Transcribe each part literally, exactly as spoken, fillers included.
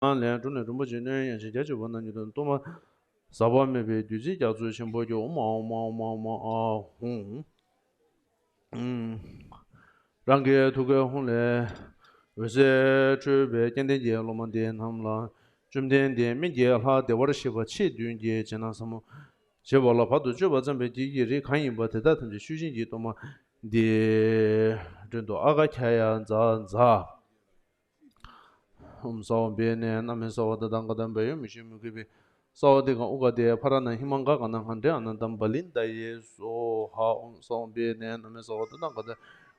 ལས་གྲུབ་ནས་རིན་པོ་ཆེ་སྣོད་ཡངས་ཤིང་རྒྱ་ཆེ་བ་རྣམས་ཀྱི་དོན་གཏོར་མ་ཟག་པ་མེད་པའི་བདུད་རྩིའི་རྒྱ་མཚོ་ཆེན་པོ་ཀྱང་ཨོཾ་ཨཱཿཧཱུྃ་ཨོཾ་ཨཱཿཧཱུྃ་ཨཱཿཧཱུྃ་ཨཱཿཧཱུྃ། རང་གི་ཐུགས་ཀའི་ཧཱུྃ་ལས་འོད་ཟེར་འཕྲོས་པས་སྐལ་ལྡན་གྱི་སློབ་མ་འདི་རྣམས་ལ་བཅོམ་ལྡན་འདས་སྨན་གྱི་ལྷ་བདེ་བར་གཤེགས་པ་ཆེས་མདུན་གྱི་རྗེས་གནང་ཟབ་མོ་བྱེད་པ་ལ་བར་དུ་གཅོད་པ་བརྩམས་པའི་རྒྱུད་ཀྱི་རིགས་གང་ཡིན་པ་དེ་དག་ཐམས་ཅད་མཆོད་སྦྱིན་གྱི་གཏོར་མ་འདི་མགྲོན་དུ་ཨ་ག་ཁྱ་ཡ་ཛ་ཛ། ཨོཾ་སརྦ་བི་ཡ་ནཱི་ན་མ་སརྦ་ཏ་ཐཱ་ག་ཏ་བཱ་ཡོ་མི་ཤོ་མི་གུ་བེ་སརྦ་ཏི་ག་ཨུ་ག་ཏེ་ཕ་ར་ཎ་ཧི་མ་ག་ག་ན་ཧ་ཏེ་ཨ་ན་ཏམ་བ་ལི་ཏ་ཡེ་སྭཱ་ཧཱ། ཨོཾ་སརྦ་བི་ཡ་ནཱི་ན་མ་སརྦ་ཏ་ཐཱ་ག་ཏ་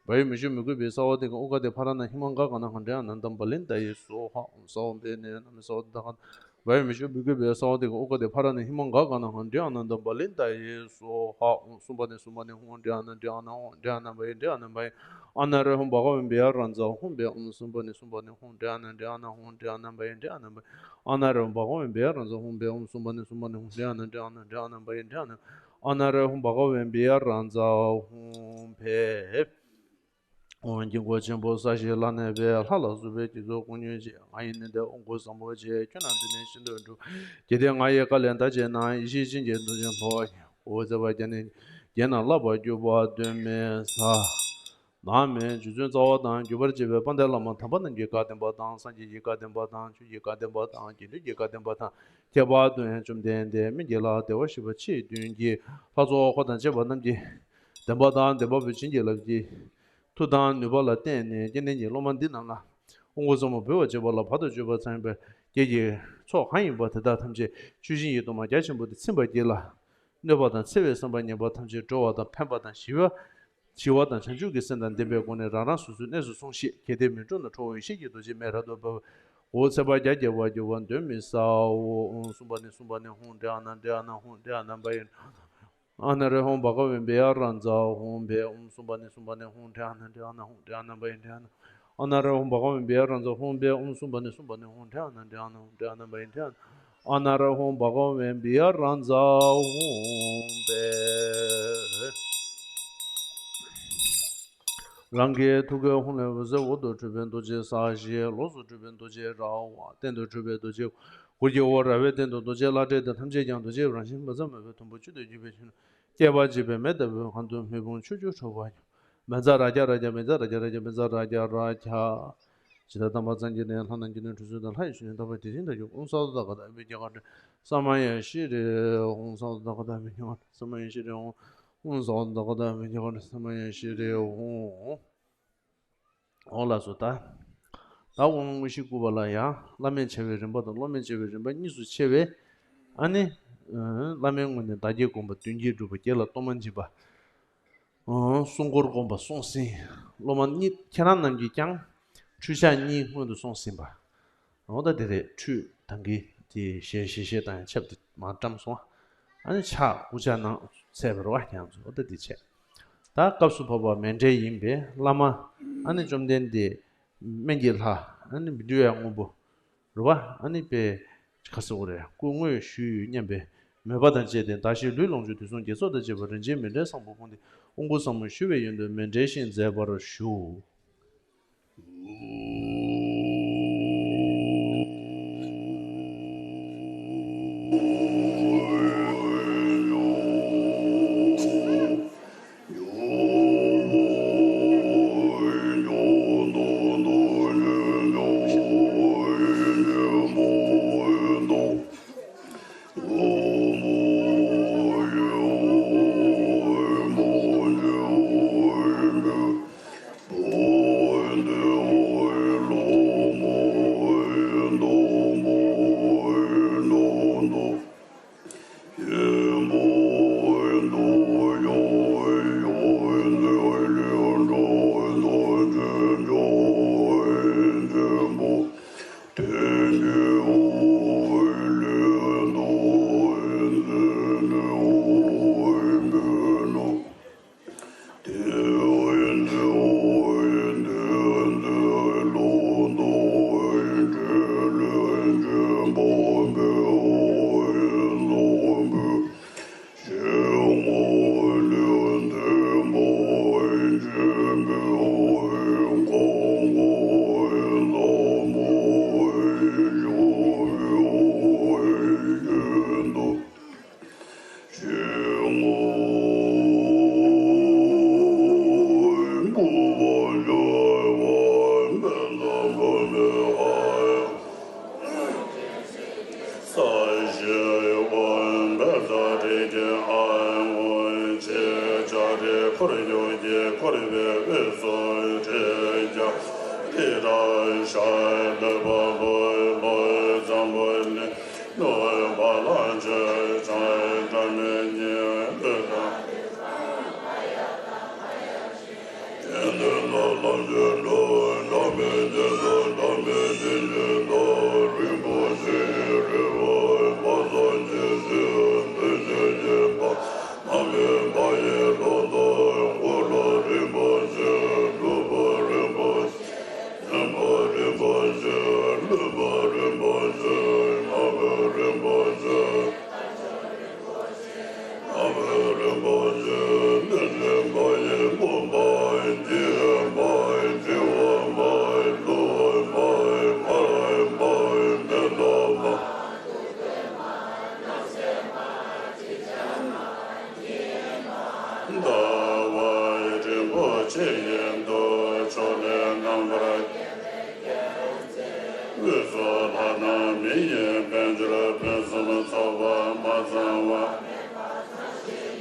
བཱ་ཡོ་མི་ཤོ་མི་གུ་བེ་སརྦ་ཏི་ག་ཨུ་ག་ཏེ་ཕ་ར་ཎ་ཧི་མ་ག་ག་ན་ཧ་ཏེ་ཨ་ན་ཏམ་བ་ལི་ཏ་ཡེ་སྭཱ་ཧཱ། ཨོཾ་སརྦ་བི་ཡ་ནཱི་ན་མ་སརྦ་ཏ་ཐཱ་ག་ཏ་བཱ་ཡོ་མི་ཤོ་མི་གུ་བེ་སརྦ་ཏི་ག་ཨུ་ག་ཏེ་ཕ་ར་ཎ་ཧི་མ་ག་ག་ན་ཧ་ཏེ་ཨ་ན་ཏམ་བ་ལི་ཏ་ཡེ་སྭཱ་ཧཱ། ཨོཾ་སུམྦྷ་ཎི་སུམྦྷ་ཎི་ཧཱུྃ་ཏེ་ཨ་ན་ཏེ་ཨ་ན་ཧཱུྃ་ཏེ་ཨ་ན་བཱ་ཡེ་ཏེ་ཨ་ན་བཱ་ཡེ། ཨ་ན་རེ་ཧཱུྃ་བྷ་ག་ཝེ་བི་ཡ་ར་ཛ་ཧཱུྃ་བྷེ། ཨོཾ་སུམྦྷ་ཎི་སུམྦྷ་ཎི་ཧཱུྃ་ཏེ་ཨ་ན་ཏེ་ཨ་ན་ཧཱུྃ་ཏེ་ཨ་ན་བཱ་ཡེ་ཏེ་ཨ་ན་བཱ་ཡེ། ཨ་ན་རེ་ཧཱུྃ་བྷ་ག་ཝེ་བི་ཡ་ར་ཛ་ཧཱུྃ་བྷེ། ཨོཾ་སུམྦྷ་ཎི་སུམྦྷ་ཎི་ཧཱུྃ་ཏེ་ཨ་ན་ཏེ་ཨ་ན་ཏེ་ཨ་ན་བཱ་ཡེ་ཏེ་ཨ་ན། ཨ་ན་རེ་ཧཱུྃ་བྷ་ག་ཝེ་བི་ཡ་ར་ཛ་ཧཱུྃ་བྷེ། ཨོཾ་དཀྱིལ་འཁོར་ཆེན་པོ་ས་གཞི་ལ་གནས་པའི་ལྷ་ལ་སོགས་པའི་རྒྱུད་ཚོགས་ཀུན་ཉོན་ཅིག་ང་ཡི་ནི་འདི་དབང་བསྐུར་བཟང་པོ་ཆེ། ཁྱོད་རྣམས་འདི་ནས་ཤིན་ཏུ་འགྲོ། གལ་ཏེ་ང་ཡི་བཀའ་ལས་འདའ་བྱེད་ན། ཡེ་ཤེས་ཅན་གྱི་རྡོ་རྗེ་འཕོ་བ་ཡིན། འོད་ཟེར་བ་བརྒྱ་ནི་བརྒྱ་ན་བརླག་པར་གྱུར་པ་གདོན་མི་ཟ། ནག་མི་རྗེ་བཙུན་རྩ་བ་དང་། བརྒྱུད་པར་བཅས་པའི་དཔལ་ལྡན་བླ་མ་དམ་པ་རྣམས་ཀྱི་བཀའ་བདེན་པ་དང་། སངས་རྒྱས་ཀྱི་བཀའ་བདེན་པ་དང་། ཆོས་ཀྱི་བཀའ་བདེན་པ་དང་། དགེ་འདུན་གྱི་བཀའ་བདེན་པ་དང་། ཁྱད་པར་དུ་ཡང་བཅོམ་ལྡན་འདས་སྨན་གྱི་ལྷ་བདེ་བར་གཤེགས་པ་ཆེས་མདུན་གྱི་ལྷ་ཚོགས་འཁོར་དང་བཅས་པ་རྣམས་ཀྱི་བདེན་པ་དང་། བདེན་པ་བུ་བྱིན་གྱིས་བརླབས་ཀྱི་མཐུ་དང་ནུས་པ་ལ་བརྟེན་ནས་སྐལ་ལྡན་གྱི་སློབ་མ་འདི་རྣམས་ལ་དབང་བསྐུར་ཟབ་མོ་འབུལ་བར་བྱེད་པ་ལ་བར་དུ་གཅོད་པ་བརྩམས་པའི་རྒྱུད་ཀྱི་ཚོགས་གང་ཡིན་པ་དེ་དག་ཐམས་ཅད་མཆོད་སྦྱིན་གྱི་གཏོར་མ་རྒྱ་ཆེན་པོ་དེས་ཚིམ་པར་བགྱིས་ལ། གནོད་པ་དང་འཚེ་བའི་བསམ་པ་ངན་པ་ཐམས་ཅད་སྒྲོལ་བ་དང་ཕན་པ་དང་ཞི་བ། ཞི་བ་དང་བྱང་ཆུབ་ཀྱི་སེམས་དང་ལྡན་པའི་སྒོ་ནས་རང་རང་སོ་སོའི་གནས་སུ་སོང་ཞིག་གལ་ཏེ་མི་འགྲོ་ན་ཁྲོ་བོ་ཡེ་ཤེས་ཀྱི་རྡོ་རྗེ་མེ་རབ་ཏུ་འབར་བའི་འོད་ཟེར་པ་བརྒྱ་བརྒྱ་པར་གྱུར་པ་གདོན་མི་ཟའོ། ཨོཾ་སུམྦྷ་ཎི་སུམྦྷ་ཎི་ཧཱུྃ་ཏེ་ཨ་ན་ཏེ་ཨ་ན་ཧཱུྃ་ཏེ་ཨ་ན་བཱ་ཡེ། ཨ་ན་རེ་ཧཱུྃ་བྷ་ག་ཝེ་བི་ཡ་ར་ཛ་ཧཱུྃ་བྷེ། ཨོཾ་སུམྦྷ་ཎི་སུམྦྷ་ཎི་ཧཱུྃ་ཏེ་ཨ་ན་ཏེ་ཨ་ན་ཧཱུྃ་ཏེ་ཨ་ན་བཱ་ཡེ་ཏེ་ཨ་ན། ཨ་ན་རེ་ཧཱུྃ་བྷ་ག་ཝེ་བི་ཡ་ར་ཛ་ཧཱུྃ་བྷེ། ཨོཾ་སུམྦྷ་ཎི་སུམྦྷ་ཎི་ཧཱུྃ་ཏེ་ཨ་ན་ཏེ་ཨ་ན་ཧཱུྃ་ཏེ་ཨ་ན་བཱ་ཡེ་ཏེ་ཨ་ན། ཨ་ན་རེ་ཧཱུྃ་བྷ་ག་ཝེ་བི་ཡ་ར་ཛ་ཧཱུྃ་བྷེ། རང་གི་ཐུགས་ཀའི་ཧཱུྃ་ལས་འོད་ཟེར་འོག་ཏུ་འཕྲོས་པའི་རྡོ་རྗེ་ས་གཞི། ལོགས་སུ་འཕྲོས་པའི་རྡོ་རྗེ་ར་བ། སྟེང་དུ་འཕྲོས་པའི་རྡོ་རྗེ་གུར་གྱི་འོག་ར་བའི་སྟེང་དུ་རྡོ་རྗེ་བླ་བྲེ་དང་ཐམས་ཅད་ཀྱང་རྡོ་རྗེའི་རང་བཞིན་བཛྲ་མ་བུ་དུམ་བུ་གཅིག་ཏུ་གྱུར་པའི་ཕྱིར། བསྐལ་པ་འཇིག་པའི་མེ་ལྟ་བུའི་ཁམས་སུ་མེ་ཕུང་ཆུ་སྐྱོར་འཕྲོ་བ་ཡང་། མེ་བཛྲ་རཱ་ཛ་རཱ་ཛ། མེ་བཛྲ་རཱ་ཛ་རཱ་ཛ། མེ་བཛྲ་རཱ་ཛ་རཱ་ཛ། ཇི་ལྟར་དམ་པ་སངས་རྒྱས་ནས། ལྷ་རྣམས་ཀྱི་ནི་ཁྲོ་ཆུ་དང་། ལྷ་ཡི་ཆུ་ནི་དག་པ་དེ་བཞིན་དུ་སྐྱོ། ཨོཾ་ས་ཏྭ་ཏ་ག་ཏ་བི་ཛ་ག་ཏྲ་ས་མ་ཡེ་ཤེས་རེ། ཨོཾ་ས་ཏྭ་ཏ་ག་ཏ་བི་ཛ་ག་ཏྲ་ས་མ་ཡེ་ཤེས་རེ། ཨོཾ་ས་ཏྭ་ཏ་ག་ཏ་བི་ཛ་ག་ཏྲ་ས་མ་ཡེ་ཤེས་རེ། ཨོཾ། འོ་ལགས་སོ། ད་ད་དབང་དངོས་གཞི་བསྐུར་བ་ལ་ཡང་བླ་མེད་བྱ་བའི་རིམ་པ་དང་སློབ་མེད་བྱ་བའི་རིམ་པ་གཉིས་སུ་ཕྱེ་བས། ཨ་ནི་བླ་མའི་ངོས་ནས་བདག་བསྐྱེད་བསྒོམ་པ། མདུན་བསྐྱེད་སྒྲུབ་པ། བརྒྱད་ལ་གཏོར་མ་སྦྱིན་པ། ཨང་། སྲུང་འཁོར་བསྒོམ་པ་སྲོང་བཙན། སློབ་མ་གཉིས་ཁྱེད་རང་རྣམས་ཀྱིས་ཀྱང་ཁྲུས་ཆས་གཉིས་སྔོན་དུ་སོང་ཟིན་པ། འོ་ད་དེ་རེད། ཁྲུས་དང་གི་དེ་ཞལ་ཞལ་ཞལ་དང་ཆབ་དེ་མར་བཀྲམ་སོང་། ཨ་ནི་ཕྱག་དགུ་ཆ་ནང་ཚད་པར་བ་ཁྱེད་རང་ཚོ། འོ་ད་དེ་བྱས། ད་སྐབས་སུ་བབ་པ་མཎྜལ་ཡིན་པས་བླ་མ། ཨ་ནི་བཅོམ་ལྡན་འདས་སྨན་གྱི་ལྷ། ཨ་ནི་བི་དུ་ཡ་སྔོན་པོ། རེད་བ། ཨ་ནི་པའི་ཁ་སེ་འོ་རེད། སྐུ་དངོས་ཞུས་ཡོད་སྙམ་པའི་མོས་པ་དང་བཅས་ཏེ་ཟླ་བཞིའི་ལུས་ལོངས་སྤྱོད་དུས་གསུམ་དགེ་ཚོགས་དང་བཅས་པ་རིན་ཆེན་མཎྜལ་བཟང་པོ་སྤུངས་ཏེ་དབང་བསྐུར་ཟབ་མོ་ཞུ་བའི་ཡོན་དུ་མཎྜལ་བཞེས་མཛད་པར་ཞུ།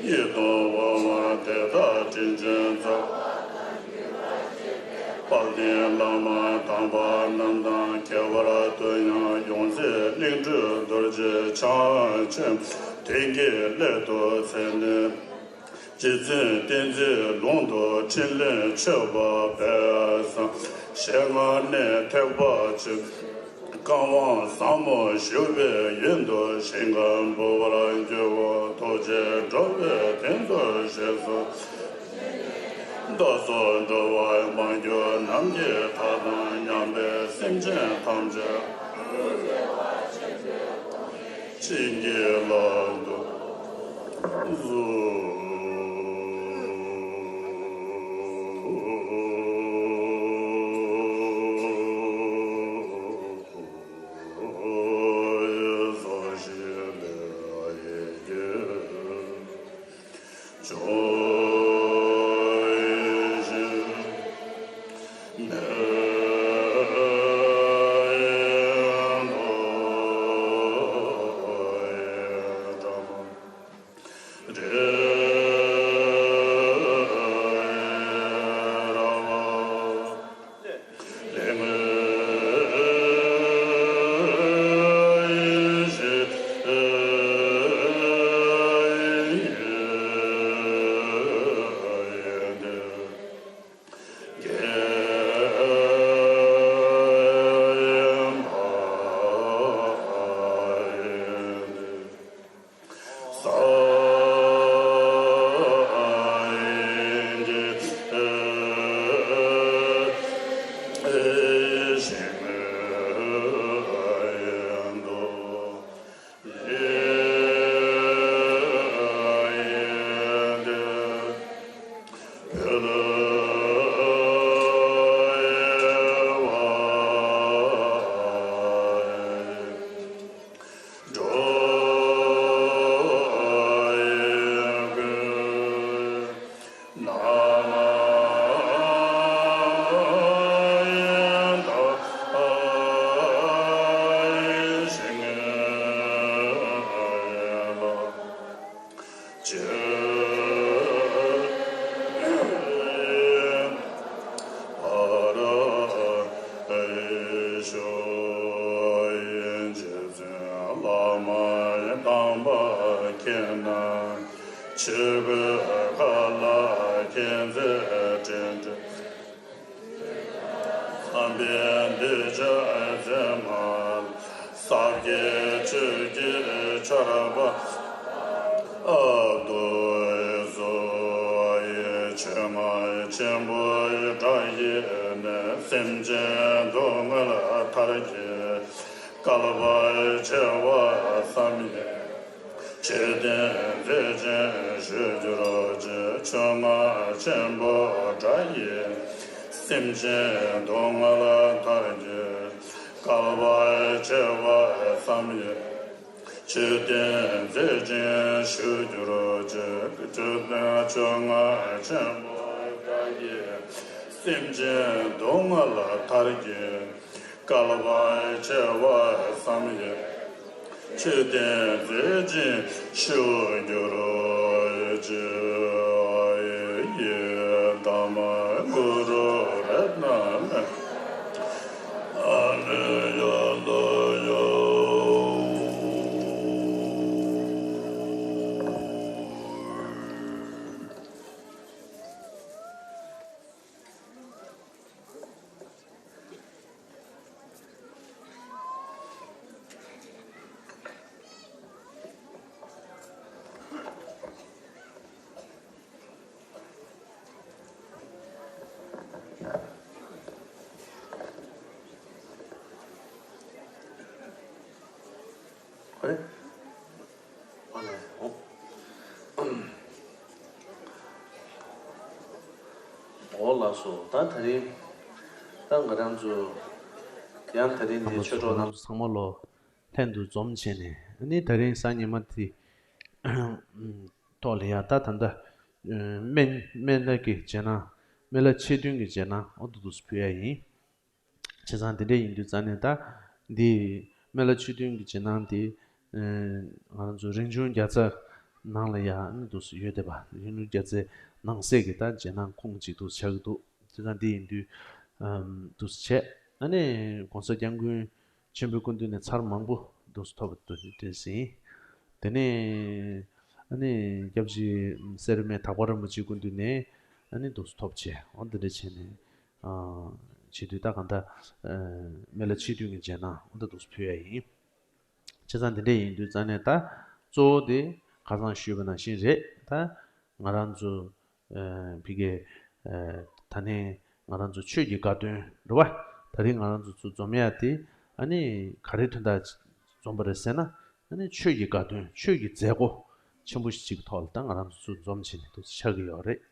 ཡིད་དུ་འོང་བ་དེ་དག་དྲིན་ཅན་རྩ་བ་དང་བརྒྱུད་པ་ཆོས་ཀྱི་དཔལ་ལྡན་བླ་མ་དམ་པ་རྣམས་དང་། ཁྱད་པར་དུ་ཡང་ཡོངས་འཛིན་གླིང་སྤྲུལ་རྡོ་རྗེ་འཆང་ཆེན་པོ་དེ་གི་སླད་དུ་མཚན་ནས། རྗེ་བཙུན་བསྟན་འཛིན་ལུང་རྟོགས་འཕྲིན་ལས་ཆོས་པ་དཔལ་བཟང་ཞལ་སྔ་ནས་ཐེག་པ་ཆེན་པོའི་བཀའ་དབང་ཟབ་མོ་ཞུ་བའི་ཡུལ་དུ་ཞིང་ཁམས་འབུལ་བར་འགྱུར་བ། ཐུགས་རྗེས་འགྲོ་བའི་དོན་མཛད་ཞེས་སོ། བདག་སོགས་འགྲོ་བ་མང་པོ་རྣམས་ཀྱི་མཐའ་དང་མཉམ་པའི་སེམས་ཅན་ཐམས་ཅད་བྱིན་གྱིས་བརླབ་ཏུ་གསོལ། ཆོས་གོས་མཁའ་ལ་མཁྱེན་བརྩེ་དྲིན་ཅན། དམ་པའི་གདུལ་བྱ་ཚད་མ་ལ། ཟབ་རྒྱས་ཆོས་ཀྱི་ཆར་པ་ཨ་ཏོ་བཟོ་ཡི། ཆོས་རྔ་ཆེན་པོའི་སྒྲ་ཡིས་ནི། སེམས་ཅན་སྡུག་བསྔལ་མཐར་གྱིས་བསྐལ་པ་བྱེ་བ་བསམ་ཡས། ཆོས་བསྟན་མཛད་ཅིང་བཞུགས་གྱུར་ཅིག་ཆོས་རྔ་ཆེན་པོའི་སྒྲ་ཡིས། སེམས་ཅན་སྡུག་བསྔལ་མཐར་གྱིས་བསྐལ་པ་བྱེ་བ་བསམ་ཡས། ཆོས་བསྟན་མཛད་ཅིང་བཞུགས་གྱུར་ཅིག་ཆོས་བསྟན་ཆོས་རྔ་ཆེན་པོའི་སྒྲ་ཡིས། སེམས་ཅན་སྡུག་བསྔལ་མཐར་གྱིས་བསྐལ་པ་བྱེ་བ་བསམ་ཡས། ཆོས་བསྟན་མཛད་ཅིང་བཞུགས་གྱུར་ཅིག་ཨ་ཡེ་ཡེ་དྷརྨ་གུ་རུ་རཏྣ་ཨ་ནི་ཡ་ལ་ཡ། ཨ་ནི་འོ། འོ་ལགས་སོ། ད་དེ་རིང་ད་ང་རང་ཚོ་ཡང་དེ་རིང་འདི་ཆོས་གྲོགས་རྣམས་ཚང་མ་ལོ་ལྷན་དུ་འཛོམས་བྱས་ནས་ཨ་ནི་དེ་རིང་གཟའ་ཉི་མ་དེ་ཐོག་ལ་ཡང་ད་ད་ལྟ་སྨན་སྨན་བླ་གི་རྗེས་གནང་སྨན་བླ་ཆེ་བདུན་གྱི་རྗེས་གནང་འོ་འདུག་འདུག་སེ་ཕུལ་ཡ་ཡིན། བྱས་ཙང་དེ་འདྲ་ཡིན་དུས་ཙང་ནས་ད་འདི་སྨན་བླ་ཆོས་སྟོན་གྱི་རྗེས་གནང་དེ་ང་རང་ཚོ་རིན་འབྱུང་བརྒྱ་རྩ་ ནང་ལ་ཡང་ཨ་ནི་འདུག་སེ་ཡོད་བསྡད་པ། ཡུལ་ལུང་རྒྱལ་རྩེ་ནང་གསེས་ཀྱི་ད་རྗེས་གནང་ཁུངས་གཅིག་འདུག་སེ་ཆགས་ཀྱི་འདུག་བྱས་ཙང་འདི་ཡིན་དུས་ཨམ་འདུག་སེ་བྱས། ཨ་ནི་༸གོང་ས་༸སྐྱབས་མགོན་ཆེན་པོའི་སྐུ་མདུན་ནས་ཚར་མང་པོ་འདུག་སེ་ཐོབ་འདུག་དེ་ཟིན། དེ་ནས་ཨ་ནི་སྐྱབས་རྗེ་སེ་ར་སྨད་དག་པ་རིན་པོ་ཆེའི་སྐུ་མདུན་ནས་ཨ་ནི་འདུག་སེ་ཐོབ་བྱས། འོ་འདི་འདྲ་བྱས་ནས་ཨ་བྱེད་དུས་ད་གང་ལྟར་ཨ་སྨན་བླ་སྤྱི་འཐུས་ཀྱི་རྗེས་གནང་འོ་ད་འདུག་སེ་ཕུལ་ཡ་ཡིན། བྱས་ཙང་འདི་འདྲ་ཡིན་དུས་ཙང་ནས་ད་གཙོ་བོ་དེ་ཁ་སང་ཞུས་པ་ནང་བཞིན་རེད། ད་ང་རང་ཚོ་ཨ་ཕ་གི་ཨ་ད་ནས་ང་རང་ཚོ་ཆོས་ཀྱི་དགའ་སྟོན་རེད་བ། ད་རིང་ང་རང་ཚོ་ཚུར་འཛོམས་ཡ་དེ་ཨ་ནི་ག་རེ་དོན་དག་འཛོམས་པ་རེད་ཟེར་ན། ཨ་ནི་ཆོས་ཀྱི་དགའ་སྟོན་ཆོས་ཀྱི་མཛད་སྒོ་ཆེན་པོ་ཞིག་གི་ཐོག་ལ་ད་ང་རང་ཚོ་ཚུར་འཛོམས་བྱས་ནས་འདུག་སེ་ཆགས་ཀྱི་ཡོད་རེད།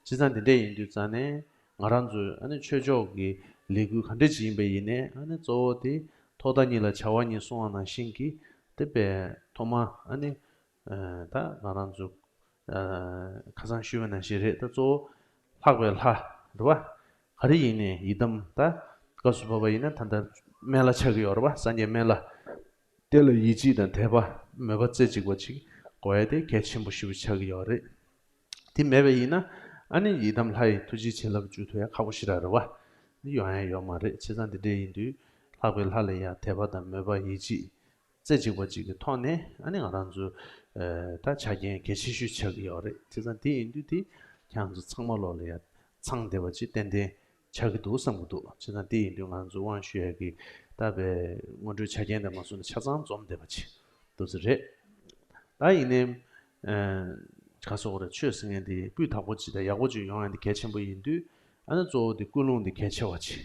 བྱས་ཙང་འདི་འདྲ་ཡིན་དུས་ཙང་ནས་ང་རང་ཚོས་ཨ་ནི་ཆོས་ཕྱོགས་ཀྱི་ལས་འགུལ་ག་འདྲ་ཅིག་ཡིན་པ་ཡིན་ནའི་ཨ་ནི་གཙོ་བོ་དེ་ཐོག་མཐའ་གཉིས་ལ་བྱ་བ་གཉིས་གསུངས་པ་ནང་བཞིན་གྱི་དེ་པའི་ཐོག་མ་ཨ་ནི་ཨ་ད་ང་རང་ཚོ་ཨ་ཁ་སང་ཞུས་པ་ནང་བཞིན་རེད། ད་གཙོ་བོ་ལྷག་པའི་ལྷ་རེད་བ། ག་རེ་ཡིན་ནའི་ཡི་དམ་ད་སྐབས་སུ་བབས་པ་ཡིན་ན་ད་ལྟ་སྨན་བླ་ཆགས་ཀྱི་ཡོད་རེད་བ། སངས་རྒྱས་སྨན་བླ། དེ་ལ་ཡིད་ཆེས་དང་དད་པ་མོས་པ་རྩེ་གཅིག་པ་ཅིག་དགོས་ཡ་དེ་གལ་ཆེན་པོ་ཞེ་པོ་ཆགས་ཀྱི་ཡོད་རེད། དེ་མེད་པ་ཡིན་ན་ཨ་ནི་ཡི་དམ་ལྷ་ཡི་ཐུགས་རྗེ་བྱིན་རླབས་འཇུག་ཐུབ་ཡ་ཁག་པོ་ཞེ་དྲག་རེད་བ། འདི་ཡོང་ཡ་ཡོད་མ་རེད། བྱས་ཙང་འདི་འདྲ་ཡིན་དུས་ལྷག་པའི་ལྷ་ལ་ཡ་དད་པ་དང་མོས་པ་ཡིད་ཆེས་རྩེ་གཅིག་པ་ཅིག་གི་ཐོག་ནས་ཨ་ནི་ང་རང་ཚོ་ཨ་ད་ཆ་རྐྱེན་གལ་ཆེ་ཤོས་ཆགས་ཀྱི་ཡོད་རེད། བྱས་ཙང་དེ་ཡིན་དུས་དེ་ཁྱེད་རང་ཚོ་ཚང་མ་ལོག་ལ་ཡ་ཚང་བསྡད་པ་ཅིག་ཏན་ཏན་ཆགས་ཀྱི་འདུག་བསམ་གྱི་འདུག་བྱས་ཙང་དེ་ཡིན་དུས་ང་ཚོ་དབང་ཞུ་ཡ་གི་ད་པའི་སྔོན་འགྲོའི་ཆ་རྐྱེན་དང་མ་སོང་ན་ཆ་ཚང་འཛོམས་བསྡད་པ་ཅིག་འདུག་ས་རེད། ད་ཡིན་ནའི་ཨ་ག་སོགས་རེད། ཆོས་ཟེར་མཁན་དེ་སྤུས་དག་པོ་ཅིག་དང་ཡག་པོ་ཅིག་ཡོང་ཡ་དེ་གལ་ཆེན་པོ་ཡིན་དུས་ཨ་ནི་གཙོ་བོ་དེ་ཀུན་སློང་དེ་གལ་ཆེ་བ་ཅིག་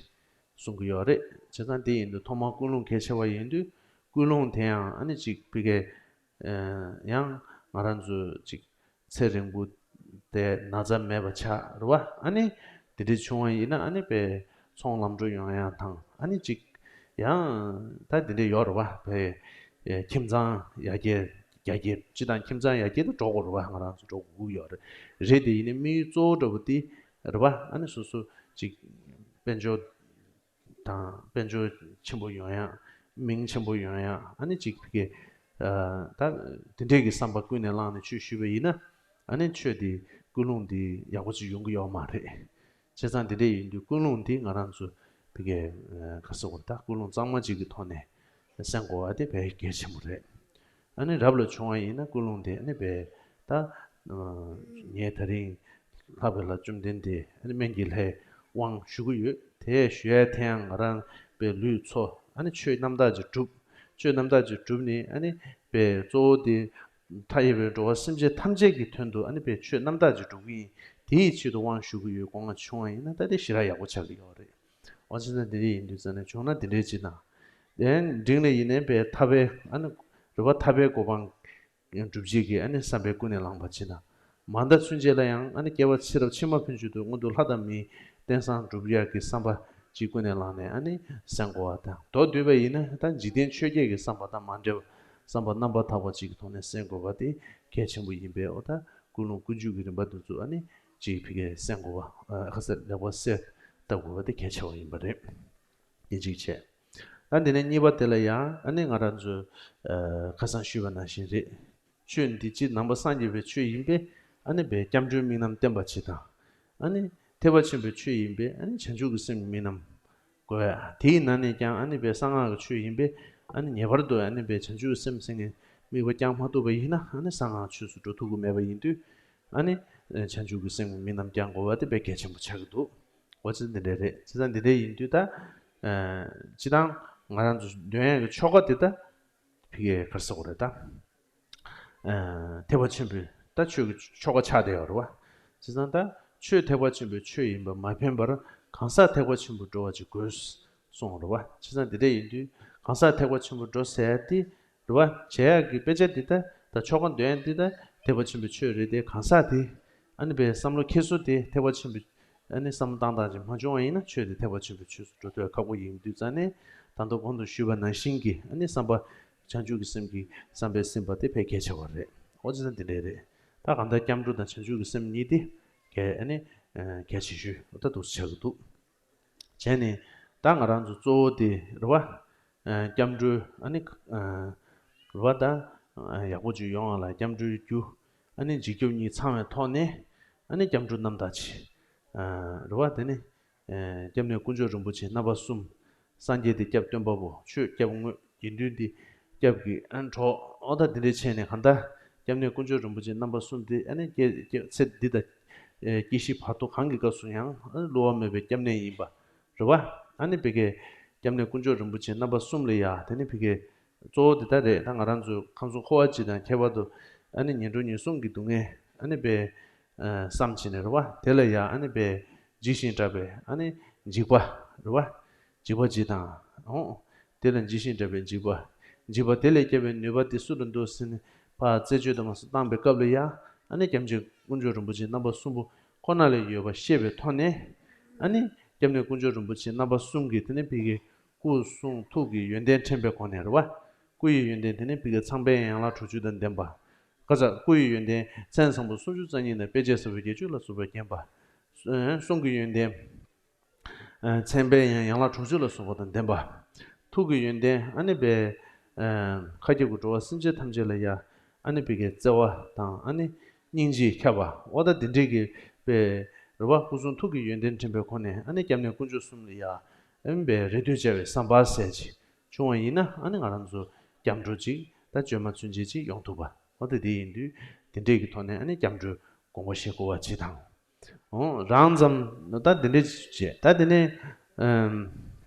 གསུང་གི་ཡོད་རེད། བྱས་ཙང་དེ་ཡིན་དུས་ཐོག་མར་ཀུན་སློང་གལ་ཆེ་བ་ཡིན་དུས་ཀུན་སློང་དེ་ཡང་ཨ་ནི་ཅིག་ཕ་གི་ཨ་ཡང་ང་རང་ཚོ་ཅིག་ཚེ་རིང་པོ་དེ་ན་ཚ་མེད་པ་ཆགས་རེད་བ། ཨ་ནི་དེ་འདྲ་བྱུང་བ་ཡིན་ན་ཨ་ནི་པའི་ཚོང་ལམ་འགྲོ་ཡོང་ཡ་དང་ཨ་ནི་ཅིག་ཡང་ད་དེ་འདྲ་ཡོད་རེད་བ། པའི་ཁྱིམ་ཚང་ཡར་རྒྱས་རྒྱ་སྐྱེད་སྤྱི་དང་ཁྱིམ་ཚང་ཡར་རྒྱས་དུ་འགྲོ་དགོས་རེད་བ། ང་རང་ཚོ་འགྲོ་དགོས་ཡོད་རེད། རེད་དེ་ཡིན་ནའི་དམིགས་ཡུལ་གཙོ་བོ་འདྲ་པོ་དེ་རེད་བ། ཨ་ནི་སོ་སོ་ཅིག་དཔལ་འབྱོར་དང་དཔལ་འབྱོར་ཆེན་པོ་ཡོང་ཡ། མིང་ཆེན་པོ་ཡོང་ཡ། ཨ་ནི་ཅིག་ཕ་གི་ཨ་ད་དེ་འདྲས་ཀྱི་བསམ་པ་ཀུན་ནས་བསླངས་ནས་ཆོས་ཞུས་པ་ཡིན་ན་ཨ་ནི་ཆོས་དེ་ཀུན་སློང་དེ་ཡག་པོ་ཅིག་ཡོང་གི་ཡོད་མ་རེད། བྱས་ཙང་དེ་འདྲས་ཡིན་དུས་ཀུན་སློང་དེ་ང་རང་ཚོ་ཕ་གི་ཨ་ག་ཟེར་དགོས་རེད། ད་ཀུན་སློང་གཙང་མ་ཅིག་གི་ཐོག་ནས་གསན་དགོས་པ་དེ་དཔེ་གལ་ཆེན་པོ་རེད། ཨ་ནི་རབ་ལ་བྱུང་བ་ཡིན་ན་ཀུན་སློང་དེ་ཨ་ནི་དཔེ་ད་ཨ་ངས་ད་རིང་ལྷག་པའི་ལྷ་བཅོམ་ལྡན་འདས་ཨ་ནི་སྨན་གྱི་ལྷའི་དབང་ཞུ་གི་ཡོད། དེ་ཞུ་ཡ་དེ་ཡང་ང་རང་དཔེ་ལུས་འཚོ་ཨ་ནི་ཆོས་རྣམ་དག་ཅིག་སྒྲུབ། ཆོས་རྣམ་དག་ཅིག་སྒྲུབ་ནས་ཨ་ནི་དཔེ་གཙོ་བོ་དེ་མཐའ་ཡས་པའི་འགྲོ་བ་སེམས་ཅན་ཐམས་ཅད་ཀྱི་དོན་དུ་ཨ་ནི་དཔེ་ཆོས་རྣམ་དག་ཅིག་སྒྲུབ་ཀྱི་ཡིན། དེའི་ཆེད་དུ་དབང་ཞུ་གི་ཡོད་དགོངས་པ་བྱུང་བ་ཡིན་ན་ད་དེ་ཞེ་དྲག་ཡག་པོ་ཆགས་ཀྱི་ཡོད་རེད། འོ་བྱས་ཙང་དེ་འདྲ་ཡིན་དུས་ཙང་ནས་བྱུང་ན་དེ་འདྲའི་ཅིག་དང་། དེ་འབྲིང་ལས་ཡིན་ནའི་པའི་ཐར་པའི་ཨ་ནི་རེད་བ། ཐར་པའི་གོ་འཕང་སྒྲུབ་བྱེད་ཀྱི་ཨ་ནི་བསམ་པའི་ཀུན་ནས་བསླངས་པ་ཅིག་དང་། མ་འདའ་ཚུན་ཆད་ལ་ཡང་ཨ་ནི་སྐྱེ་བ་ཕྱི་རབས་ཕྱི་མ་ཕན་ཆད་དུ་མངོན་མཐོ་ལྷ་དང་མིའི་རྟེན་བཟང་སྒྲུབ་ཡག་གི་བསམ་པ་ཅིག་ཀུན་ནས་བསླངས་ནས་ཨ་ནི་གསན་དགོས་པ་དང་། མདོར་བསྡུས་པ་ཡིན་ན་ད་འཇིག་རྟེན་ཆོས་བརྒྱད་ཀྱི་བསམ་པ་དང་མ་འདྲེས་པ་བསམ་པ་རྣམ་པར་དག་པ་ཅིག་གི་ཐོག་ནས་གསན་དགོས་པ་དེ་གལ་ཆེན་པོ་ཡིན་པས། འོ་ད་ཀུན་སློང་ཀུན་སྤྱོད་ཀྱི་རིམ་པ་འདི་ཚོ་ཨ་ནི་ཅིག་ཕ་གིར་གསན་དགོས་པ། ཨ་ཁ་ཟེར་ལེགས་པར་གསལ་བཏབ་དགོས་པ་དེ་གལ་ཆེ་བ་ཡིན་པ་རེད། དེ་གཅིག་བྱས། ད་འདི་ནས་གཉིས་པ་དེ་ལ་ཡང་ཨ་ནི་ང་རང་ཚོས་ཨ་ཁ་སང་ཞུས་པ་ནང་བཞིན་རེད། ཆོས་འདི་སྤྱིར་ནང་པ་སངས་རྒྱས་པའི་ཆོས་ཡིན་པས་ཨ་ནི་པའི་སྐྱབས་འགྲོའི་དམིགས་རྣམ་བསྟན་པ་ཅིག་དང་། ཨ་ནི་ཐེག་པ་ཆེན་པོའི་ཆོས་ཡིན་པས་ཨ་ནི་བྱང་ཆུབ་ཀྱི་སེམས་དམིགས་རྣམ་དགོས། དེའི་ནང་ནས་ཀྱང་ཨ་ནི་པའི་གསང་སྔགས་ཀྱི་ཆོས་ཡིན་པས་ཨ་ནི་ངེས་པར་དུ་ཨ་ནི་པའི་བྱང་ཆུབ་ཀྱི་སེམས་ཟེར་མཁན་དམིགས་པ་བསྐྱང་མ་ཐུབ་པ་ཡིན་ན་ཨ་ནི་གསང་སྔགས་ཆོས་སུ་འགྲོ་ཐུབ་ཀྱི་མེད་པ་ཡིན་དུས། ཨ་ནི་བྱང་ཆུབ་ཀྱི་སེམས་ཀྱི་དམིགས་རྣམ་བསྐྱང་དགོས་པ་དེ་དཔེ་གལ་ཆེན་པོ་ཆགས་ཀྱི་འདུག་འོ་ཙི་འདི་འདྲ་རེད། ཙི་ཙང་འདི་འདྲ་ཡིན་དུས་ད་ཨ་སྤྱིར་བཏང་ང་རང་ཚོ་འདོན་ཡག་གི་ཆོ་ག་དེ་ད་ཕ་གིར་ག་རེ་ཟེར་དགོས་རེད། ད་ཨ་ཐེག་པ་ཆེན་པོའི་ད་ཆོས་ཀྱི་ཆོ་ག་ཆགས་བསྡད་ཡོད་རེད་བ། ཙི་ཙང་ད་ཆོས་ཐེག་པ་ཆེན་པོའི་ཆོས་ཡིན་པ་མ་ཕན་པར་གང་ཟག་ཐེག་པ་ཆེན་པོར་འགྲོ་བ་ཅིག་དགོས་གསུངས་རེད་བ། ཙི་ཙང་འདི་འདྲ་ཡིན་དུས་གང་ཟག་ཐེག་པ་ཆེན་པོར་འགྲོ་ཟེར་ཡ་དེ་རེད་བ། བྱེད་ཡག་གི་དཔེ་ཆ་འདི་ལྟ་ད་ཆོ་ག་འདོན་ཡག་འདི་ལྟ་ཐེག་པ་ཆེན་པོའི་ཆོས་རེད་དེ། གང་ཟག་དེ་ཨ་ནི་པའི་བསམ་བློ་འཁྱེར་སོ་དེ་ཐེག་པ་ཆེན་པོའི་ཨ་ནི་བསམ་བློ་བཏང་སྟངས་ཅིག་མ་བྱུང་བ་ཡིན་ན་ཆོས་དེ་ཐེག་པ་ཆེན་པོའི་ཆོས་སུ་འགྲོ་ཐུབ་ཡ་ཁག་པོ་ཡིན་དུས་ཙང་ནས། ད་དུང་གོང་དུ་ཞུས་པ་ནང་བཞིན་གྱི་ཨ་ནི་བསམ་པ་བྱང་ཆུབ་ཀྱི་སེམས་ཀྱི་བསམ་པས་ཟིན་པ་དེ་དཔེ་གལ་ཆེ་བ་རེད། འོ་ཙི་ཙང་དེ་འདྲ་རེད། ད་གང་ལྟར་སྐྱབས་འགྲོ་དང་བྱང་ཆུབ་ཀྱི་སེམས་གཉིས་དེ་གལ་ཨ་ནི་གལ་ཆེ་ཤོས་འོ་ད་འདུག་ཆགས་ཀྱི་འདུག་བྱས་ནས་ད་ང་རང་ཚོ་གཙོ་བོ་དེ་རེད་བ། ཨ་སྐྱབས་འགྲོའི་ཨ་ནི་ཨ་རེད་བ། ད་ཨ་ཡག་པོ་ཅིག་ཡོང་བ་ལ་སྐྱབས་འགྲོའི་རྒྱུ་ ཨ་ནི་འཇིགས་སྐྱོབ་གཉིས་ཚང་བའི་ཐོག་ནས་ཨ་ནི་སྐྱབས་འགྲོ་རྣམ་དག་ཅིག་རེད་བ། དེ་ནི་སྐྱབས་གནས་དཀོན་མཆོག་རིན་པོ་ཆེ་རྣམ་པ་གསུམ། སངས་རྒྱས་ཏེ་སྐྱབས་སྟོན་པ་པོ། ཆོས་སྐྱབས་དངོས། དགེ་འདུན་ཏེ་སྐྱབས་ཀྱི་ཨ་ནི་གྲོགས། འོ་ད་དེ་འདྲའི་ཆས་ནས་གང་ལྟར་སྐྱབས་གནས་དཀོན་མཆོག་རིན་པོ་ཆེ་རྣམ་པ་གསུམ་དེ་ཨ་ནི་སྐྱེ་སྐྱེ་ཚེ་འདི་དང་སྐྱེ་ཤི་བར་དོ་གང་གི་སྐབས་སུ་ཡང་ཨ་ནི་བསླུ་བ་མེད་པའི་སྐྱབས་གནས་ཡིན་པ་རེད་བ། ཨ་ནི་ཕ་གིའི་སྐྱབས་གནས་དཀོན་མཆོག་རིན་པོ་ཆེ་རྣམ་པ་གསུམ་ལ་ཡ་དེ་ནི་ཕ་གིའི་གཙོ་བོ་དེ་ལྟར་རེད། ད་ང་རང་ཚོ་ཁམས་གསུམ་འཁོར་བ་སྤྱི་དང་ཁྱད་པར་དུ་ཨ་ནི་ངན་འགྲོ་ངན་སོང་གི་སྡུག་བསྔལ་ཨ་ནི་པའི་བསམ་བྱས་ནས་རེད་བ། དེ་ལ་ཡང་ཨ་ནི་པའི་འཇིགས་ཤིང་སྐྲག་པའི་ཨ་ནི་འཇིགས་པ་རེད་བ། འཇིགས་པ་ཅིག་དང་། འོ། དེ་ལ་འཇིགས་ཤིང་སྐྲག་པའི་འཇིགས་པ། འཇིགས་པ་དེ་ལས་སྐྱོབ་པའི་ནུས་པ་དེ་སུ་ལ་འདུག་ཟེར་ནས་ཕར་རྩད་གཅོད་དུ་མ་སུ་བཏང་པའི་སྐབས་ལ་ཡང་ཨ་ནི་སྐྱབས་གནས་དཀོན་མཆོག་རིན་པོ་ཆེ་རྣམ་པ་གསུམ་པོ་ཁོ་ན་ལ་ཡོད་པ་ཤེས་པའི་ཐོག་ནས་ཨ་ནི་སྐྱབས་གནས་དཀོན་མཆོག་རིན་པོ་ཆེ་རྣམ་པ་གསུམ་གྱིས་དེ་ནི་ཕ་གིའི་སྐུ་གསུང་ཐུགས་ཀྱི་ཡོན་ཏན་ཕྲེང་བའི་སྒོ་ནས་རེད་བ། སྐུ་ཡི་ཡོན་ཏན་དེ་ནི་ཕ་གིའི་མཚམས་དཔལ་ཡན་ལག་དྲུག་ཅུ་དང་ལྡན་པ། ཀ་ས་སྐུ་ཡི་ཡོན་ཏན་མཚན་བཟང་པོ་སུམ་ཅུ་རྩ་གཉིས་དང་དཔེ་བྱད་བཟང་པོ་བརྒྱད་ཅུ་ལ་སོགས་པས་བརྒྱན་པ། གསུང་གི་ཡོན་ཏན་མཚན་དཔལ་ཡང་ཡན་ལག་དྲུག་ཅུ་ལ་སོགས་པ་དང་ལྡན་པ། ཐུགས་ཀྱི་ཡོན་ཏན་ཨ་ནི་པའི་མཁའ་ཁྱབ་ཀྱི་འགྲོ་བ་སེམས་ཅན་ཐམས་ཅད་ལ་ཡ་ཨ་ནི་པའི་གི་བརྩེ་བ་དང་ཨ་ནི་སྙིང་རྗེས་ཁྱབ་པ། འོ་ད་དེ་འདྲའི་གི་པའི་རེད་བ། སྐུ་གསུང་ཐུགས་ཀྱི་ཡོན་ཏན་ཕྲེང་བའི་སྒོ་ནས་ཨ་ནི་སྐྱབས་གནས་དཀོན་མཆོག་གསུམ་ལ་ཡ་ཨ་ནི་པའི་རེ་ལྟོས་བྱ་བའི་བསམ་པ་གསལ་ཅིག་བྱུང་བ་ཡིན་ན་ཨ་ནི་ང་རང་ཚོ་སྐྱབས་འགྲོ་ཅིག་ད་བཅོས་མ་ཚུན་ཆད་ཅིག་ཡོང་ཐུབ་པ། འོ་ད་དེ་ཡིན་དུས་དེ་འདྲའི་གི་ཐོག་ནས་ཨ་ནི་སྐྱབས་འགྲོའི་དགོངས་པ་བཞེས་དགོས་པ་ཅིག་དང་། འོ། རང་ཙམ་ད་དེ་འདྲའི་བྱས། ད་དེ་ནས་ཨམ།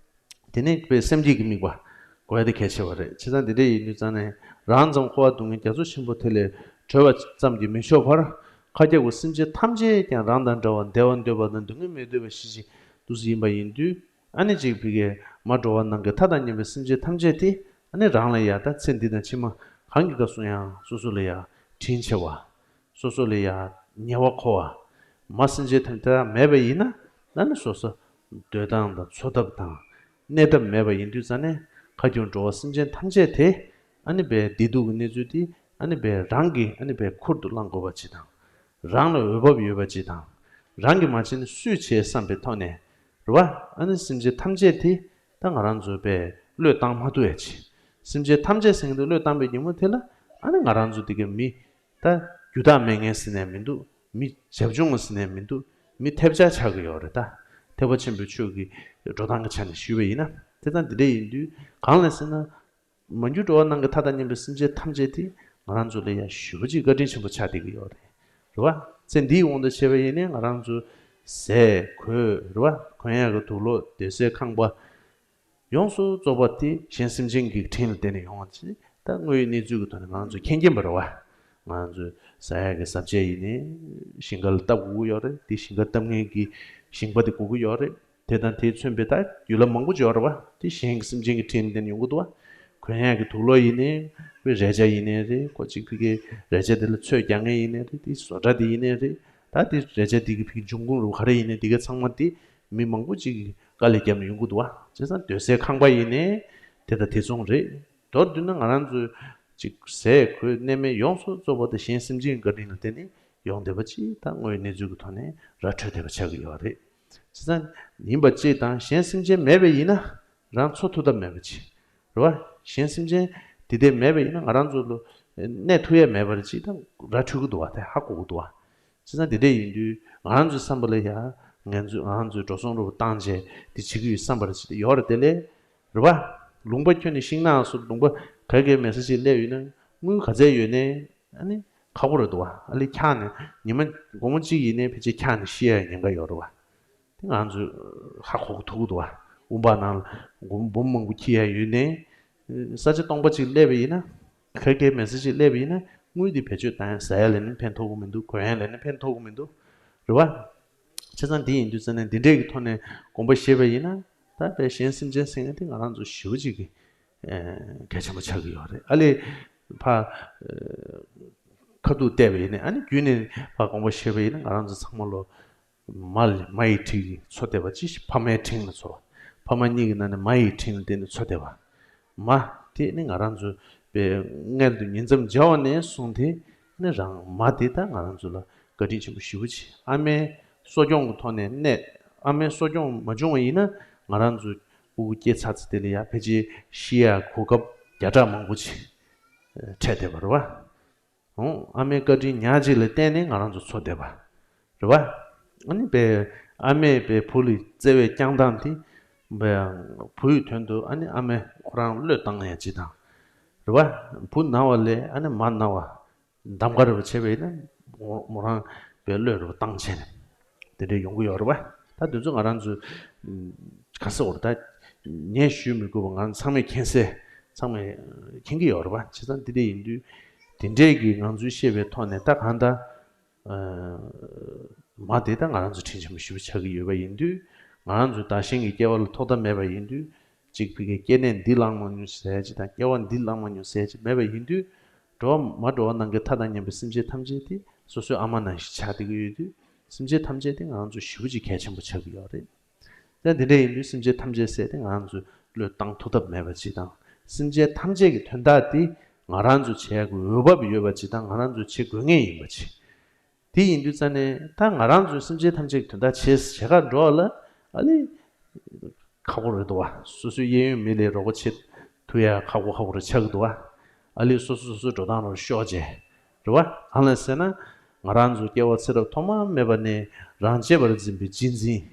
དེ་ནས་དཔེ་སེམས་བསྐྱེད་ཀྱི་དམིགས་པ་དགོས་ཡ་དེ་གལ་ཆེ་བ་རེད། བྱས་ཙང་དེ་འདྲ་ཡིན་དུས་ཙང་ནས་རང་ཙམ་འཁོར་བ་སྡུག་བསྔལ་རྒྱ་མཚོ་ཆེན་པོ་དེ་ལས་གྲོལ་བ་ཙམ་གྱིས་མི་ཆོག་པར་མཁའ་ཁྱབ་ཀྱི་སེམས་ཅན་ཐམས་ཅད་ཀྱང་རང་དང་འདྲ་བར་བདེ་བ་འདོད་པ་དང་སྡུག་བསྔལ་མི་འདོད་པ་ཞི་ཞིང་དུས་སུ་ཡིན་པ་ཡིན་དུས་ཨ་ནི་གཅིག་ཕ་གིའི་མ་འགྲོ་བ་ནང་གི་མཐའ་དང་མཉམ་པའི་སེམས་ཅན་ཐམས་ཅད་དེ་ཨ་ནི་རང་ལ་ཡ་ད་ཚེ་འདི་དང་ཕྱི་མ་གང་གི་སྐབས་སུ་ཡང་སོ་སོ་ལ་ཡ་དྲིན་ཆེ་བ། སོ་སོ་ལ་ཡང་ཉེ་བར་མཁོ་བ། མ་སེམས་ཅན་ཐམས་ཅད་མེད་པ་ཡིན་ན་ཨ་ནི་སོ་སོ་སྡོད་སྟངས་དང་འཚོ་ཐབས་དང་གནས་ཐབས་མེད་པ་ཡིན་དུས་ཙང་ནས་མཁའ་ཁྱབ་འགྲོ་བ་སེམས་ཅན་ཐམས་ཅད་དེ་ཨ་ནི་པའི་བདེ་སྡུག་གི་གནས་ཚུལ་དེ་ཨ་ནི་པའི་རང་གིས་ཨ་ནི་པའི་ཁུར་དུ་བླང་དགོས་པ་ཅིག་དང་། རང་ལ་འོས་བབ་ཡོད་པ་ཅིག་དང་། རང་གིས་མ་བྱས་ན་སུས་བྱེད་བསམ་པའི་ཐོག་ནས་རེད་བ། ཨ་ནི་སེམས་ཅན་ཐམས་ཅད་དེ་ད་ང་རང་ཚོ་པའི་བློས་བཏང་མ་ཐུབ་ཡ་ཅིག་སེམས་ཅན་ཐམས་ཅད་ཟེར་མཁན་དེ་བློས་བཏང་པའི་ཉིན་མོ་དེ་ལ་ཨ་ནི་ང་རང་ཚོ་དེ་གའི་མི། ད་རྒྱུ་དག་མེད་མཁན་ཟེར་ནས་མི་འདུག་མི་བྱབ་ཆུང་ཟེར་ནས་མི་འདུག་མི་ཐེབས་ཆག་ཆགས་ཀྱི་ཡོད་རེད། ད་ཐེག་པ་ཆེན་པོའི་ཆོས་ཀྱི་འགྲོ་སྟངས་ཀྱི་ཆ་ནས་ཞུས་པ་ཡིན་ན། དེ་ཙང་འདི་འདྲ་ཡིན་དུས་གང་ལ་ཟེར་ན། མ་གྱུར་འགྲོ་བ་ནང་གི་མཐའ་དང་མཉམ་པའི་སེམས་ཅན་ཐམས་ཅད་དེ་ང་རང་ཚོ་ལ་ཡང་ཞེ་པོ་ཅིག་བཀའ་དྲིན་ཆེན་པོ་ཆགས་བསྡད་ཀྱི་ཡོད་རེད། རེད་བ། ཚེ་འདིའི་དབང་དུ་བྱས་པ་ཡིན་ནའི་ང་རང་ཚོ་ཟས་གོས་རེད་བ། གོན་ཡག་གི་དུག་ལོག་སྡོད་སའི་ཁང་པ། ཡོངས་སུ་རྫོགས་པ་དེ་གཞན་སེམས་ཅན་གྱི་དྲིན་ལ་བརྟེན་ནས་ཡོང་བ་ཅིག་ད་དངོས་ཡོད་གནས་ཚུལ་གྱི་ཐོག་ནས་ང་རང་ཚོས་མཁྱེན་མཁྱེན་པ་རེད་བ། ང་རང་ཚོས་ཟ་ཡག་གི་བཟའ་བཅའ་ཡིན་ནའི་ཞིང་ཁ་ལ་བཏབ་དགོས་ཀྱི་ཡོད་རེད། དེ་ཞིང་ཁ་བཏབ་མཁན་གྱི་ཞིང་པ་དེ་དགོས་ཀྱི་ཡོད་རེད། དེ་དང་དེས་མཚོན་པའི་ད་རྒྱུ་ལམ་མང་པོ་ཅིག་ཡོད་རེད་བ། དེ་གཞན་གྱི་སེམས་ཅན་གྱི་དྲིན་ལ་བརྟེན་ནས་ཡོང་གི་འདུག་བ། གོན་ཡག་གི་དུག་ལོག་ཡིན་ནའི་རེད། རས་ཆ་ཡིན་ནའི་རེད། ཁོ་གཅིག་ཕ་གིའི་རས་ཆ་དེ་ལ་ཚོས་རྒྱག་མཁན་ཡིན་ནའི་རེད། དེ་བཟོ་གྲྭ་དེ་ཡིན་ནའི་རེད། ད་དེ་རས་ཆ་དེ་གི་ཕ་གིའི་འབྱུང་ཁུངས་རུ་ག་རེ་ཡིན་ནའི་དེ་ག་ཚང་མ་དེ་མི་མང་པོ་ཅིག་གིས་དཀའ་ལས་བརྒྱབ་ནས་ཡོང་གི་འདུག་བ། བྱས་ཙང་སྡོད་སའི་ཁང་པ་ཡིན་ནའི་དེ་དང་དེ་མཚུངས་རེད། མདོར་བསྡུས་ན་ང་རང་ཚོའི་ཅིག་ཟས་གོས་གནས་མལ་ཡོངས་སུ་རྫོགས་པ་དེ་གཞན་སེམས་ཅན་གྱི་བཀའ་དྲིན་ལ་བརྟེན་ནས་ཡོང་བསྡད་པ་ཅིག་ད་དངོས་ཡོད་གནས་ཚུལ་གྱི་ཐོག་ནས་ར་འཕྲོད་བསྡད་པ་ཆགས་ཀྱི་ཡོད་རེད། བྱས་ཙང་ཡིན་པ་གཅིག་དང་གཞན་སེམས་ཅན་མེད་པ་ཡིན་ན་རང་འཚོ་ཐུབ་ཐབས་མེད་པ་ཅིག་རེད་བ། གཞན་སེམས་ཅན་དེ་དེ་མེད་པ་ཡིན་ན་ང་རང་ཚོ་ལ་གནས་ཐུབ་ཡ་མེད་པ་རེད་ཅིག་ད་ར་འཕྲོད་ཀྱི་འདུག་བ། དེ་ཧ་གོ་གི་འདུག་བ། བྱས་ཙང་དེ་འདྲ་ཡིན་དུས་ང་རང་ཚོའི་བསམ་པ་ལ་ཡ་ང་ཚོས་ང་རང་ཚོའི་འགྲོ་སོང་རུ་བཏང་བྱས་དེ་བྱེད་ཀྱི་ཡོད་བསམ་པ་རེད་ཅིག་ཡོད་རེད། དེ་ལས་རེད་བ། ལུང་པ་ཁྱོན་ནས་ཤིང་ནགས་སུ་ལུང་པ་ག་གེ་མེད་ས་ཅིག་སླེབས་ཡོད་ན་དངུལ་ག་ཚད་ཡོད་ནའི་ཨ་ནི་ཁག་པོ་རེད་འདུག་བ། ཨ་ལས་འཁྱག་ནས་ཉི་མ་སྒོར་མོ་གཅིག་ཡིན་ནའི་ཕལ་ཆེར་འཁྱག་ནས་ཤི་ཡ་ཉེན་ཁ་ཡོད་རེད་བ། དེ་ང་ཚོས་ཧ་གོ་གི་ཐུག་གི་འདུག་བ། དབུ་འབག་ནང་ལ་སྒོར་མོ་འབུམ་མང་པོ་འཁྱེར་ཡ་ཡོད་ནའི་ས་ཆ་སྟོང་པ་གཅིག་སླེབས་པ་ཡིན་ན། ག་གེ་མེད་ས་ཅིག་སླེབས་པ་ཡིན་ན་དངུལ་འདི་བེད་སྤྱོད་བཏང་ཡ། ཟ་ཡ་ལས་ནི་ཕན་ཐོགས་ཀྱི་མི་འདུག་གོན་ཡ་ལས་ནི་ཕན་ཐོགས་ཀྱི་མི་འདུག་རེད་བ། བྱས་ཙང་འདི་ཡིན་དུས་ཙང་ནས་འདི་འདྲས་ཀྱི་ཐོག་ནས་དགོངས་པ་བཞེས་པ་ཡིན་ན་ད་དཔེ་གཞན་སེམས་ཅན་ཟེར་མཁན་དེ་ང་རང་ཚོ་ཞེ་པོ་ཅིག་གི་གལ་ཆེན་པོ་ཆགས་ཀྱི་ཡོད་རེད། ཨ་ལས་ཕ་ཁ་ཐུག་བལྟས་པ་ཡིན་ན། ཨ་ནི་རྒྱུད་ནས་ཕ་དགོངས་པ་བཞེས་པ་ཡིན་ན་ང་རང་ཚོ་ཚང་མ་ལོ། མ་ལ་མ་ཡི་དྲིང་འཚོ་བསྡད་པ་ཅིག་ཕ་མའི་དྲིང་ལ་འཚོ་བ། ཕ་མ་གཉིས་ཀྱི་ནང་ནས་མ་ཡི་དྲིང་ལ་བརྟེན་ནས་འཚོ་བསྡད་པ། མ་དེ་ནི་ང་རང་ཚོ་པའི་མངལ་དུ་ཉིང་མཚམས་སྦྱར་བ་ནས་བཟུང་སྟེ་ནི་རང་མ་དེ་ད་ང་རང་ཚོ་ལ་བཀའ་དྲིན་ཆེན་པོ་ཞེ་པོ་ཅིག་ཨ་མའི་གསོ་སྐྱོང་གི་ཐོག་ནས་གནས། ཨ་མའི་གསོ་སྐྱོང་མ་བྱུང་བ་ཡིན་ན་ང་རང་ཚོ་ཕྲུ་གུ་སྐྱེས་ཚར་ཚེ་དེ་ལ་ཡ་ཕལ་ཆེར་ཤི་ཡ་གོ་སྐབས་བརྒྱ་ཕྲག་མང་པོ་ཅིག་འཕྲད་བསྡད་པ་རེད་བ། ཨ་མའི་བཀའ་དྲིན་ཉག་གཅིག་ལ་བརྟེན་ནས་ང་རང་ཚོ་འཚོ་བསྡད་པ་རེད་བ། ཨ་ནི་པའི་ཨ་མས་པའི་བུ་ལ་བརྩེ་བས་བསྐྱངས་སྟངས་དེ་པའི་བུ་ཡི་དོན་དུ་ཨ་ནི་ཨ་མས་ཁོ་རང་བློས་བཏང་ཡ་ཅིག་དང་། རེད་བ། བུ་ན་བ་ལས་ཨ་ནི་མ་ན་བ། གདམ་ག་རེ་བ་བྱས་པ་ཡིན་ན་མོ་མོ་རང་པའི་བློས་རེ་བ་བཏང་བྱས་ནས་དེ་འདྲའི་ཡོང་གི་ཡོད་རེད་བ། ད་དེ་ཚོ་ང་རང་ཚོ་ག་ས་འོར་ད་ངས་ཞུས་མི་དགོས་པ་ང་ཚང་མས་མཁྱེན་གསལ་ཚང་མས་མཁྱེན་གྱི་ཡོད་རེད་བ། བྱས་ཙང་འདི་འདྲ་ཡིན་དུས་དེ་འདྲས་ཀྱི་ང་ཚོའི་བཤད་པའི་ཐོག་ནས་ད་གང་ལྟར་མ་དེ་ད་ང་རང་ཚོ་དྲིན་ཆེན་པོ་ཞེ་པོ་ཆགས་ཀྱི་ཡོད་པ་ཡིན་དུས་ང་རང་ཚོ་བདག་གཞན་གྱི་སྐྱེ་བ་ལ་ཐོག་མཐའ་མེད་པ་ཡིན་དུས། གཅིག་ཕ་གིའི་སྐྱེ་གནས་འདི་བླངས་མ་མྱོང་ཟེར་ཅིག་དང་སྐྱེ་བ་འདི་བླངས་མ་མྱོང་ཟེར་ཅིག་མེད་པ་ཡིན་དུས། འགྲོ་བ་མ་འགྲོ་བ་ནང་གི་མཐའ་དང་མཉམ་པའི་སེམས་ཅན་ཐམས་ཅད་དེ་སོ་སོའི་ཨ་མ་ནང་བཞིན་ཆགས་བསྡད་ཀྱི་ཡོད་དུས། སེམས་ཅན་ཐམས་ཅད་དེ་ང་རང་ཚོ་ཞེ་པོ་ཅིག་གལ་ཆེན་པོ་ཆགས་ཀྱི་ཡོད་རེད། ད་འདི་འདྲ་ཡིན་དུས་སེམས་ཅན་ཐམས་ཅད་ཟེར་དེ་ང་རང་ཚོས་བློས་བཏང་ཐུབ་ཐབས་མེད་པ་ཅིག་དང་། སེམས་ཅན་ཐམས་ཅད་ཀྱི་དོན་དག་དེ་ང་རང་ཚོས་བྱེད་ཡག་གི་འོས་བབ་ཡོད་པ་ཅིག་དང་ང་རང་ཚོས་བྱེད་དགོས་ངེས་ཡིན་པ་ཅིག་དེ་ཡིན་དུས་ཙ་ནས་ད་ང་རང་ཚོའི་སེམས་ཅན་ཐམས་ཅད་ཀྱི་དོན་དག་བྱེད་བྱེད་གར་འགྲོ་བ་ལ་ཨ་ལི་ཁག་པོ་རེད་འདུག་བ། སོ་སོའི་གཡས་གཡོན་མི་ལ་རོགས་པ་བྱེད་ཐུབ་ཡ་ཁག་པོ་ཁག་པོ་རེད་ཆགས་ཀྱི་འདུག་བ། ཨ་ལི་སོ་སོ་སོ་སོའི་འགྲོ་སྟངས་རོགས་ཤོག་བྱས་རེད་བ། གང་ལ་ཟེར་ན་ང་རང་ཚོ་སྐྱེ་བ་ཚེ་རབས་ཐོག་མ་མེད་པ་ནས་རང་གཅེས་པར་འཛིན་པའི་གཅེས་འཛིན།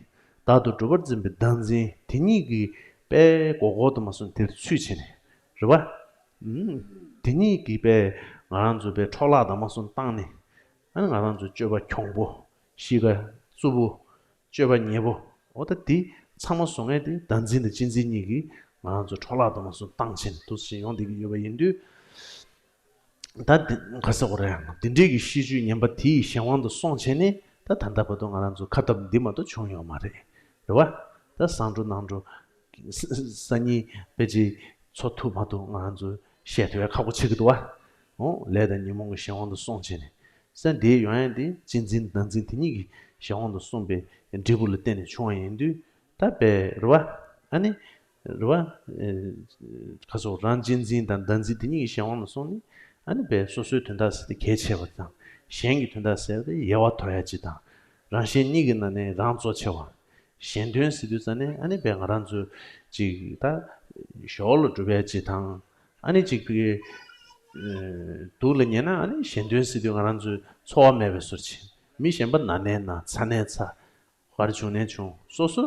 བདག་ཏུ་སྒྲུབ་པར་འཛིན་པའི་བདག་འཛིན་དེ་གཉིས་ཀྱིས་དཔེ་མགོ་སྐོར་དུ་མ་སོང་དེར་ཚུད་བྱས་ནས་རེད་བ། ཨུམ། དེ་གཉིས་ཀྱིས་དཔེ་ང་རང་ཚོ་དཔེ་འཕྲོ་བརླག་དང་མ་སོང་བཏང་ནས། ཨ་ནི་ང་རང་ཚོ་སྤྱོད་པ་གྱོང་པོ། གཤིས་ཀ་རྩུབ་པོ། སྤྱོད་པ་ཉེས་པོ། འོ་ད་དེ་ཚང་མ་བཟོ་མཁན་དེ་བདག་འཛིན་དང་གཅེས་འཛིན་གཉིས་ཀྱིས་ང་རང་ཚོ་འཕྲོ་བརླག་དང་མ་སོང་བཏང་བྱས་ནས་འདུག་སེ་ཡོང་བསྡད་ཀྱི་ཡོད་པ་ཡིན་དུས། ད་འདི་ག་ཟེར་དགོས་རེད། འདི་འདྲའི་གི་ཤེས་སྤྱོད་ངན་པ་དེ་ཡི་གཞན་དབང་དུ་སོང་བྱས་ནས་ད་ད་ལྟ་བར་དུ་ང་རང་ཚོ་ཁ་འཐབ་འདི་མ་གཏོགས་བྱུང་ཡོད་མ་རེད། རེད་བ། ད་སང་འགྲོ་གནངས་འགྲོ། སང་ཉིན་ཕལ་ཆེར་འཚོ་ཐུབ་མ་ཐུབ་ང་རང་ཚོ་བཤད་ཐུབ་ཡ་ཁག་པོ་ཆགས་ཀྱི་འདུག་བ། འོ་ལས་དང་ཉོན་མོངས་ཀྱི་གཞན་དབང་དུ་སོང་བྱས་ནས། སེམས་འདིའི་ཡོང་ཡ་འདི་གཅེས་འཛིན་བདག་འཛིན་དེ་གཉིས་ཀྱི་གཞན་དབང་དུ་སོང་བའི་འབྲས་བུ་ལ་བརྟེན་ནས་བྱུང་བ་ཡིན་དུས། ད་དཔེ་རེད་བ། ཨ་ནི། རེད་བ། ཁ་སོགས་རང་གཅེས་འཛིན་དང་བདག་འཛིན་དེ་གཉིས་ཀྱི་གཞན་དབང་དུ་སོང་ནས། ཨ་ནི་དཔེ་སོ་སོའི་དོན་དག་ཟེར་ཏེ་གལ་ཆེ་བ་དང་། གཞན་གྱི་དོན་དག་ཟེར་ཏེ་ཡལ་བ་དོར་ཡ་ཅིག་དང་། རང་གཞན་གཉིས་ཀྱི་ནང་ནས་རང་གཙོ་ཆེ་བ། གཞན་དོན་ཟེར་དུས་ཙ་ནས་ཨ་ནི་དཔེ་ང་རང་ཚོ་ཅིག་ད་ཞོར་ལ་སྒྲུབ་ཡ་ཅིག་དང་། ཨ་ནི་ཅིག་དེ་གི་སྡུག་ལ་ཉེ་ན་ཨ་ནི་གཞན་དོན་ཟེར་དུས་ང་རང་ཚོའི་འཚོ་བ་མེད་པའི་བཟོ་ཅིག་མི་གཞན་པ་ན་ནས་ན་ཚ་ནས་ཚ། ག་རེ་བྱུང་ནས་བྱུང་། སོ་སོ་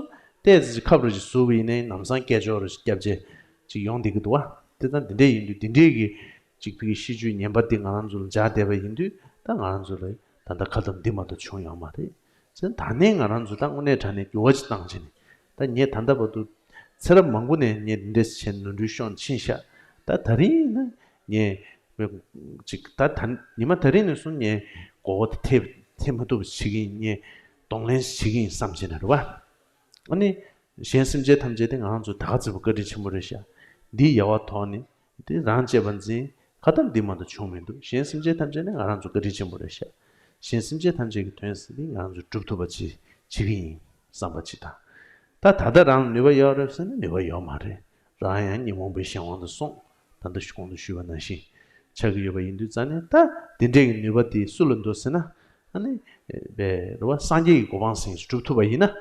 ཏོག་ཙམ་ཅིག་ཁབ་རེ་ཅིག་ཟུག་པ་ཡིན་ནའི་ལམ་སང་སྐད་ཅོར་རེ་ཅིག་བརྒྱབ་བྱས་ཅིག་ཡོང་བསྡད་ཀྱི་འདུག་བ། དེ་ལྟར་འདི་འདྲས་ཡིན་དུས་འདི་འདྲས་ཀྱི་ཅིག་ཕ་གི་ཤེས་སྤྱོད་ངན་པ་འདི་ང་རང་ཚོ་ལ་འཇགས་བསྡད་པ་ཡིན་དུས་ད་ང་རང་ཚོ་ལ་ད་ལྟ་ཁ་འཐབ་འདི་མ་གཏོགས་བྱུང་ཡོད་མ་རེད། ཟེར་ད་ནས་ང་རང་ཚོ་ད་དངོས་གནས་དྲང་གནས་འགྱུར་བ་ཅིག་བཏང་བྱས་ནས་ད་ངས་ད་ལྟ་བར་དུ་ཚེ་རབས་མང་པོ་ནས་ངས་འདི་འདྲས་བྱས་ནོར་འཁྲུལ་ཤོར་ཕྱིན་ཤག་ད་ད་རིང་ཡིན་ན་ངས་ཅིག་ད་ད་ཉི་མ་ད་རིང་ནས་བཟུང་ངས་མགོ་བོ་དེ་ཐེབས་ཐེབས་མ་ཐུབ་པ་བྱེད་ཀྱི་ཡིན། ངས་གདོང་ལེན་བྱེད་ཀྱི་ཡིན་བསམ་བྱས་ནས་རེད་བ། ཨ་ནི། གཞན་སེམས་ཅན་ཐམས་ཅད་དེ་ང་རང་ཚོ་ད་ག་ཙམ་བཀའ་དྲིན་ཆེན་པོ་རེད་ཤག་འདིའི་ཡལ་བ་དོར་ནས་དེ་རང་གཅེས་པར་འཛིན། ཁ་འཐབ་འདི་མ་གཏོགས་བྱུང་མི་འདུག་གཞན་སེམས་ཅན་ཐམས་ཅད་ནི་ང་རང་ཚོ་བཀའ་དྲིན་ཆེན་པོ་རེད་ཤག་གཞན་སེམས་ཅན་ཐམས་ཅད་ཀྱི་དོན་ཟེར་འདི་ང་རང་ཚོ་སྒྲུབ་ཐུབ་པ་ཅིག་བྱེད་ཀྱི་ཡིན་བསམ་པ་ཅིག་དང་། ད་ད་ལྟ་རང་ལ་ནུས་པ་ཡོད་རེད་ཟེར་ན་ནུས་པ་ཡོད་མ་རེད། རང་ཡང་ཉོན་མོངས་པའི་གཞན་དབང་དུ་སོང་། ད་ལྟ་གོང་དུ་ཞུས་པ་ནང་བཞིན་ཆགས་ཀྱི་ཡོད་པ་ཡིན་དུས་ཙ་ནས་ད་འདི་འདྲས་ཀྱི་ནུས་པ་དེ་སུ་ལ་འདུག་ཟེར་ན། ཨ་ནི། རྦད་རེད་བ། སངས་རྒྱས་ཀྱི་གོ་འཕང་ཟེར་མཁན་ཞིག་སྒྲུབ་ཐུབ་པ་ཡིན་ན།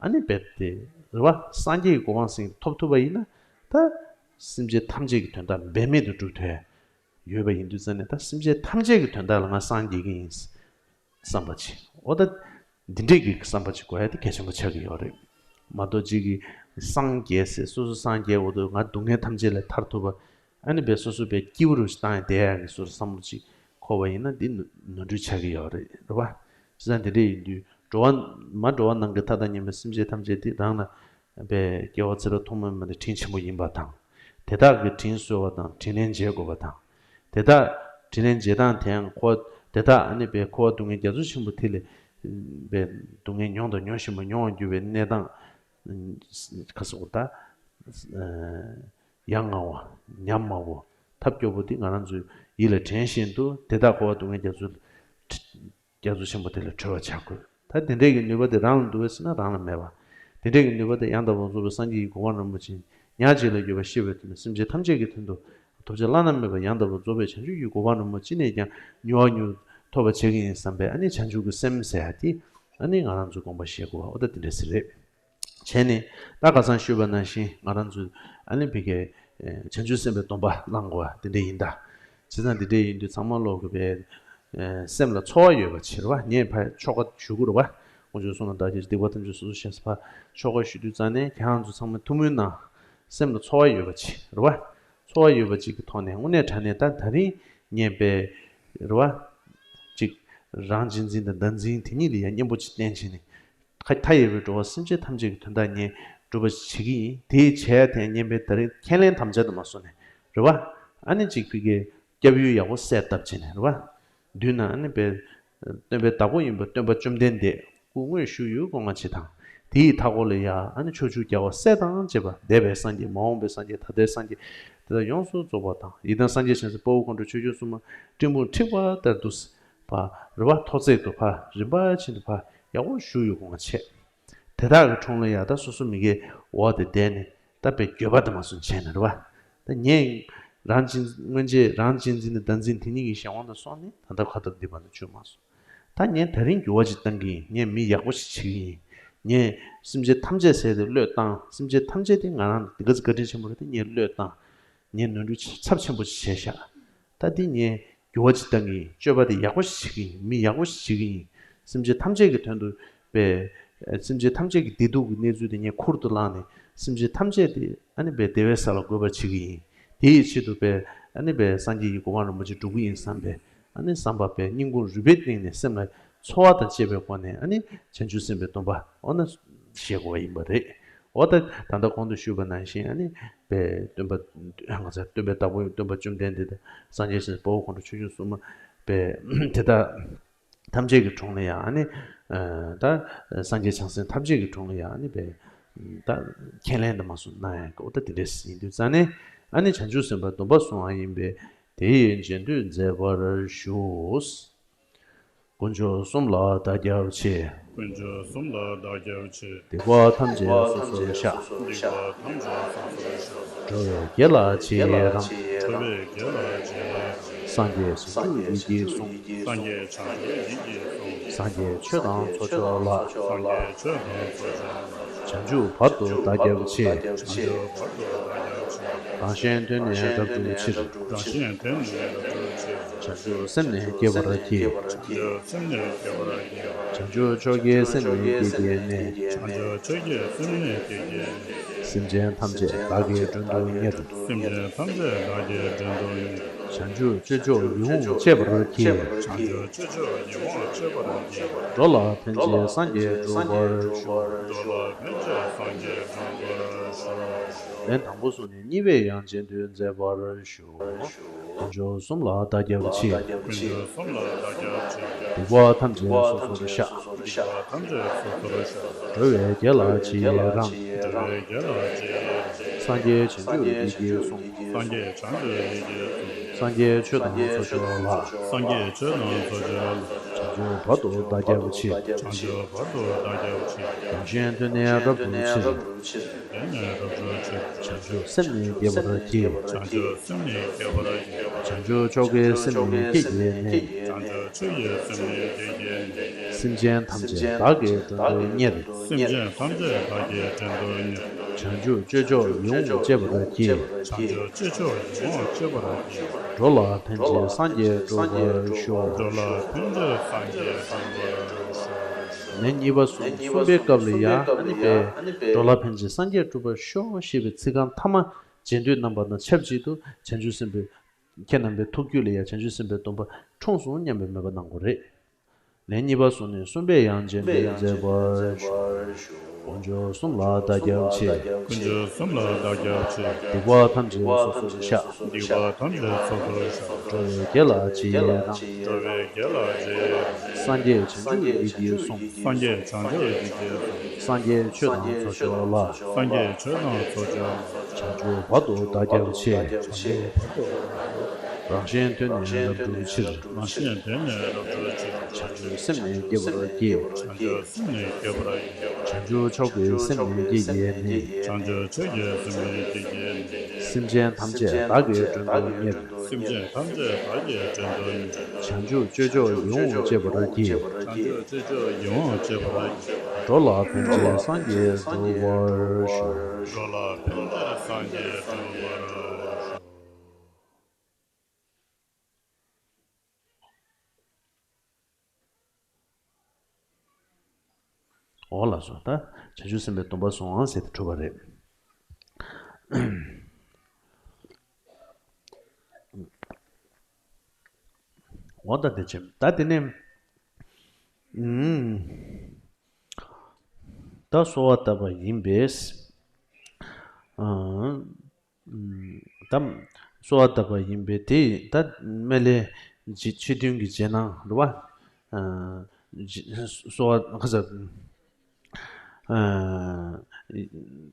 ཨ་ནི་རྦད་དེ་རེད་བ། སངས་རྒྱས་ཀྱི་གོ་འཕང་ཟེར་མཁན་ཐོབ་ཐུབ་པ་ཡིན་ན། ད་སེམས་ཅན་ཐམས་ཅད་ཀྱི་དོན་དག་འབད་མེད་དུ་སྒྲུབ་ཐུབ་ཡོད་པ་ཡིན་དུས་ཙ་ནས་ད་སེམས་ཅན་ཐམས་ཅད་ཀྱི་དོན་དག་ལ་ང་སངས་རྒྱས་ཀྱི་ཡིན། བསམ་པ་ཅིག་འོ་ད། འདི་འདྲས་ཀྱི་བསམ་པ་ཅིག་དགོས་ཡ་དེ་གལ་ཆེན་པོ་ཆགས་ཀྱི་ཡོད་རེད། མ་གཏོགས་ཅིག་གིས་སངས་རྒྱས་ཟེར་སོ་སོ་སངས་རྒྱས་འོ་དོ་ང་སྡུག་བསྔལ་ཐམས་ཅད་ལས་ཐར་ཐུབ་པ། ཨ་ནི་བས་སོ་སོ་བས་སྐྱིད་པོ་རུ་ཞིག་བཏང་ཡ་བསྡད་ཡ་གི་སོ་སོ་བསམ་བློ་ཅིག་འཁོར་བ་ཡིན་ན་འདི་ནོར་འཁྲུལ་ཆགས་ཀྱི་ཡོད་རེད། རེད་བ། བྱས་ཙང་འདི་འདྲས་ཡིན་དུས་འགྲོ་བ་མ་འགྲོ་བ་ནང་གི་མཐའ་དང་མཉམ་པའི་སེམས་ཅན་ཐམས་ཅད་དེ་རང་ལ། པའི་སྐྱེ་བ་ཚེ་རབས་ཐོག་མ་མ་ནས་དྲིན་ཆེན་པོ་ཡིན་པ་དང་། དེ་དག་གི་དྲིན་གཟོ་བ་དང་དྲིན་ལན་འཇལ་དགོས་པ་དང་། དེ་དག་དྲིན་ལན་འཇལ་སྟངས་དེའང་ཁོ་དེ་དག་ཨ་ནི་པའི་འཁོར་བ་སྡུག་བསྔལ་རྒྱ་མཚོ་ཆེན་པོ་དེ་ལས་པའི་སྡུག་བསྔལ་མྱོང་དང་མྱོང་བཞིན་པ་མྱོང་བར་འགྱུར་བའི་གནས་སྟངས་ཁ་སོགས་ད་ཡ་ང་བ་ཉམ་དམའ་བོ་ཐབས་སྐྱོ་བོ་དེ་ང་རང་ཚོའི་ཡིད་ལ་དྲན་བཞིན་དུ་དེ་དག་འཁོར་བ་སྡུག་བསྔལ་རྒྱ་མཚོ། རྒྱ་མཚོ་ཆེན་པོ་དེ་ལས་གྲོལ་བར་བྱ་དགོས། ད་དེ་འདྲས་ཀྱི་ནུས་པ་དེ་རང་ལ་འདུག་པས་ཟེར་ན་རང་ལ་མེད་པ། དེ་འདྲས་ཀྱི་ནུས་པ་དེ་ཡང་དག་པར་རྫོགས་པའི་སངས་རྒྱས་ཀྱི་གོ་འཕང་རིན་པོ་ཆེ་ཉག་གཅིག་ལ་ཡོད་པ་ཤེས་པའི་ཐོག་ནས་སེམས་ཅན་ཐམས་ཅད་ཀྱི་དོན་དུ་ཐོབ་བྱ་བླ་ན་མེད་པ་ཡང་དག་པར་རྫོགས་པའི་བྱང་ཆུབ་ཀྱི་གོ་འཕང་རིན་པོ་ཆེ་ཅི་ནས་ཀྱང་མྱུར་བ་མྱུར་ཐོབ་པར་བྱེད་ཀྱི་ཡིན་བསམ་པའི་ཨ་ནི་བྱང་ཆུབ་ཀྱི་སེམས་ཟེར་ཡ་དེ་ཨ་ནི་ང་རང་ཚོས་དགོངས་པ་བཞེས་དགོས་པ་འོ་ད་དེ་འདྲས་ཟེར་རེད། བྱས་ནས་ད་ཁ་སང་ཞུས་པ་ནང་བཞིན་ང་རང་ཚོས་ཨ་ནི་ཕ་གིའི་བྱང་ཆུབ་སེམས་དཔའི་སྡོམ་པ་བླང་དགོས་པ་དེ་འདྲ་ཡིན་ད། བྱས་ཙང་འདི་འདྲ་ཡིན་དུས་ཚང་མ་ལོག་གི་བས་སེམས་ལ་ཚོར་བ་ཡོད་པ་བྱེད་རོགས། ངས་ཕར་ཆོ་ག་ཞུ་དགོས་རོགས། དཀོན་མཆོག་གསུམ་ལ་བདག་སྐྱབས་མཆི། སྡིག་པ་ཐམས་ཅད་སོ་སོར་བཤགས་ཟེར་ཕར་ཆོ་ག་ཞུ་དུས་ཙང་ནས་ཁྱེད་རང་ཚོ་ཚང་མས་ཐུགས་སྨོན་གནང་། སེམས་ལ་ཚོར་བ་ཡོད་པ་བྱེད་རོགས། ཚོར་བ་ཡོད་པ་ཅིག་གི་ཐོག་ནས་དངོས་གནས་དྲང་གནས་ད་ད་རིང་ངས་པའི་རེད་བ། ཅིག་རང་གཅེས་འཛིན་དང་བདག་འཛིན་དེ་གཉིས་ལ་ཡང་གཉེན་པོ་ཅིག་བསྟེན་བྱས་ནས། མཐའ་ཡས་པའི་འགྲོ་བ་སེམས་ཅན་ཐམས་ཅད་ཀྱི་དོན་དག་ངས་སྒྲུབ་པ་བྱེད་ཀྱི་ཡིན། དེའི་བྱས་དེ་ངས་པའི་ད་རིང་ཁས་ལེན་དམ་བཅའ་དུ་མ་སོང་ནས་རེད་བ། ཨ་ནི་ཅིག་ཕི་གའི་སྐྱབས་ཡུལ་ཡག་པོ་གསལ་བཏབ་བྱས་ནས་རེད་བ། མདུན་ན་ཨ་ནི་པའི་སྟོན་པའི་བདག་པོ་ཡིན་པ་སྟོན་པ་བཅོམ་ལྡན་འདས་སྐུ་དངོས་བཞུགས་ཡོད་སྐུ་ལྔ་བྱེད་དང་། དེའི་མཐའ་སྐོར་ལ་ཡ་ཨ་ནི་ཕྱོགས་བཅུའི་རྒྱལ་བ་སྲས་དང་བཅས་པ་འདས་པའི་སངས་རྒྱས་མ་འོངས་པའི་སངས་རྒྱས་ད་ལྟའི་སངས་རྒྱས་དེ་དག་ཡོངས་སུ་རྫོགས་པ་དང་ཡི་དམ་སངས་རྒྱས་བྱང་སེམས་དཔའ་བོ་དཀོན་མཆོག་ཆོས་སྐྱོང་སྲུང་མ་སྤྲིན་ཕུང་འཁྲིགས་པ་ལྟར་དུ་ཕར་རེ་བ་མཐོ་ཚད་དུ་ཕར་རིམ་པ་བཞིན་དུ་ཕར་ཡག་པོ་བཞུགས་ཡོད་སྐུ་ལྔ་བྱེད། དེ་དག་གི་དྲུང་ལ་ཡ་ད་སོ་སོ་མི་དགེ་འོག་དེ་བསྡད་ནས་ད་པའི་འགྱོད་པ་དེ་མ་སོང་བྱས་ནས་རེད་བ། ད་ངས་རང་གཅེས་སྔོན་ཆད་རང་གཅེས་འཛིན་དང་བདག་འཛིན་དེ་གཉིས་ཀྱི་གཞན་དབང་དུ་སོང་ནས་ད་ལྟ་ཁ་ཐུག་འདི་བར་དུ་བྱུང་མ་སོང་། ད་ངས་ད་རིང་འགྱུར་བ་ཅིག་གཏང་གི་ཡིན། ངས་མི་ཡག་པོ་ཞིག་བྱེད་ཀྱི་ཡིན། ངས་སེམས་ཅན་ཐམས་ཅད་ཟེར་ཏེ་བློས་བཏང་། སེམས་ཅན་ཐམས་ཅད་དེ་ང་རང་འདི་ག་ཚོད་བཀའ་དྲིན་ཆེན་པོ་རེད་དེ་ངས་བློས་བཏང་། ངས་ནོར་འཁྲུལ་ཚབས་ཆེན་པོ་ཞིག་བྱས་ཤག་ད་འདི་ངས་འགྱུར་བ་ཅིག་གཏང་གི་ཡིན། སྤྱོད་པ་དེ་ཡག་པོ་ཞིག་བྱེད་ཀྱི་ཡིན། མི་ཡག་པོ་ཞིག་བྱེད་ཀྱི་ཡིན། སེམས་ཅན་ཐམས་ཅད་ཀྱི་དོན་དུ་པའི་སེམས་ཅན་ཐམས་ཅད་ཀྱི་བདེ་སྡུག་གི་གནས་ཚུལ་དེ་ངས་ཁུར་དུ་བླངས་ནས་སེམས་ཅན་ཐམས་ཅད་དེ་ཨ་ནི་པའི་བདེ་བའི་ས་ལ་འགོད་པར་བྱེད་ཀྱི་ཡིན། དེ་ཡི་ཆེད་དུ་པའི་ཨ་ནི་པའི་སངས་རྒྱས་ཀྱི་གོ་འཕང་རིན་པོ་ཆེ་སྒྲུབ་ཀྱི་ཡིན་བསམ་པའི་ཨ་ནི་བསམ་པ་པའི་སྙིང་ཁུང་རུས་པའི་གཏིང་ནས་སེམས་ལ་ཚོར་བ་དང་བཅས་པའི་སྒོ་ནས་ཨ་ནི་བྱང་ཆུབ་སེམས་དཔའི་སྡོམ་པ་འོ་ན་བཞེས་དགོས་པ་ཡིན་པ་རེད། འོ་ད་ད་ལྟ་གོང་དུ་ཞུས་པ་ནང་བཞིན་ཨ་ནི་པའི་སྟོན་པ་ང་ཚོ་སྟོན་པའི་བདག་པོ་སྟོན་པ་བཅོམ་ལྡན་འདས་དང་སངས་རྒྱས་སེམས་དཔའ་བོ་དཀོན་མཆོག་ཆོས་སྐྱོང་སྲུང་མ་པའི་དེ་དག་ཐམས་ཅད་ཀྱི་དྲུང་ལ་ཡང་ཨ་ནི་ད་སངས་རྒྱས་བྱང་སེམས་ཐམས་ཅད་ཀྱི་དྲུང་ལ་ཡང་ཨ་ནི་པའི་ད་ཁས་ལེན་དུ་མ་སོང་ན་ཡང་འོ་ད་དེ་འདྲས་ཡིན་དུས་ཙང་ནས་ཨ་ནི་བྱང་ཆུབ་སེམས་དཔའི་སྡོམ་པ་བཟུང་བ་ཡིན་པས། དེ་ཡི་རྗེས་ཟློས་མཛད་པར་ཞུ། དཀོན་མཆོག་གསུམ་ལ་བདག་སྐྱབས་མཆི། དཀོན་མཆོག་གསུམ་ལ་བདག་སྐྱབས་མཆི། སྡིག་པ་ཐམས་ཅད་སོ་སོར་བཤགས། སྡིག་པ་ཐམས་ཅད་སོ་སོར་བཤགས། འགྲོ་བའི་དགེ་ལ་རྗེས་རང་། འགྲོ་བའི་དགེ་ལ་རྗེས་རང་། སངས་རྒྱས་བྱང་ཆུབ་ཡིད་ཀྱིས་བཟུང་། སངས་རྒྱས་བྱང་ཆུབ་ཡིད་ཀྱིས་བཟུང་། སངས་རྒྱས་ཆོས་དང་ཚོགས་མཆོག་ལ། སངས་རྒྱས་ཆོས་དང་ཚོགས་མཆོག་ལ། བྱང་ཆུབ་བར་དུ་བདག་སྐྱབས་མཆི། བྱང་ཆུབ་བར་དུ་བདག་སྐྱབས་མཆི། རང་གཞན་དོན་ནི་རབ་བསྒྲུབ་ཕྱིར། རང་གཞན་དོན་ནི་རབ་བསྒྲུབ་ཕྱིར། བྱང་ཆུབ་སེམས་ནི་བསྐྱེད་པར་བགྱི། བྱང་ཆུབ་སེམས་ནི་བསྐྱེད་པར་བགྱི། བྱང་ཆུབ་ཕྱོགས་ཀྱི་སེམས་ནི་བསྐྱེད་བགྱིས་ནས། བྱང་ཆུབ་ཕྱོགས་ཀྱི་སེམས་ནི་བསྐྱེད་བགྱིས་ནས། སེམས་ཅན་ཐམས་ཅད་བདག་གིས་མགྲོན་དུ་གཉེར། སེམས་ཅན་ཐམས་ཅད་བདག་གིས་མགྲོན་དུ་གཉེར། བྱང་ཆུབ་སྤྱོད་མཆོག་ཡིད་འོང་སྤྱད་པར་བགྱི། བྱང་ཆུབ་སྤྱོད་མཆོག་ཡིད་འོང་སྤྱད་པར་བགྱི། འགྲོ་ལ་ཕན་ཕྱིར་སངས་རྒྱས་འགྲུབ་པར་ཤོག། འགྲོ་ལ་ཕན་ཕྱིར་སངས་རྒྱས་འགྲུབ་པར་ཤོག། ལན་དང་པོ་བཟུང་ནས་གཉིས་པའི་ཡང་རྗེས་ཟློས་མཛད་པར་ཞུ། དཀོན་མཆོག་གསུམ་ལ་བདག་སྐྱབས་མཆི། དཀོན་མཆོག་གསུམ་ལ་བདག་སྐྱབས་མཆི། སྡིག་པ་ཐམས་ཅད་སོ་སོར་བཤགས། སྡིག་པ་ཐམས་ཅད་སོ་སོར་བཤགས། འགྲོ་བའི་དགེ་ལ་རྗེས་རང་། འགྲོ་བའི་དགེ་ལ་རྗེས་རང་། སངས་རྒྱས་བྱང་ཆུབ་ཡིད་ཀྱིས་བཟུང་། སངས་རྒྱས་བྱང་ཆུབ་ཡིད་ཀྱིས་བཟུང་། སངས་རྒྱས་ཆོས་དང་ཚོགས་མཆོག་ལ། སངས་རྒྱས་ཆོས་དང་ཚོགས་མཆོག་ལ། བྱང་ཆུབ་བར་དུ་བདག་སྐྱབས་མཆི། བྱང་ཆུབ་བར་དུ་བདག་སྐྱབས་མཆི། རང་གཞན་དོན་ནི་རབ་བསྒྲུབ་ཕྱིར། དོན་ནི་རབ་བསྒྲུབ་ཕྱིར། བྱང་ཆུབ་སེམས་ནི་བསྐྱེད་པར་བགྱི། བྱང་ཆུབ་སེམས་ནི་བསྐྱེད་པར་བགྱི། བྱང་ཆུབ་མཆོག་གི་སེམས་ནི་བསྐྱེད་བགྱིས་ནས། བྱང་ཆུབ་མཆོག་གི་སེམས་ནི་བསྐྱེད་བགྱིས་ནས། སེམས་ཅན་ཐམས་ཅད་བདག་གིས་མགྲོན་དུ་གཉེར། སེམས་ཅན་ཐམས་ཅད་བདག་གིས་མགྲོན་དུ་གཉེར། བྱང་ཆུབ་སྤྱོད་མཆོག་ཡིད་འོང་སྤྱད་པར་བགྱི། བྱང་ཆུབ་སྤྱོད་མཆོག་ཡིད་འོང་སྤྱད་པར་བགྱི། འགྲོ་ལ་ཕན་ཕྱིར་སངས་རྒྱས་འགྲུབ་པར་ཤོག། འགྲོ་ལ་ཕན་ཕྱིར་སངས་རྒྱས་འགྲུབ་པར་ཤོག། ལན་གཉིས་པ་བཟུང་གསུམ་པའི་སྐབས་ལ་ཡང་ཨ་ནི་པའི་འགྲོ་ལ་ཕན་ཕྱིར་སངས་རྒྱས་འགྲུབ་པར་ཤོག་ཞེས་པའི་ཚིག་རྐང་ཐ་མ་རྗེས་ཟློས་གནང་བ་དང་ཆབས་ཅིག་ཏུ་བྱང་ཆུབ་སེམས་དཔའི་ཁྱེད་རྣམ་པའི་ཐུགས་རྒྱུད་ལ་ཡང་བྱང་ཆུབ་སེམས་དཔའི་སྡོམ་པ་འཁྲུངས་སོང་སྙམ་པའི་མོས་པ་གནང་དགོས་རེད། ལན་གཉིས་པ་བཟུང་ནས་གསུམ་པའི་ཡང་རྗེས་ཟློས་མཛད་པར་ཞུ། དཀོན་མཆོག་གསུམ་ལ་བདག་སྐྱབས་མཆི། དཀོན་མཆོག་གསུམ་ལ་བདག་སྐྱབས་མཆི། སྡིག་པ་ཐམས་ཅད་སོ་སོར་བཤགས། སྡིག་པ་ཐམས་ཅད་སོ་སོར་བཤགས། འགྲོ་བའི་དགེ་ལ་རྗེས་རང་། འགྲོ་བའི་དགེ་ལ་རྗེས་རང་། སངས་རྒྱས་བྱང་ཆུབ་ཡིད་ཀྱིས་བཟུང་། སངས་རྒྱས་བྱང་ཆུབ་ཡིད་ཀྱིས་བཟུང་། སངས་རྒྱས་ཆོས་དང་ཚོགས་མཆོག་ལ། སངས་རྒྱས་ཆོས་དང་ཚོགས་མཆོག་ལ། བྱང་ཆུབ་བར་དུ་བདག་སྐྱབས་མཆི། བྱང་ཆུབ་བར་དུ། རང་གཞན་དོན་ནི་རབ་བསྒྲུབ་ཕྱིར། རང་གཞན་དོན་ནི་རབ་བསྒྲུབ་ཕྱིར། བྱང་ཆུབ་སེམས་ནི་བསྐྱེད་པར་བགྱི། བྱང་ཆུབ་སེམས་ནི་བསྐྱེད་པར་བགྱི། བྱང་ཆུབ་མཆོག་གི་སེམས་ནི་བསྐྱེད་བགྱིས་ནས། བྱང་ཆུབ་མཆོག་གི་སེམས་ནི་བསྐྱེད་བགྱིས་ནས། སེམས་ཅན་ཐམས་ཅད་བདག་གིས་མགྲོན་དུ་གཉེར། སེམས་ཅན་ཐམས་ཅད་བདག་གིས་མགྲོན་དུ་གཉེར། བྱང་ཆུབ་སྤྱོད་མཆོག་ཡིད་འོང་སྤྱད་པར་བགྱི། བྱང་ཆུབ་སྤྱོད་མཆོག་ཡིད་འོང་སྤྱད་པར་བགྱི། འགྲོ་ལ་ཕན་ཕྱིར་སངས་རྒྱས་འགྲུབ་པར་ཤོག། འགྲོ་ལ་ཕན་ཕྱིར་སངས་རྒྱས་འགྲུབ་པར་ཤོག། འོ་ལགས་སོ། ད་བྱང་ཆུབ་སེམས་དཔའི་སྡོམ་པ་སོང་ཟེར་ཏེ་གྲུབ་པ་རེད། འོ་ད་དེ་བྱས། ད་དེ་ནས་ཨུམ། ད་གསོལ་བ་བཏབ་པ་ཡིན་པས། ཨ། ཨུམ། ད་གསོལ་བ་བཏབ་པ་ཡིན་པས་དེ་ད་སྨན་བླའི་རྗེ་ཕྱི་དོན་གྱི་རྗེས་གནང་རེད་བ། ཨ། རྗེ་གསོལ་བ་ག་ས། ཨ།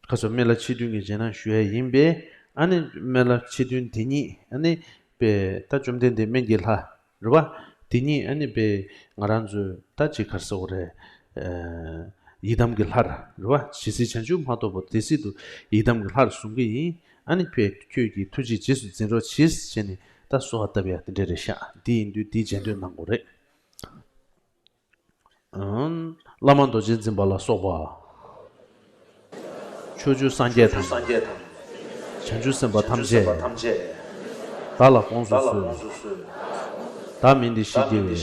ག་ས་སྨན་བླ་ཕྱི་དོན་གྱི་རྗེས་གནང་ཞུ་ཡ་ཡིན་པས། ཨ་ནི་སྨན་བླ་ཕྱི་དོན་དེ་ཉིད་ཨ་ནི་པས་ད་བཅོམ་ལྡན་འདས་སྨན་གྱི་ལྷ། རེད་བ། དེ་ཉིད་ཨ་ནི་པས་ང་རང་ཚོས་ད་ཅིག་ག་རེ་ཟེར་དགོས་རེད། ཨ། ཡི་དམ་གྱི་ལྷར་རེད་བ། ཇི་སྲིད་བྱང་ཆུབ་མ་ཐོབ་བར་དེ་སྲིད་དུ་ཡི་དམ་གྱི་ལྷར་གཟུང་གི་ཡིན། ཨ་ནི་པས་ཁྱོད་ཀྱི་ཐུགས་རྗེས་རྗེས་སུ་འཛིན་རོགས་གྱིས་ཟེར་ནས་ད་གསོལ་བ་བཏབ་ཡ་དེ་འདྲ་རེད་ཤག་དེ་ཡིན་དུས་དེའི་རྗེས་ཟློས་གནང་དགོས་རེད། ཨང་། བླ་མ་རྡོ་རྗེ་འཛིན་པ་ལ་སོགས་པ། ཕྱོགས་བཅུའི་སངས་རྒྱས་དང་། བྱང་ཆུབ་སེམས་དཔའ་ཐམས་ཅད། བདག་ལ་དགོངས་སུ་གསོལ། བདག་མིང་འདི་ཞེས་བགྱི་བས།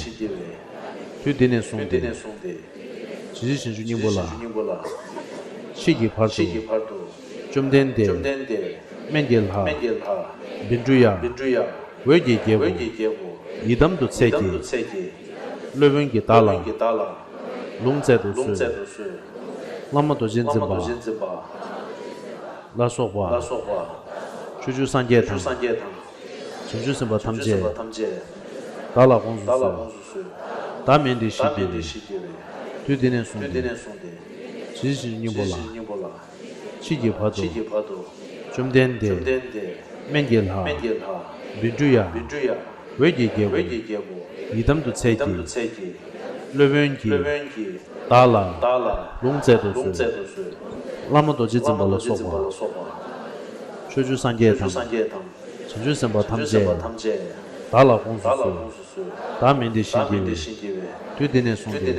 དུས་འདི་ནས་བཟུང་སྟེ། ཇི་སྲིད་བྱང་ཆུབ་སྙིང་པོ་ལ། མཆིས་ཀྱི་བར་དུ། བཅོམ་ལྡན་འདས། སྨན་གྱི་ལྷ། བཻ་ཌཱུརྱ། འོད་ཀྱི་རྒྱལ་པོ། ཡི་དམ་དུ་འཚལ་གྱི། སློབ་དཔོན་གྱིས་བདག་ལ། ལུང་སྩལ་དུ་གསོལ། བླ་མ་རྡོ་རྗེ་འཛིན་པ། ལ་སོགས་པ། ཕྱོགས་བཅུའི་སངས་རྒྱས་དང་། བྱང་ཆུབ་སེམས་དཔའ་ཐམས་ཅད། བདག་ལ་དགོངས་སུ་གསོལ། བདག་མིང་འདི་ཞེས་བགྱི་བས། དུས་འདི་ནས་བཟུང་སྟེ། ཇི་སྲིད་བྱང་ཆུབ་སྙིང་པོ་ལ། མཆིས་ཀྱི་བར་དུ། བཅོམ་ལྡན་འདས། སྨན་གྱི་ལྷ། བཻ་ཌཱུརྱ། འོད་ཀྱི་རྒྱལ་པོ། ཡི་དམ་དུ་འཚལ་གྱི། སློབ་དཔོན་གྱིས། བདག་ལ། ལུང་སྩལ་དུ་གསོལ། བླ་མ་རྡོ་རྗེ་འཛིན་པ་ལ་སོགས་པ། ཕྱོགས་བཅུའི་སངས་རྒྱས་དང་། བྱང་ཆུབ་སེམས་དཔའ་ཐམས་ཅད། བདག་ལ་དགོངས་སུ་གསོལ། བདག་མིང་འདི་ཞེས་བགྱི་བས། དུས་འདི་ནས་བཟུང་སྟེ།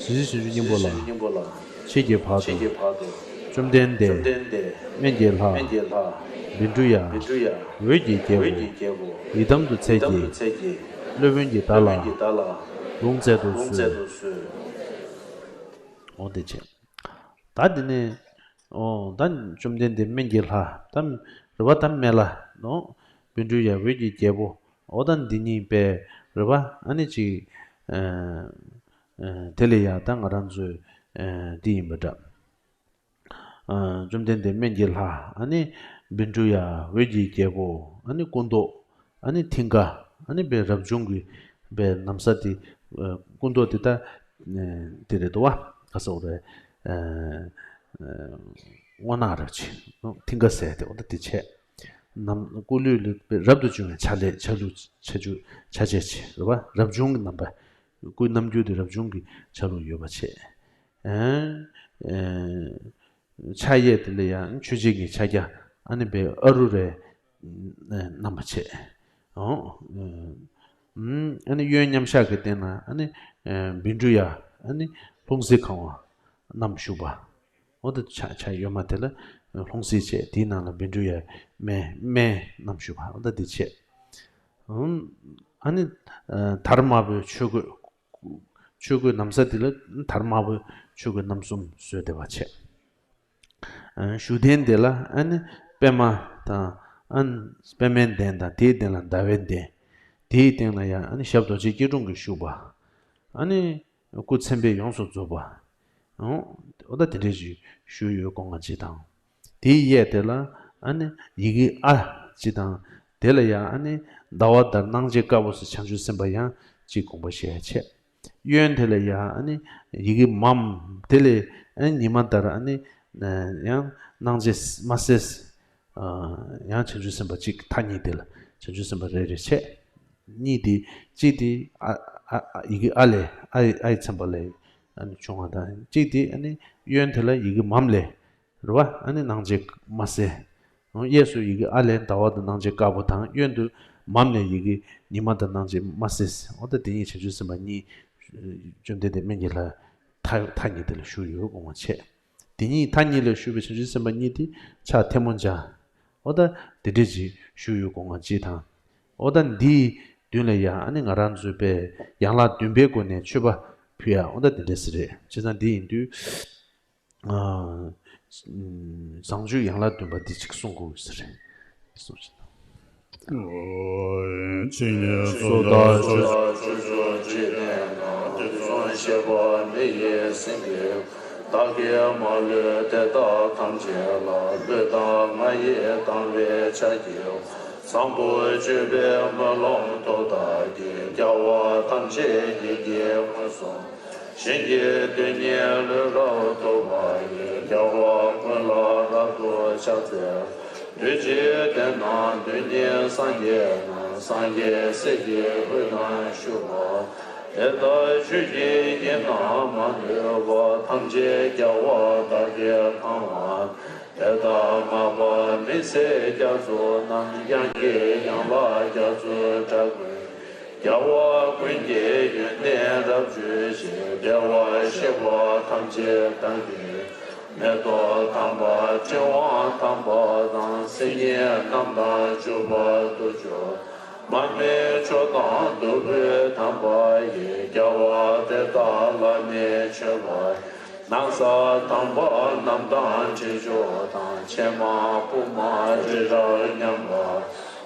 ཇི་སྲིད་བྱང་ཆུབ་སྙིང་པོ་ལ། མཆིས་ཀྱི་བར་དུ། བཅོམ་ལྡན་འདས། སྨན་གྱི་ལྷ། བཻ་ཌཱུརྱ། འོད་ཀྱི་རྒྱལ་པོ། ཡི་དམ་དུ་འཚལ་གྱི། སློབ་དཔོན་གྱིས་བདག་ལ། ལུང་སྩལ་དུ་གསོལ། འོ་དེ་བྱས། ད་འདི་ནས། འོ་ད་བཅོམ་ལྡན་འདས་སྨན་གྱི་ལྷ། ད་རེད་བ། ད་སྨན་བླ། འོ། བཻ་ཌཱུརྱ། འོད་ཀྱི་རྒྱལ་པོ། འོ་ད་འདི་གཉིས་པས་རེད་བ། ཨ་ནི་ཅིག་ཨ། ཨ། དེ་ལས་ཡང་ད་ང་རང་ཚོའི། ཨ། འདི་ཡིན་པ་འདྲ། ཨ། བཅོམ་ལྡན་འདས་སྨན་གྱི་ལྷ། ཨ་ནི་བཻ་ཌཱུརྱ། འོད་ཀྱི་རྒྱལ་པོ། ཨ་ནི་སྐུ་མདོག་ཨ་ནི་མཐིང་ག་ཨ་ནི་པའི་རབ་བྱུང་གི་པའི་ན་བཟའ་དེ། ཨ། སྐུ་མདོག་དེ་ད། ཨ། དེ་རེད་དོ་བ། ག་ཟེར་དགོས་རེད། ཨ། ཨ། སྔོ་ནག་རབ་བྱེད། མཐིང་ག་ཟེར་དེ། འོ་ད་དེ་བྱས། ནམ། སྐུ་ལུས་ལ་པའི་རབ་ཏུ་བྱུང་བའི་ཆ་ལས་ཆ་ལུགས་ཆ་ཆུ་ཆ་བྱད་བྱས་རེད་བ། རབ་བྱུང་གི་རྣམ་པ། སྐུའི་རྣམ་འགྱུར་དེ་རབ་བྱུང་གི་ཆ་ལུགས་ཡོད་པ་བྱས། ཨ། ཨ། ཕྱག་གཡས་དེ་ལ་ཡང་མཆོད་སྦྱིན་གྱི་ཕྱག་རྒྱ། ཨ་ནི་པའི་ཨ་རུ་རའི་རྣམ་པ་བྱས། འོ། ཨ་ནི་གཡོན་མཉམ་བཞག་གི་སྟེང་ན་ཨ་ནི། ཨ། བཻ་ཌཱུརྱ། ཨ་ནི་ལྷུང་བཟེད་གང་བ་བསྣམས་བཞུགས་པ། འོ་ད་ཕྱག་ཕྱག་གཡོན་མ་དེ་ལ་ལྷུང་བཟེད་བྱས། དེའི་ནང་ལ་བཻ་ཌཱུརྱ་སྨན་སྨན་བསྣམས་བཞུགས་པ། འོ་ད་དེ་བྱས། ཨ་ནི། ཨ། དར་དམར་པོའི་ཆོས་གོས། ཆོས་གོས་ན་བཟའ་དེ་ལ་དར་དམར་པོའི་ཆོས་གོས་རྣམ་གསུམ་བཟོས་བསྡད་པ་བྱས། ཨ། བཞུགས་གདན་དེ་ལ་ཨ་ནི་པདྨ་དང་། ཨ། པདྨའི་གདན་དང་། དེའི་གདན་ལ་ཟླ་བའི་གདན། དེའི་སྟེང་ལ་ཡང་ཨ་ནི་ཞབས་རྡོ་རྗེ་སྐྱིལ་ཀྲུང་གིས་བཞུགས་པ། ཨ་ནི་སྐུ་མཚན་དཔེས་ཡོངས་སུ་རྫོགས་པ། འོ། འོ་ད་དེ་འདྲ་ཞིག་བཞུགས་ཡོད་དགོངས་པ་གཅིག་དང་། དེའི་གཡས་དེ་ལ་ཨ་ནི་ཡི་གེ་ཨ་གཅིག་དང་། དེ་ལ་ཡང་ཨ་ནི་ཟླ་བ་ལྟར་སྣང་བྱེད་དཀར་པོ་ཟེར་བྱང་ཆུབ་སེམས་དཔའ་ཡང་གཅིག་དགོངས་པ་བཞེས་བྱས། གཡོན་དེ་ལ་ཡང་ཨ་ནི་ཡི་གེ་མམ། དེ་ལས་ཨ་ནི་ཉི་མ་ལྟར་ཨ་ནི་ཡང་སྣང་བྱེད་དམར་སེར། ཨ། ཡང་བྱང་ཆུབ་སེམས་དཔའ་གཅིག་མཐའ་གཉིས་དེ་ལ་བྱང་ཆུབ་སེམས་དཔའ་རེ་རེ་བྱས། གཉིས་དེ། གཅིག་དེ་ཨ་ཨ་ཨ་ཡི་གེ་ཨ་ལས། ཨ་ཡི་ཨ་ཡི་མཚན་པ་ལས་ཨ་ནི་བྱུང་བ་དང་། གཅིག་དེ་ཨ་ནི་གཡོན་དེ་ལ་ཡི་གེ་མམ་ལས། རེད་བ། ཨ་ནི་སྣང་བྱེད་དམར་སེར། གཡས་སུ་ཡི་གེ་ཨ་ལས་ཟླ་བ་དང་སྣང་བྱེད་དཀར་པོ་དང་། གཡོན་དུ་མམ་ལས་ཡི་གེ་ཉི་མ་དང་སྣང་བྱེད་དམར་སེར། འོ་ད་དེ་གཉིས་བྱང་ཆུབ་སེམས་དཔའ་གཉིས། བཅོམ་ལྡན་འདས་སྨན་གྱི་ལྷ། མཐའ་མཐའ་གཉིས་དེ་ལ་བཞུགས་ཡོད་དགོངས་པ་བྱས། དེ་གཉིས་མཐའ་གཉིས་ལ་བཞུགས་པའི་བྱང་ཆུབ་སེམས་དཔའ་གཉིས་དེ་ཕྱག་ཐལ་མོ་སྦྱར། འོ་ད་དེ་འདྲས་ཅིག་བཞུགས་ཡོད་དགོངས་པ་གཅིག་དང་། འོ་ད་འདིའི་མདུན་ལ་ཡང་ཨ་ནི་ང་རང་ཚོའི་པའི་ཡན་ལག་བདུན་པའི་སྒོ་ནས་མཆོད་པ་ ཕུལ་ཡ་འོ་ད་དེ་འདྲས་ཟེར་རེད། བྱས་ཙང་འདི་ཡིན་དུས། ཨ། བཟང་སྤྱོད་ཡན་ལག་བདུན་པ་འདི་གཅིག་གསུང་དགོས་ཟེར་རེད། གསུང་ཞིག་དང་། ཇི་སྙེད་སུ་དག་ཆོས་ཆོས་ཆོས་ཅི་ནས་ན་དུས་གསུམ་གཤེགས་པ་མི་ཡི་སེང་གེ། བདག་གིས་མ་ལུས་དེ་དག་ཐམས་ཅད་ལ། ལུས་དང་ངག་ཡིད་དང་བས་ཕྱག་བགྱིའོ། བཟང་པོ་སྤྱོད་པའི་སྨོན་ལམ་ཐོབ་བདག་གིས། རྒྱལ་བ་ཐམས་ཅད་ཡིད་ཀྱིས་མངོན་སུམ། གཞན་གྱི་དོན་གཉིས་ལུས་རབ་ཐོབ་པ་ཡི། རྒྱལ་བ་ཀུན་ལ་རབ་ཏུ་ཕྱག་འཚལ། དུས་གཅིག་དེ་ན་དོན་གཉིས་སངས་རྒྱས་ན། སངས་རྒྱས་སྲས་ཀྱི་དབུས་ན་བཞུགས་པ། དེ་དག་ཆོས་ཀྱི་དབྱིངས་རྣམས་མ་ལུས་པ། ཐམས་ཅད་རྒྱལ་བ་དག་གིས་གང་བ། དེ་དག་མ་པ་མི་ཚད་རྒྱ་མཚོ་རྣམས། དབྱངས་ཀྱི་ཡན་ལག་རྒྱ་མཚོའི་སྒྲ་ཀུན། རྒྱལ་བ་ཀུན་གྱི་ཡོན་ཏན་རབ་བརྗོད་ཅིང་། བདེ་བར་གཤེགས་པ་ཐམས་ཅད་བདག་གིས། མེ་ཏོག་དམ་པ་ཕྲེང་བ་དམ་པ་དང་། སིལ་སྙན་རྣམས་དང་བྱུག་པ་དུར་ཆུ། མར་མེ་མཆོག་དང་བདུག་སྤོས་དམ་པ་ཡིས། རྒྱལ་བ་དེ་དག་ལ་ནི་མཆོད་པ། ན་བཟའ་དམ་པ་རྣམས་དང་དྲི་མཆོག་དང་། ཕྱེ་མ་སྦུབས་མ་རི་རབ་མཉམ་པ།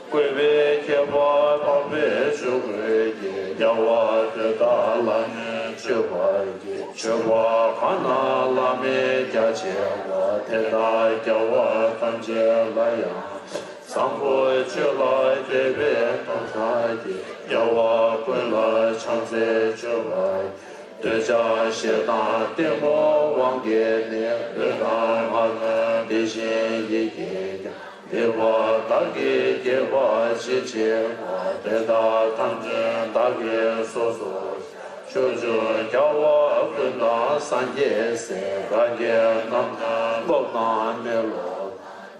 བཀོད་པའི་ཁྱད་པར་འཕགས་པའི་ཆོས་གོས་ཀྱིས། རྒྱལ་བ་དེ་དག་ལ་ནི་མཆོད་པར་བགྱི། མཆོད་པ་གང་རྣམས་བླ་མེད་རྒྱ་ཆེ་བ། དེ་དག་རྒྱལ་བ་ཐམས་ཅད་ལ་ཡང་། བཟང་པོ་སྤྱོད་ལ་མཁས་པའི་སྟོབས་དག་གིས། རྒྱལ་བ་ཀུན་ལ་ཕྱག་འཚལ་མཆོད་པར། འདོད་ཆགས་ཞེ་སྡང་གཏི་མུག་དབང་གིས་ནི། ལུས་དང་ངག་ནི་དེ་བཞིན་ཡིད་ཀྱིས་ཀྱང་། སྡིག་པ་བདག་གིས་བགྱིས་པ་ཅི་མཆིས་པ། དེ་དག་ཐམས་ཅད་བདག་གིས་སོ་སོར། ཕྱོགས་བཅུའི་རྒྱལ་བ་ཀུན་དང་སངས་རྒྱས་སྲས། གང་གིས་རྣམ་སྨིན་སློབ་དང་མི་སློབ།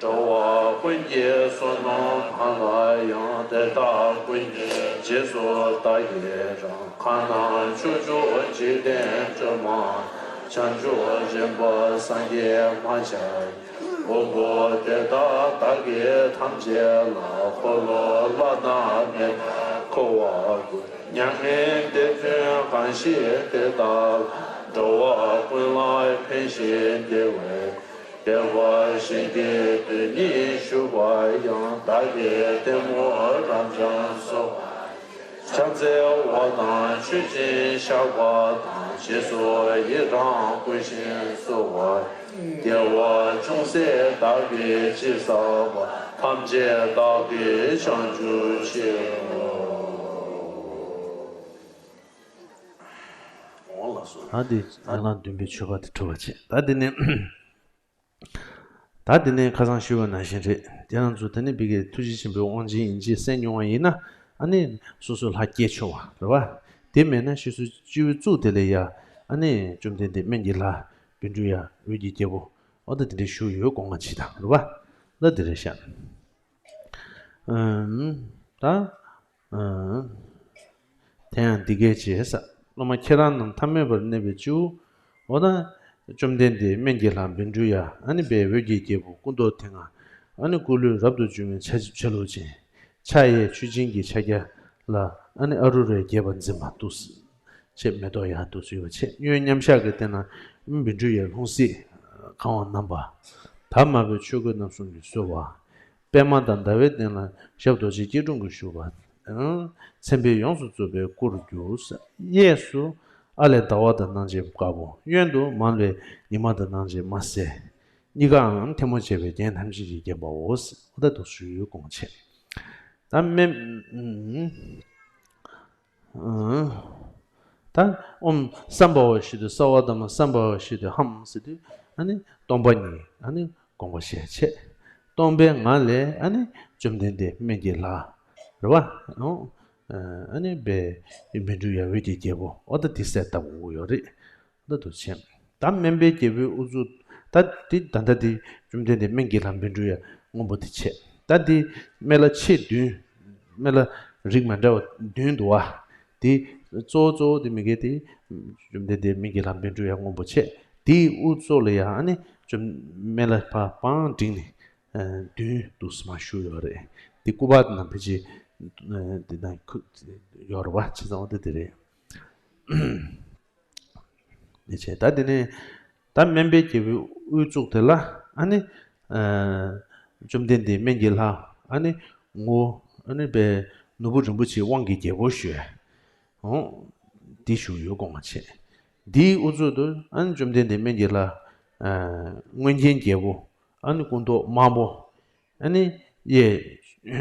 འགྲོ་བ་ཀུན་གྱི་བསོད་ནམས་གང་ལ་ཡང་། དེ་དག་ཀུན་གྱི་རྗེས་སུ་བདག་གིས་འབྲང་། གང་རྣམས་ཕྱོགས་བཅུའི་འཇིག་རྟེན་སྒྲོན་མ། བྱང་ཆུབ་སེམས་དཔའ་སངས་རྒྱས་མ་ཆགས། དབང་པོ་དེ་དག་བདག་གིས་ཐམས་ཅད་ལ། འཁོར་ལོ་བླ་ན་མེད་པའི་འཁོར་བ་ཀུན། མྱ་ངན་འདས་ཚུལ་གང་ཞིག་དེ་དག་ལ། འགྲོ་བ་ཀུན་ལ་ཕན་ཞིང་བདེ་བའི། བདེ་བ་གཞན་གྱི་དོན་གཉིས་ཞུ་བ་ཡང་། བདག་གིས་གཏི་མུག་རབ་འབྱམས་གསོལ་བ། ཕྱག་འཚལ་བ་དང་མཆོད་ཅིང་བཤགས་པ་དང་། རྗེས་སུ་ཡི་རང་བསྐུལ་ཞིང་གསོལ་བ། དགེ་བ་ཅུང་ཟད་བདག་གིས་ཅི་བསགས་པ། ཐམས་ཅད་བདག་གིས་བྱང་ཆུབ་ཕྱིར་བསྔོ། འོང་ལགས་སོ། ད་འདི་ཡན་ལག་བདུན་པའི་མཆོད་པ་དེ་གྲུབ་པ་བྱས། ད་འདི་ནི། ད་དེ་ནས་ཁ་སང་ཞུས་པ་ནང་བཞིན་རེད། དེ་ང་ཚོ་ད་ནི་བི་གའི་ཐུགས་རྗེ་ཆེན་པོའི་དབང་ཆེན་ཡིན་ཅེས་གསན་མྱོང་བ་ཡིན་ན། ཨ་ནི་སོ་སོའི་ལྷ་སྐྱེས་ཆོག་པ་རེད་བ། དེ་མེད་ན་ཕྱིས་སུ་སྤྱི་བོའི་གཙུག་དེ་ལ་ཡ། ཨ་ནི་བཅོམ་ལྡན་འདས་སྨན་གྱི་ལྷ་བཻ་ཌཱུརྱ་འོད་ཀྱི་རྒྱལ་པོ། འོ་ད་དེ་འདྲའི་བཞུགས་ཡོད་དགོངས་པ་ཇི་ལྟར་རེད་བ། ད་དེ་རེད་ཤག་ཨམ། ད། ཨམ། དེ་ཡང་འདི་སྐད་ཅེས་ཟེར། སློབ་མ་ཁྱེད་རང་རྣམས་ཐ་མལ་པར་གནས་པའི་སྤྱི་བོ། འོ་ན། བཅོམ་ལྡན་འདས་སྨན་གྱི་ལྷ་བཻ་ཌཱུརྱ། ཨ་ནི་བའི་འོད་ཀྱི་རྒྱལ་པོ་སྐུ་མདོག་མཐིང་ང་། ཨ་ནི་སྐུ་ལུས་རབ་ཏུ་བྱུང་བའི་ཆ་ཆ་ལུགས་ཅན། ཕྱག་གཡས་མཆོག་སྦྱིན་གྱི་ཕྱག་རྒྱ་ལ། ཨ་ནི་ཨ་རུ་རའི་རྒྱས་པར་འཛིན་པ་འདུག་སེ། ཕྱེད་མེ་ཏོག་ཡར་འདུག་སེ་ཡོད་པ་བྱས། གཡོན་མཉམ་བཞག་གི་སྟེང་ན་བཻ་ཌཱུརྱའི་ལྷུང་བཟེད་གང་བ་བསྣམས་པ། དར་དམར་པོའི་ཆོས་གོས་རྣམ་གསུམ་གྱིས་གསོལ་བ། པདྨ་དང་ཟླ་བའི་སྟེང་ན་ཞབས་རྡོ་རྗེ་སྐྱིལ་ཀྲུང་གིས་བཞུགས་པ། མཚན་དཔེ་ཡོངས་སུ་རྫོགས་པའི་སྐུར་གྱུར། གཡས་སུ་ཨ་ལས་ཟླ་བ་དང་སྣང་བྱེད་དཀར་པོ། གཡོན་དུ་མ་ལས་ཉི་མ་དང་སྣང་བྱེད་དམར་སེར། གཉིས་ཀའང་ཐལ་མོ་སྦྱར་བའི་རྒྱན་ཐམས་ཅད་ཀྱིས་བརྒྱན་པའོ། འོ་ད་འདུག་སེ་ཡོད་དགོངས་པ་བྱས། ད་སྨན། ཨང་། ད་ཨོཾ་སམྦྷ་ཝ་ཤིདྡྷི་སརྦ་དྷརྨ་སམྦྷ་ཝ་ཤིདྡྷི་ཧཾ་ཟེར་དུས། ཨ་ནི་སྟོང་པ་ཉིད་ཨ་ནི་དགོངས་པ་བཞེས་བྱས། སྟོང་པའི་ངང་ལས་ཨ་ནི་བཅོམ་ལྡན་འདས་སྨན་གྱི་ལྷ་རེད་བ། ཨོ། ཨ་ནི་བཻ་ཌཱུརྱ་འོད་ཀྱི་རྒྱལ་པོ། འོ་ད་དེ་གསལ་བཏབ་དགོས་ཡོད་རེད། འོ་ད་འདུག་བྱས། ད་སྨན་པའི་རྒྱལ་པོའི་དབུ་གཙུག་ད་འདི་ད་ལྟ་འདི་བཅོམ་ལྡན་འདས་སྨན་གྱི་ལྷ་བཻ་ཌཱུརྱ་སྔོན་པོ་དེ་བྱས། ད་འདི་སྨན་བླ་ཆེས་མདུན། སྨན་བླ་རིགས་མ་འདྲ་བ་བདུན་འདུག་བ། དེ་གཙོ་བོ་གཙོ་བོ་དེ་མི་དགེ་དེ། བཅོམ་ལྡན་འདས་སྨན་གྱི་ལྷ་བཻ་ཌཱུརྱ་སྔོན་པོ་བྱས། དེའི་དབུ་གཙུག་ལ་ཡང་ཨ་ནི་བཅོམ་སྨན་བླ་ཕར་པང་བསྒྲིགས་ནས་བདུན་འདུག་སེ་མར་བཞུགས་ཡོད་རེད། དེ་སྐུ་པར་ནང་ཕལ་ཆེར་དེ་ནང་ཡོད་རེད་བ། བྱས་ཙང་འོ་དེ་དེ་རེད། ནི་བྱས། ད་དེ་ནས་ད་སྨན་པའི་རྒྱལ་པོའི་དབུ་གཙུག་དེ་ལ་ཨ་ནི་ཨ་བཅོམ་ལྡན་འདས་སྨན་གྱི་ལྷ་ཨ་ནི་ངོ་བོ་ཨ་ནི་པའི་ནོར་བུ་རིན་པོ་ཆེའི་དབང་གི་རྒྱལ་པོ་ཞུས། འོ། འདི་ཞུ་ཡོད་དགོངས་པ་བྱས། འདིའི་དབུ་གཙུག་ཏུ་ཨ་ནི་བཅོམ་ལྡན་འདས་སྨན་གྱི་ལྷ་ཨ་མངོན་མཁྱེན་རྒྱལ་པོ་ཨ་ནི་སྐུ་མདོག་དམར་པོ། ཨ་ནི་གཡས། ཨ་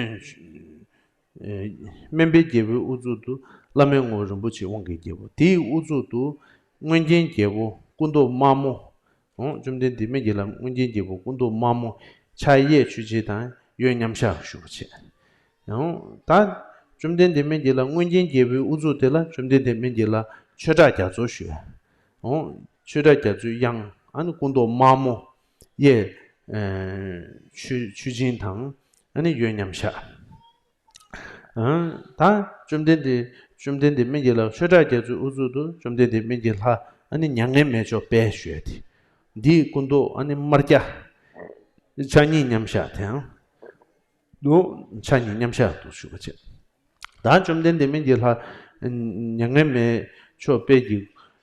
སྨན་པའི་རྒྱལ་པོའི་དབུ་གཙུག་ཏུ་བླ་མའི་ངོ་བོ་རིན་པོ་ཆེའི་དབང་གི་རྒྱལ་པོ། དེའི་དབུ་གཙུག་ཏུ་མངོན་མཁྱེན་རྒྱལ་པོ་སྐུ་མདོག་དམར་མོ། འོ། བཅོམ་ལྡན་འདས་སྨན་གྱི་ལྷ་མངོན་མཁྱེན་རྒྱལ་པོ་སྐུ་མདོག་དམར་མོ། ཕྱག་གཡས་ཆུ་སྦྱིན་དང་གཡོན་མཉམ་གཞག་བཞུགས་པ་བྱས། འོ། ད་བཅོམ་ལྡན་འདས་སྨན་གྱི་ལྷ་མངོན་མཁྱེན་རྒྱལ་པོའི་དབུ་གཙུག་དེ་ལ་བཅོམ་ལྡན་འདས་སྨན་གྱི་ལྷ་ཆོས་གྲགས་རྒྱ་མཚོ་ཞུས། འོ། ཆོས་གྲགས་རྒྱ་མཚོའི་དབྱངས་ཨ་ནི་སྐུ་མདོག་དམར་མོ། གཡས་ཨ་ཆུ་ཆུ་སྦྱིན་དང་ཨ་ནི་གཡོན་མཉམ་གཞག། ཨ་ད་བཅོམ་ལྡན་འདས་བཅོམ་ལྡན་འདས་སྨན་གྱི་ལྷ་ཆོས་གྲགས་རྒྱ་མཚོའི་དབུ་གཙུག་ཏུ་བཅོམ་ལྡན་འདས་སྨན་གྱི་ལྷ་ཨ་ནི་མྱ་ངན་མེད་མཆོག་དཔལ་ཞུས་ཏེ། འདིའི་སྐུ་མདོག་ཨ་ནི་དམར་སྐྱ། ཕྱག་གཉིས་མཉམ་གཞག་དེའང་། འདུག་ཕྱག་གཉིས་མཉམ་གཞག་ཏུ་བཞུགས་པ་བྱས། ད་བཅོམ་ལྡན་འདས་སྨན་གྱི་ལྷ་མྱ་ངན་མེད་མཆོག་དཔལ་གྱི་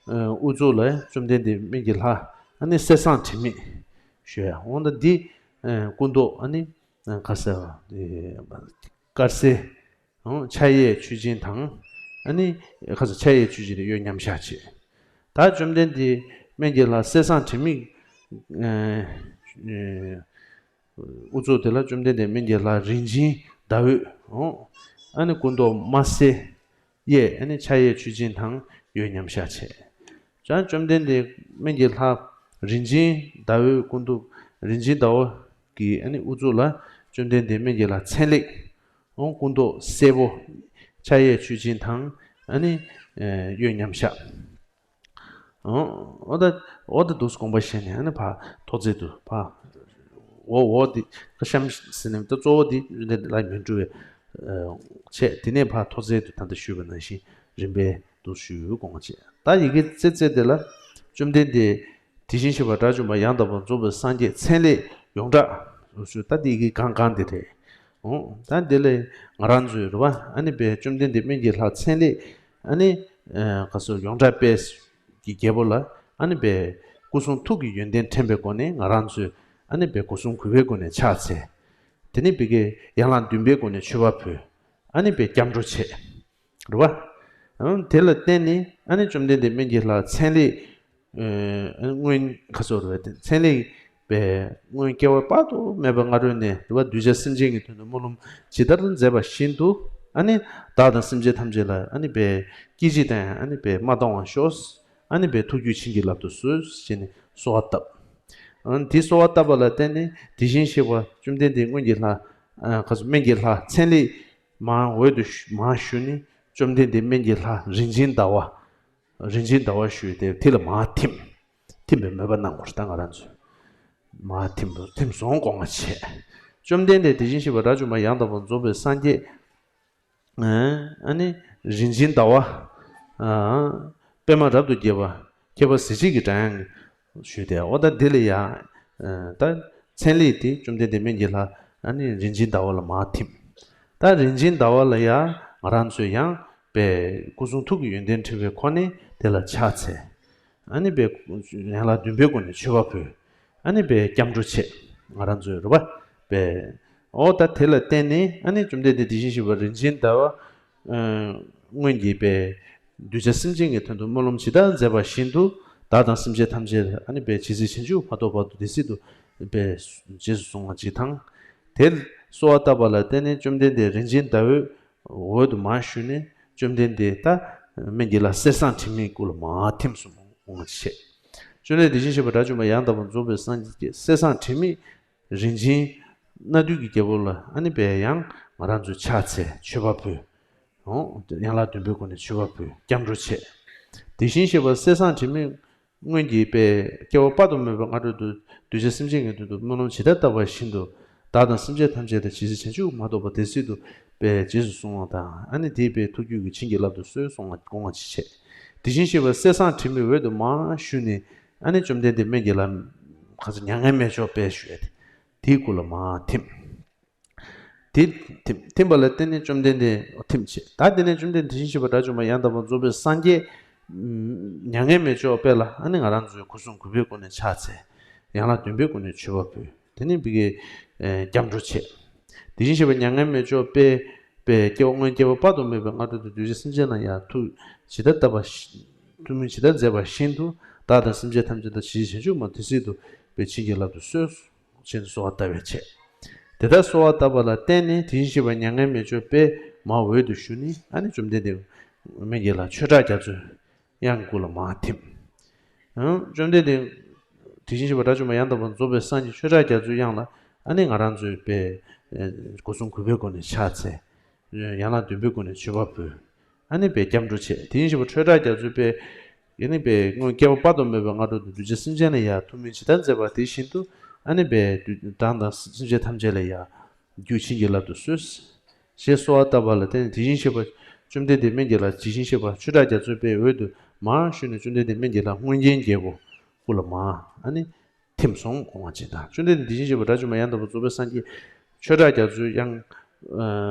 དབུ་གཙུག་ལ་བཅོམ་ལྡན་འདས་སྨན་གྱི་ལྷ་ཨ་ནི་གསེར་སྲང་དྲི་མེད་ཞུས། འོ་ད་འདི་སྐུ་མདོག་ཨ་ནི་ཁ་ཟེར་དཀར་གསལ། ཕྱག་གཡས་ཆུ་སྦྱིན་དང་། ཨ་ནི་ཁ་ཟེར་ཕྱག་གཡས་ཆུ་སྦྱིན་དེ་གཡོན་མཉམ་གཞག་བྱས། ད་བཅོམ་ལྡན་འདས་སྨན་གྱི་ལྷ་གསེར་སྲང་དྲི་མེད་དབུ་གཙུག་དེ་ལ་བཅོམ་ལྡན་འདས་སྨན་གྱི་ལྷ་རིན་ཆེན་ཟླ་འོད། ཨ་ནི་སྐུ་མདོག་དམར་སེར། གཡས་ཨ་ནི་ཕྱག་གཡས་ཆུ་སྦྱིན་དང་གཡོན་མཉམ་གཞག་བྱས། བྱང་བཅོམ་ལྡན་འདས་སྨན་གྱི་ལྷ་རིན་ཆེན་ཟླ་འོད་སྐུ་མདོག་རིན་ཆེན་ཟླ་བ་གི་ཨ་ནི་དབུ་གཙུག་ལ་བཅོམ་ལྡན་འདས་སྨན་གྱི་ལྷ་ཚན་རིག། འོ་སྐུ་མདོག་སེར་པོ། ཕྱག་གཡས་ཆུ་སྦྱིན་དང་ཨ་ནི་གཡོན་མཉམ་གཞག། འོ་ད་འོ་ད་འདུག་སེ་དགོངས་པ་བཞེས་ནས་ཨ་ནི་ཕར་ཐོག་བརྩེགས་དུ་ཕར། འོ་འོ་འདི་ཀ་གཤམ་ཟེར་ནས་ད་གཙོ་བོ་འདི་འདི་ལ་མི་འགྲོ་བའི་བྱས། དེ་ནས་ཕར་ཐོག་བརྩེགས་དུ་ད་ལྟ་ཞུས་པ་ནང་བཞིན་རིམ་པས་འདུག་ཞུ་དགོངས་པ་བྱས། ད་ཡི་གེ་རྩེ་རྩེ་དེ་ལ་བཅོམ་ལྡན་འདས་དེ་བཞིན་གཤེགས་པ་དགྲ་བཅོམ་པ་ཡང་དག་པར་རྫོགས་པའི་སངས་རྒྱས་ཚན་རིག་ཡོངས་གྲགས་ཞུ། ད་འདི་ཡི་གེ་གང་གང་འདི་རེད། འོ་ད་འདི་ལས་ང་རང་ཚོའི་རེད་བ། ཨ་ནི་པའི་བཅོམ་ལྡན་འདས་སྨན་གྱི་ལྷ་ཚན་རིག་ཨ་ནི་ག་སོ་ཡོངས་གྲགས་དཔལ་གྱི་རྒྱལ་པོ་ལ་ཨ་ནི་པའི་སྐུ་གསུང་ཐུགས་ཀྱི་ཡོན་ཏན་དྲན་པའི་སྒོ་ནས་ང་རང་ཚོས་ཨ་ནི་པའི་སྒོ་གསུམ་གུས་པའི་སྒོ་ནས་ཕྱག་འཚལ། དེ་ནས་པའི་གི་ཡན་ལག་བདུན་པའི་སྒོ་ནས་མཆོད་པ་ཕུལ། ཨ་ནི་པའི་སྐྱབས་འགྲོ་བྱེད། རེད་བ། ཨང་དེ་ལ་བརྟེན་ནས་ཨ་ནི་བཅོམ་ལྡན་འདས་སྨན་གྱི་ལྷ་ཚན་རིག་ཨ་སྔོན་ཁ་སོ་རེད་བ། དེ་ཚན་རིག་པའི་སྔོན་སྐྱེ་བ་དཔག་ཏུ་མེད་པའི་སྔ་རོལ་ནས་རེད་བ། གདུལ་བྱ་སེམས་ཅན་གྱི་དོན་དུ་སྨོན་ལམ་ཇི་ལྟར་མཛད་པ་བཞིན་དུ་ཨ་ནི་བདག་དང་སེམས་ཅན་ཐམས་ཅད་ལ་ཨ་ནི་པའི་སྐྱེ་འཆི་དང་ཨ་ནི་པའི་མ་གཏོང་བར་ཤོག་ཨ་ནི་པའི་ཐུགས་རྒྱུད་བྱིན་གྱིས་བརླབ་ཏུ་གསོལ་ཞེས་ནས་གསོལ་བ་བཏབ། ཨ་ནི་དེ་གསོལ་བ་བཏབ་པ་ལ་བརྟེན་ནས་དེ་བཞིན་གཤེགས་པ་བཅོམ་ལྡན་འདས་སྔོན་གྱི་ལྷ་ཨ་ཁ་སོ་སྨན་གྱི་ལྷ་ཚན་རིག་མར་འོད་དུ་ཞུ་མར་ཞུ་ནས་བཅོམ་ལྡན་འདས་སྨན་གྱི་ལྷ་རིན་ཆེན་ཟླ་བ། རིན་ཆེན་ཟླ་བ་ཞུས་ཏེ་དེ་ལ་མར་ཐིམ། ཐིམ་པའི་མོས་པ་གནང་དགོས་རེད་ད་ང་རང་ཚོས། མར་ཐིམ་དུ་ཐིམ་སོང་དགོངས་པ་བྱས། བཅོམ་ལྡན་འདས་དེ་བཞིན་གཤེགས་པ་དགྲ་བཅོམ་པ་ཡང་དག་པར་རྫོགས་པའི་སངས་རྒྱས། ཨ་ནི་རིན་ཆེན་ཟླ་བ། པདྨ་རབ་ཏུ་རྒྱས་པ། ཁྱད་པར་གཟི་བརྗིད་ཀྱི་སྒྲ་དབྱངས་ཞུས་ཏེ་འོ་ད་འདི་ལ་ཡང་། ད་ཚན་རིག་དེ་བཅོམ་ལྡན་འདས་སྨན་གྱི་ལྷ་ཨ་ནི་རིན་ཆེན་ཟླ་བ་ལ་མར་ཐིམ། ད་རིན་ཆེན་ཟླ་བ་ལ་ཡང་ང་རང་ཚོས་ཡང་པའི་སྐུ་གསུང་ཐུགས་ཀྱི་ཡོན་ཏན་དྲན་པའི་སྒོ་ནས་དེ་ལ་ཕྱག་འཚལ། ཨ་ནི་པའི་ཡན་ལག་བདུན་པའི་སྒོ་ནས་མཆོད་པ་ཕུལ། ཨ་ནི་པའི་སྐྱབས་འགྲོ་བྱེད། ང་རང་ཚོས་རེད་པ། པའི་འོ་ད་དེ་ལ་བརྟེན་ནས་ཨ་ནི་བཅོམ་ལྡན་འདས་དེ་བཞིན་གཤེགས་པ་རིན་ཆེན་ཟླ་བ། སྔོན་གྱི་པའི་གདུལ་བྱ་སེམས་ཅན་གྱི་དོན་དུ་སྨོན་ལམ་ཇི་ལྟར་མཛད་པ་བཞིན་དུ་བདག་དང་སེམས་ཅན་ཐམས་ཅད་ཨ་ནི་པའི་ཇི་སྲིད་བྱང་ཆུབ་མ་ཐོབ་བར་དུ་དེ་སྲིད་དུ་པའི་རྗེས་སུ་བཟུང་བ་ཇི་ཐང་། དེར་གསོལ་བ་བཏབ་པ་ལ་བརྟེན་ནས་བཅོམ་ལྡན་འདས་རིན་ཆེན་ཟླ་འོད་འོད་དུ་མར་ཞུ་ནས་བཅོམ་ལྡན་འདས་ད་སྨན་གྱི་ལྷ་གསེར་སྲང་དྲི་མེད་སྐུ་ལ་མར་ཐིམ་སོང་དགོངས་པ་བྱས། བཅོམ་ལྡན་འདས་དེ་བཞིན་གཤེགས་པ་དགྲ་བཅོམ་པ་ཡང་དག་པར་རྫོགས་པའི་སངས་རྒྱས་གསེར་སྲང་དྲི་མེད་རིན་ཆེན་སྣ་བདུན་གྱི་རྒྱལ་པོ་ལ་ཨ་ནི་པའི་ཡང་ང་རང་ཚོས་ཕྱག་འཚལ་མཆོད་པ་ཕུལ། ཡང་ཡན་ལག་བདུན་པའི་སྒོ་ནས་མཆོད་པ་ཕུལ་སྐྱབས་འགྲོ་བྱས། དེ་བཞིན་གཤེགས་པ་གསེར་སྲང་དྲི་མེད་སྔོན་གྱི་པའི་སྐྱེ་བ་དཔག་ཏུ་མེད་པའི་སྔ་རོལ་དུ་གདུལ་བྱ་སེམས་ཅན་གྱི་དོན་དུ་སྨོན་ལམ་ཇི་ལྟར་བཏབ་པ་བཞིན་དུ་བདག་དང་སེམས་ཅན་ཐམས་ཅད་དང་ཇི་སྲིད་བྱང་ཆུབ་མ་ཐོབ་པ་དེ་སྲིད་དུ་པའི་རྗེས་སུ་བཟུང་བ་དང་ཨ་ནི་དེའི་པའི་ཐུགས་རྒྱུད་ཀྱི་བྱིན་གྱིས་བརླབ་ཏུ་གསོལ་གསུངས་པ་དགོངས་པ་ཅི་བྱས། དེ་བཞིན་གཤེགས་པ་གསེར་སྲང་དྲི་མེད་འོད་དུ་མར་ཞུ་ནས་ཨ་ནི་བཅོམ་ལྡན་འདས་སྨན་གྱི་ལྷ་ཁ་ཚ་མྱ་ངན་མེད་མཆོག་དཔལ་ཞུས་ཏེ། དེའི་སྐུ་ལ་མར་ཐིམ། དེ་ཐིམ་ཐིམ་པ་ལ་བརྟེན་ནས་བཅོམ་ལྡན་འདས་ཐིམ་བྱས། ད་དེ་ནས་བཅོམ་ལྡན་འདས་དེ་བཞིན་གཤེགས་པ་དགྲ་བཅོམ་པ་ཡང་དག་པར་རྫོགས་པའི་སངས་རྒྱས་ མྱ་ངན་མེད་མཆོག་དཔལ་ལ་ཨ་ནི་ང་རང་ཚོས་སྒོ་སྲུང་གུས་པའི་སྒོ་ནས་ཕྱག་འཚལ། ཡན་ལག་བདུན་པའི་སྒོ་ནས་མཆོད་པ་ཕུལ། དེ་ནས་བི་གའི་སྐྱབས་འགྲོ་བྱེད། དེ་བཞིན་གཤེགས་པ་མྱ་ངན་མེད་མཆོག་དཔལ་པའི་སྐྱེ་བ་སྔོན་སྐྱེ་བ་དཔག་ཏུ་མེད་པའི་སྔ་དྲོ་དུ་གདུལ་བྱ་སེམས་ཅན་ལ་ཡང་ཐུགས་ཇི་ལྟར་བཏབ་པ་ཐུགས་སྨོན་ཇི་ལྟར་མཛད་པ་བཞིན་དུ་བདག་དང་སེམས་ཅན་ཐམས་ཅད་དང་ཇི་སྲིད་བྱང་ཆུབ་མ་དེ་སྲིད་དུ་དཔལ་བྱིན་གྱིས་བརླབ་ཏུ་གསོལ། ཞེས་གསོལ་བ་བཏབ་པའི་ཆེད། དེ་ལྟར་གསོལ་བ་བཏབ་པ་ལ་བརྟེན་ནས་དེ་བཞིན་གཤེགས་པ་མྱ་ངན་མེད་མཆོག་དཔལ་མར་འོད་དུ་ཞུ་ནས་ཨ་ནི་བཅོམ་ལྡན་འདས་སྨན་གྱི་ལྷ་ཆོས་གྲགས་རྒྱ་མཚོས་དབྱངས་སྐུ་ལ་མར་ཐིམ། ཡང་བཅོམ་ལྡན་འདས་དེ་བཞིན་གཤེགས་པ་དགྲ་བཅོམ་པ་ཡང་དག་པར་རྫོགས་པའི་སངས་རྒྱས་ཆོས་གྲགས་རྒྱ་མཚོའི་དབྱངས་ལ་ཨ་ནི་ང་རང་ཚོའི་དཔལ་སྒོ་སྲུང་གུས་པའི་སྒོ་ནས་ཕྱག་འཚལ། ཡན་ལག་བདུན་པའི་སྒོ་ནས་མཆོད་པ་ཕུལ། ཨ་ནི་དཔལ་སྐྱབས་འགྲོ་བྱེད། དེ་བཞིན་གཤེགས་པ་ཆོས་གྲགས་རྒྱ་མཚོའི་དཔལ། ཨ་ནི་དཔལ་སྔོན་སྐྱེ་བ་དཔག་ཏུ་མེད་པའི་སྔ་དྲོ་དུ་གདུལ་བྱ་སེམས་ཅན་ལ་ཡང་ཐུགས་སྨོན་ཇི་ལྟར་མཛད་པ་དེ་བཞིན་དུ་ཨ་ནི་དཔལ་བདག་དང་སེམས་ཅན་ཐམས་ཅད་ལ་ཡང་རྒྱུད་བྱིན་གྱིས་བརླབ་ཏུ་གསོལ། ཞེས་གསོལ་བ་བཏབ་པ་ལ་བརྟེན་ནས་དེ་བཞིན་གཤེགས་པ་བཅོམ་ལྡན་འདས་སྨན་གྱི་ལྷ་ཇི་བཞིན་གཤེགས་པ་ཆོས་གྲགས་རྒྱ་མཚོའི་དཔལ་འོད་དུ་མར་ཞུ་ནས་བཅོམ་ལྡན་འདས་སྨན་གྱི་ལྷ་སྔོན་སྐྱེས་རྒྱལ་པོ་སྐུ་ལ་མར་ཨ་ནི་ཐིམ་སོང་དགོངས་པ་ཅིག་དང་། བཅོམ་ལྡན་འདས་དེ་བཞིན་གཤེགས་པ་དགྲ་བཅོམ་པ་ཡང་དག་པར་རྫོགས་པའི་སངས་རྒྱས་ཆོས་གྲགས་རྒྱ་མཚོའི་དབྱངས་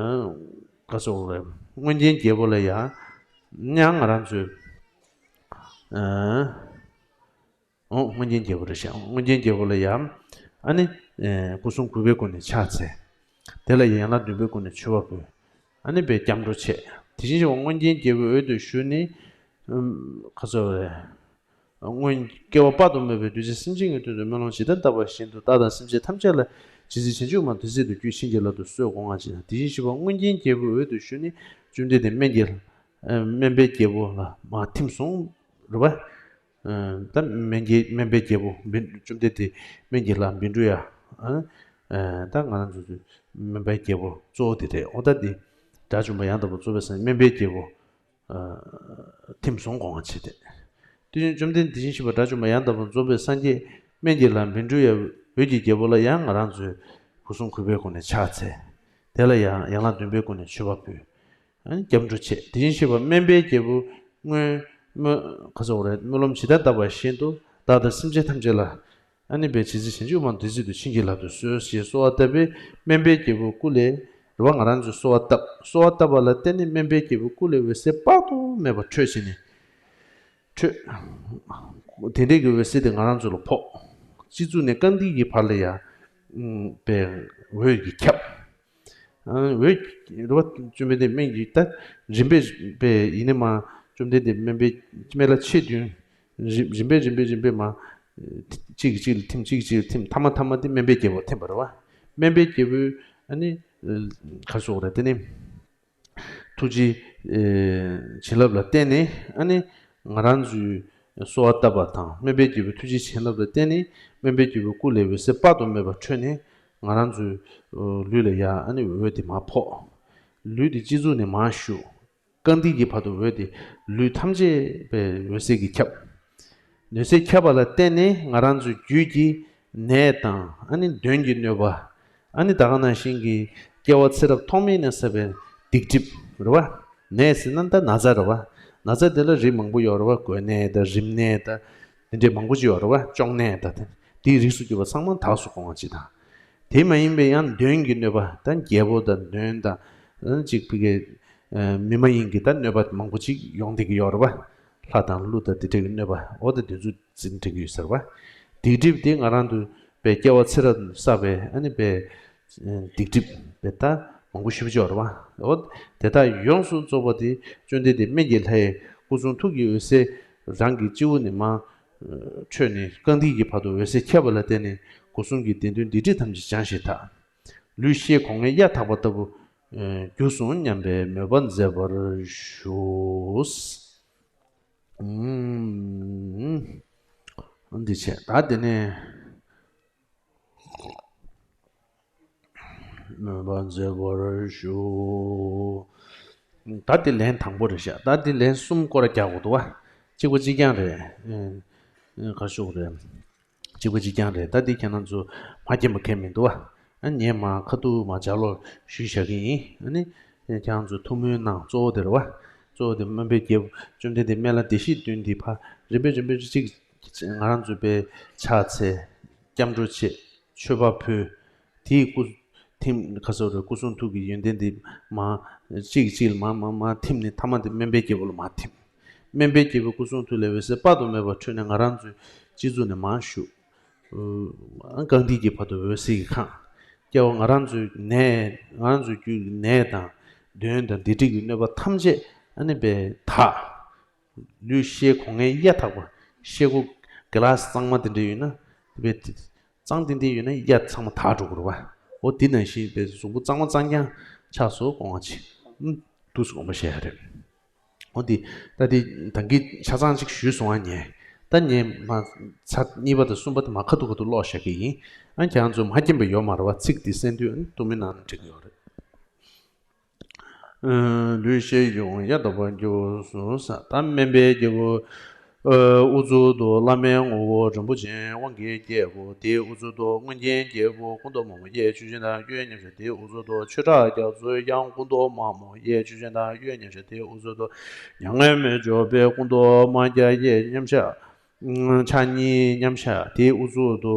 ག་སོགས་རེད། སྔོན་སྐྱེས་རྒྱལ་པོ་ལ་ཡང་ཡང་ང་རང་ཚོས་ཨོ་སྔོན་སྐྱེས་རྒྱལ་པོ་རེད་ཤག་སྔོན་སྐྱེས་རྒྱལ་པོ་ལ་ཡང་ཨ་ནི་སྐུ་གསུང་གུས་པའི་སྒོ་ནས་ཕྱག་འཚལ། དེ་ལ་ཡང་ཡན་ལག་བདུན་པའི་སྒོ་ནས་མཆོད་པ་ཕུལ། ཨ་ནི་དཔལ་སྐྱབས་འགྲོ་བྱེད། དེ་བཞིན་གཤེགས་པ་སྔོན་སྐྱེས་རྒྱལ་པོའི་འོད་དུ་ཞུ་ནི། ཁ་སོ་རེ། སྔོན་སྐྱེ་བ་དཔག་ཏུ་མེད་པའི་གདུལ་བྱ་སེམས་ཅན་གྱི་དོན་དུ་སྨོན་ལམ་ཇི་ལྟར་བཏབ་པ་བཞིན་དུ་བདག་དང་སེམས་ཅན་ཐམས་ཅད་ལ་ཇི་སྲིད་བྱང་ཆུབ་མ་དེ་སྲིད་དུ་རྒྱུད་བྱིན་གྱིས་བརླབ་ཏུ་གསོལ་དགོངས་པ་ཅིག་དང་། དེ་བཞིན་གཤེགས་པ་སྔོན་སྐྱེས་རྒྱལ་པོའི་འོད་དུ་ཞུ་ནི། བཅོམ་ལྡན་འདས་སྨན་གྱི་སྨན་པའི་རྒྱལ་པོ་ལ་མར་ཐིམ་སོང་། རེད་པ། ད་སྨན་གྱི་སྨན་པའི་རྒྱལ་པོ་བཅོམ་ལྡན་འདས་སྨན་གྱི་ལྷ་བཻ་ཌཱུརྱ། ད་ང་རང་ཚོ་སྨན་པའི་རྒྱལ་པོ་གཙོ་བོ་དེ་རེད། འོ་ད་འདི་དགྲ་བཅོམ་པ་ཡང་དག་པར་རྫོགས་པའི་སངས་རྒྱས་སྨན་པའི་རྒྱལ་པོ། ཐིམ་སོང་དགོངས་པ་བྱེད་དེ། དུས་ཡུན་བཅོམ་ལྡན་འདས་དེ་བཞིན་གཤེགས་པ་དགྲ་བཅོམ་པ་ཡང་དག་པར་རྫོགས་པའི་སངས་རྒྱས་སྨན་གྱི་ལྷ་བཻ་ཌཱུརྱ་འོད་ཀྱི་རྒྱལ་པོ་ལ་ཡང་ང་རང་ཚོས་སྐུ་གསུང་གུས་པའི་སྒོ་ནས་ཕྱག་འཚལ། དེ་ལ་ཡང་ཡན་ལག་བདུན་པའི་སྒོ་ནས་མཆོད་པ་ཕུལ། སྐྱབས་འགྲོ་བྱེད། དེ་བཞིན་གཤེགས་པ་སྨན་པའི་རྒྱལ་པོ་སྔོན་སྨོན་ག་ཚོགས་རེད། སྨོན་ལམ་ཇི་ལྟར་བཏབ་པ་བཞིན་དུ་བདག་དང་སེམས་ཅན་ཐམས་ཅད་ལ། ཨ་ནི་དཔལ་ཇི་སྲིད་བྱང་ཆུབ་མ་དེ་སྲིད་དུ་བྱིན་གྱིས་བརླབ་ཏུ་གསོལ་ཞེས་གསོལ་བ་བཏབ་པས་སྨན་པའི་རྒྱལ་པོའི་སྐུ་ལས་རེད་པ། ང་རང་ཚོས་གསོལ་བ་བཏབ། གསོལ་བ་བཏབ་པ་ལ་བརྟེན་ནས་སྨན་པའི་རྒྱལ་པོའི་སྐུ་ལས་འོད་ཟེར་དཔག་ཏུ་མེད་པ་འཕྲོས་བྱས་ནས། འཕྲོས། དེ་འདྲའི་གི་འོད་ཟེར་དེ་ང་རང་ཚོ་ལ་ཕོག། སྤྱི་གཙུག་ནས་རྐང་མཐིལ་གྱི་བར་ལ་ཡང་པའི་འོད་ཀྱིས་ཁྱབ། འོད་རེད་པ། བཅོམ་ལྡན་འདས་སྨན་གྱི་ད་རིམ་པས་པའི་ཡིན་ནི་མ། བཅོམ་ལྡན་འདས་སྨན་པའི་སྨན་བླ་མཆེད་བདུན། རིམ་རིམ་པས་རིམ་པས་རིམ་པས་མ། གཅིག་གིས་གཅིག་ལ་ཐིམ། གཅིག་གིས་གཅིག་ལ་ཐིམ། ཐ་མ་ཐ་མ་དེ་སྨན་པའི་རྒྱལ་པོར་ཐིམ་པ་རེད་པ། སྨན་པའི་རྒྱལ་པོའི་ཨ་ནི་ག་རེ་ཟེར་དགོས་རེད། དེ་ནི་ཐུགས་རྗེའི་བྱིན་རླབས་ལ་བརྟེན་ནས་ཨ་ནི་ང་རང་ཚོའི་གསོལ་བ་བཏབ་པ་དང་སྨན་པའི་རྒྱལ་པོའི་ཐུགས་རྗེའི་བྱིན་རླབས་ལ་བརྟེན་ནས་སྨན་པའི་རྒྱལ་པོའི་སྐུ་ལས་འོད་ཟེར་དཔག་ཏུ་མེད་པ་འཕྲོས་ནས་ང་རང་ཚོའི་ལུས་ལ་ཡང་ཨ་ནི་འོད་དེ་མར་ཕོག། ལུས་དེ་སྤྱི་གཙུག་ནས་མར་ཞུགས། རྐང་མཐིལ་གྱི་བར་དུ་འོད་དེ་ལུས་ཐམས་ཅད་པའི་འོད་ཟེར་གྱིས་ཁྱབ། འོད་ཟེར་ཁྱབ་པ་ལ་བརྟེན་ནས་ང་རང་ཚོའི་རྒྱུད་ཀྱི་ནད་དང་ཨ་ནི་གདོན་གྱི་གནོད་པ། ཨ་ནི་ད་ག་ནང་བཞིན་གྱི་སྐྱེ་བ་ཚེ་རབས་ཐོག་མེད་ནས་བསགས་པའི་སྡིག་སྒྲིབ་རེད་པ། ནད་ཟེར་ན་ད་ན་ཚ་རེད་པ། ན་ཚ་དེ་ལ་རིགས་མང་པོ་ཡོད་རེད་པ། འགོས་ནད་དང་རིམས་ནད་དང་དེ་འདྲའི་མང་པོ་ཅིག་ཡོད་རེད་པ། གཅོང་ནད་དང་དེ་དེའི་རིགས་སུ་གྱུར་པ་ཚང་མ་དག་སོང་དགོངས་པ་ཅིག་དང་། དེ་མ་ཡིན་པའི་ཡང་གདོན་གྱི་གནོད་པ་ད་རྒྱལ་པོ་དང་གདོན་དང་ཨ་ནི་གཅིག་ཕ་གི་མི་མ་ཡིན་གྱི་ད་གནོད་པ་མང་པོ་ཅིག་ཡོང་བསྡད་ཀྱི་ཡོད་རེད་པ། ལྷ་དང་ཀླུ་དང་དེ་འདྲ་གི་གནོད་པ་འོ་ད་དེ་ཚོ་འཛིན་བསྡད་ཀྱི་ཡོད་ས་རེད་པ། སྡིག་སྒྲིབ་དེ་ང་རང་ཚོ་པའི་སྐྱེ་བ་ཚེ་རབས་བསགས་པའི་ཨ་ནི་པའི་སྡིག་སྒྲིབ་པའི་ད་མང་པོ་ཞེ་པོ་ཅིག་ཡོད་རེད་པ། འོ་དེ་དག་ཡོངས་སུ་རྫོགས་པ་དེ་བཅོམ་ལྡན་འདས་སྨན་གྱི་ལྷའི་སྐུ་གསུང་ཐུགས་ཀྱི་འོད་ཟེར་རང་གི་སྤྱི་བོ་ནས་མར་འཕྲོས་ནས་རྐང་མཐིལ་གྱི་བར་དུ་འོད་ཟེར་ཁྱབ་པ་ལ་བརྟེན་ནས་སྒོ་གསུམ་གྱི་བདེན་དོན་སྡིག་སྒྲིབ་ཐམས་ཅད་བྱང་ཞིང་དག། ལུས་ཤེལ་སྒོ་ལྔའི་གཡའ་དག་པ་ལྟ་བུ། རྒྱུ་སོང་སྙམ་པའི་མོས་པ་མཛད་པར་ཞུ། འདི་བྱས་ད་དེ་ནས། མོས་པ་མཛད་པར་ཞུ། ད་དེ་ལན་དང་པོ་རེད་ཤག་ད་དེ་ལན་གསུམ་སྐོར་རྒྱག་དགོས་འདུག་བ། གཅིག་པ་གཅིག་རྐྱང་རེད། ག་ཤོག་རེད། གཅིག་པ་གཅིག་རྐྱང་རེད། ད་འདི་ཁྱེད་རང་ཚོ་མ་མཁྱེན་པ་གང་ཡང་མི་འདུག་བ། ཨ་ངས་མ་ཁ་ཐུག་མ་ལྗགས་ཀློག་ཞུས་བཞག་གི་ཡིན། ཨ་ནི་ཁྱེད་རང་ཚོ་ཐུགས་སྨོན་གནང་། གཙོ་བོ་དེ་རེད་བ། གཙོ་བོ་དེ་སྨན་པའི་རྒྱལ་པོ་བཅོམ་ལྡན་འདས་སྨན་བླ་བདེ་གཤེགས་བདུན་འདི་ཕར་རིམ་པས་རིམ་པས་གཅིག་ང་རང་ཚོ་པའི་ཕྱག་འཚལ། སྐྱབས་འགྲོ་བྱེད། མཆོད་པ་ཕུལ། དེའི་སྐུ་ཐིམ་ཁ་སོ་རེ་སྐུ་གསུང་ཐུགས་ཀྱི་ཡོན་ཏན་འདི་མ་གཅིག་གཅིག་ལ་མ་མ་མ་ཐིམ་ནས་ཐ་མ་དེ་སྨན་པའི་རྒྱལ་པོ་ལ་མ་ཐིམ། སྨན་པའི་སྐྱེས་བུ་སྐུ་གསུང་ཐུགས་ལས་འོད་ཟེར་དཔག་ཏུ་མེད་པ་འཕྲོས་ནས་ང་རང་ཚོའི་སྤྱི་གཙུག་ནས་མར་ཞུགས། རྐང་མཐིལ་གྱི་བར་དུ་འོད་ཟེར་གྱིས་གང་། སྐྱེ་བ་ང་རང་ཚོའི་ནད། ང་རང་ཚོའི་རྒྱུད་ཀྱི་ནད་དང་གདོན་དང་སྡིག་སྒྲིབ་ཀྱི་གནོད་པ་ཐམས་ཅད་ཨ་ནི་པའི་དག། ལུས་ཤེལ་སྒོ་ལྔའི་གཡའ་དག་པ། ཤེལ་སྒོ་གི་ལཱ་གཙང་མ་དེ་འདྲ་ཡོད་ན། དེ་བས་གཙང་ཏིང་ཏིང་ཡོད་ན་གཡའ་ཚང་མ་དག་འགྲོ་གི་རེད་བ། འོ་དེ་ནང་བཞིན་པའི་གཟུགས་པོ་གཙང་མ་གཙང་རྐྱང་ཆགས་སོ་དགོངས་པ་བྱེད། ཨུམ། ཐུགས་སུ་དགོངས་པ་བཞེས་ཡ་རེད། འོ་དེ་ད་དེ་ད་གིན་ཆ་ཚང་ཅིག་ཞུས་སོང་ཨ་ཉེ། ད་ཉེ་མ་ཚར་གཉིས་པ་དང་གསུམ་པ་དེ་མ་ཁ་ཐུག་ཁ་ཐུག་ཀློག་བཞག་གི་ཡིན། ཨ་ཁྱེད་རང་ཚོ་མ་མཁྱེན་པ་ཡོད་མ་རེད་བ། ཚིག་དེ་གསན་དུས་ཨ་ཐུགས་སྨོན་གནང་ན་འགྲིག་གི་ཡོད་རེད། ལུས་ཤེལ་སྒོ་ལྔའི་གཡའ་དག་པར་གྱུར་གསུངས། ད་སྨན་པའི་སྐྱེས་བུ་དབུ་གཙུག་ཏུ་བླ་མའི་ངོ་བོ་རིན་པོ་ཆེ་དབང་གི་རྒྱལ་པོ། དེའི་དབུ་གཙུག་ཏུ་མངོན་མཁྱེན་རྒྱལ་པོ་སྐུ་མདོག་དམར་མོ་གཡས་ཆུ་ཅན་དང་གཡོན་མཉམ་གཞག། དེའི་དབུ་གཙུག་ཏུ་ཆོས་གྲགས་རྒྱ་མཚོའི་དབྱངས་སྐུ་མདོག་དམར་མོ་གཡས་ཆུ་ཅན་དང་གཡོན་མཉམ་གཞག། དེའི་དབུ་གཙུག་ཏུ་མྱ་ངན་མི་འཇོག་པའི་སྐུ་མདོག་དམར་སྐྱ་གཡས་མཉམ་གཞག། ཕྱག་གཉིས་མཉམ་གཞག། དེའི་དབུ་གཙུག་ཏུ་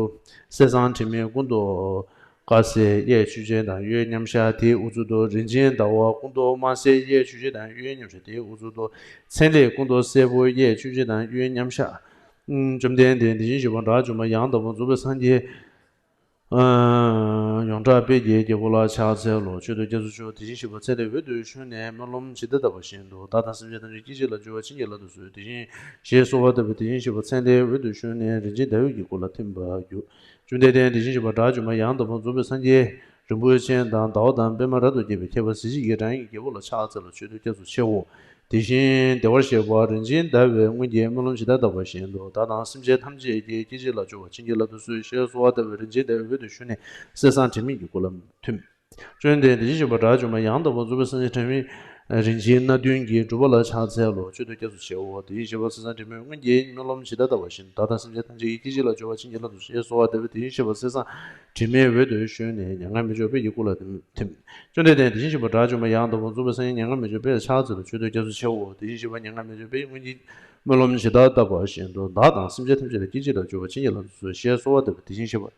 གསེར་སྲང་དྲི་མེད་སྐུ་མདོག་དཀར་སེར་གཡས་ཆུ་ཅན་དང་གཡོན་མཉམ་གཞག། དེའི་དབུ་གཙུག་ཏུ་རིན་ཆེན་ཟླ་བ་སྐུ་མདོག་དམར་སེར་གཡས་ཆུ་ཅན་དང་གཡོན་མཉམ་གཞག། དེའི་དབུ་གཙུག་ཏུ་ཚེ་ལེགས་སྐུ་མདོག་སེར་པོ་གཡས་ཆུ་ཅན་དང་གཡོན་མཉམ་གཞག། བཅོམ་ལྡན་འདས་དེ་བཞིན་གཤེགས་པ་དགྲ་བཅོམ་པ་ཡང་དག་པར་རྫོགས་པའི་སངས་རྒྱས། ཡོངས་གྲགས་དཔལ་གྱི་རྒྱལ་པོ་ལ་ཕྱག་འཚལ་ལོ། མཆོད་དོ་སྐྱབས་སུ་མཆིའོ། དེ་བཞིན་གཤེགས་པ་ཚེ་ལས་འོད་དུ་ཞུ་ནས་སྨོན་ལམ་ཇི་ལྟར་བཏབ་པ་བཞིན་དུ་བདག་དང་སེམས་ཅན་ཐམས་ཅད་སྐྱེ་འཆི་ལ་སྤྱོད་པ་ཕྱིན་ཅི་ལོག་ཏུ་གསོལ། དེ་བཞིན་ཞེས་གསོལ་བ་བཏབ་པས། དེ་བཞིན་གཤེགས་པ་ཚེ་ལས་འོད་དུ་ཞུ་ནས་རིན་ཆེན་ཟླ་འོད་ཀྱི་སྐུ་ལ་ཐིམ་པར་གྱུར། བཅོམ་ལྡན་འདས་དེ་བཞིན་གཤེགས་པ་དགྲ་བཅོམ་པ་ཡང་དག་པར་རྫོགས་པའི་སངས་རྒྱས་རིན་པོ་ཆེ་དང་ཟླ་བ་དང་པདྨ་རབ་ཏུ་རྒྱས་པའི་ཁྱད་པར་གཟི་བརྗིད་ཀྱི་རང་བཞིན་གྱི་རྒྱལ་པོ་ལ་ཕྱག་འཚལ་ལོ། མཆོད་དོ་སྐྱབས་སུ་མཆིའོ། དེ་བཞིན་བདེ་བར་གཤེགས་པ་རིན་ཆེན་ཟླ་བའི་སྔོན་གྱི་སྨོན་ལམ་ཇི་ལྟར་བཏབ་པ་བཞིན་དུ་བདག་དང་སེམས་ཅན་ཐམས་ཅད་ཀྱི་སྐྱེ་འཆི་ལ་སྤྱོད་པ་ཕྱིན་ཅི་ལོག་ཏུ་གསོལ་ཞེས་གསོལ་བ་བཏབ་པས། རིན་ཆེན་ཟླ་བའི་འོད་དུ་ཞུ་ནས་གསེར་སྲང་དྲི་མེད་ཀྱི་སྐུ་ལ་ཐིམ། བཅོམ་ལྡན་འདས་དེ་བཞིན་གཤེགས་པ་དགྲ་བཅོམ་པ་ཡང་དག་པར་རྫོགས་པའི་སངས་རྒྱས་དྲི་མེད་རིན་ཆེན་སྣ་བདུན་གྱི་སྒྲུབ་པ་ལ་ཕྱག་འཚལ་ལོ། མཆོད་དོ་སྐྱབས་སུ་མཆིའོ། དེ་བཞིན་གཤེགས་པ་གསེར་སྲང་དྲི་མེད་སྔོན་གྱི་སྨོན་ལམ་ཇི་ལྟར་བཏབ་པ་བཞིན་དུ་བདག་དང་སེམས་ཅན་ཐམས་ཅད་ཀྱི་སྐྱེ་འཆི་ལ་སྤྱོད་པ་ཕྱིན་ཅི་ལོག་ཏུ་གསོལ་ཞེས་གསོལ་བ་བཏབ་པས། དེ་བཞིན་གཤེགས་པ་གསེར་སྲང་དྲི་མེད་འོད་དུ་ཞུ་ནས་མྱ་ངན་མི་འཇོག་དཔལ་གྱི་སྐུ་ལ་ཐིམ། བཅོམ་ལྡན་འདས་དེ་བཞིན་གཤེགས་པ་དགྲ་བཅོམ་པ་ཡང་དག་པར་རྫོགས་པའི་སངས་རྒྱས་མྱ་ངན་མི་འཇོག་པའི་ཕྱག་འཚལ་ལོ། མཆོད་དོ་སྐྱབས་སུ་མཆིའོ། དེ་བཞིན་གཤེགས་པ་མྱ་ངན་མི་འཇོག་པའི་སྔོན་གྱི་སྨོན་ལམ་ཇི་ལྟར་བཏབ་པ་བཞིན་དུ་བདག་དང་སེམས་ཅན་ཐམས་ཅད་ལ་སྐྱེ་འཆི་ལ་སྤྱོད་པ་ཕྱིན་ཅི་ལོག་ཏུ་གསོལ་ཞེས་གསོལ་བ་བཏབ་པས། དེ་བཞིན་གཤེགས་པ་མྱ་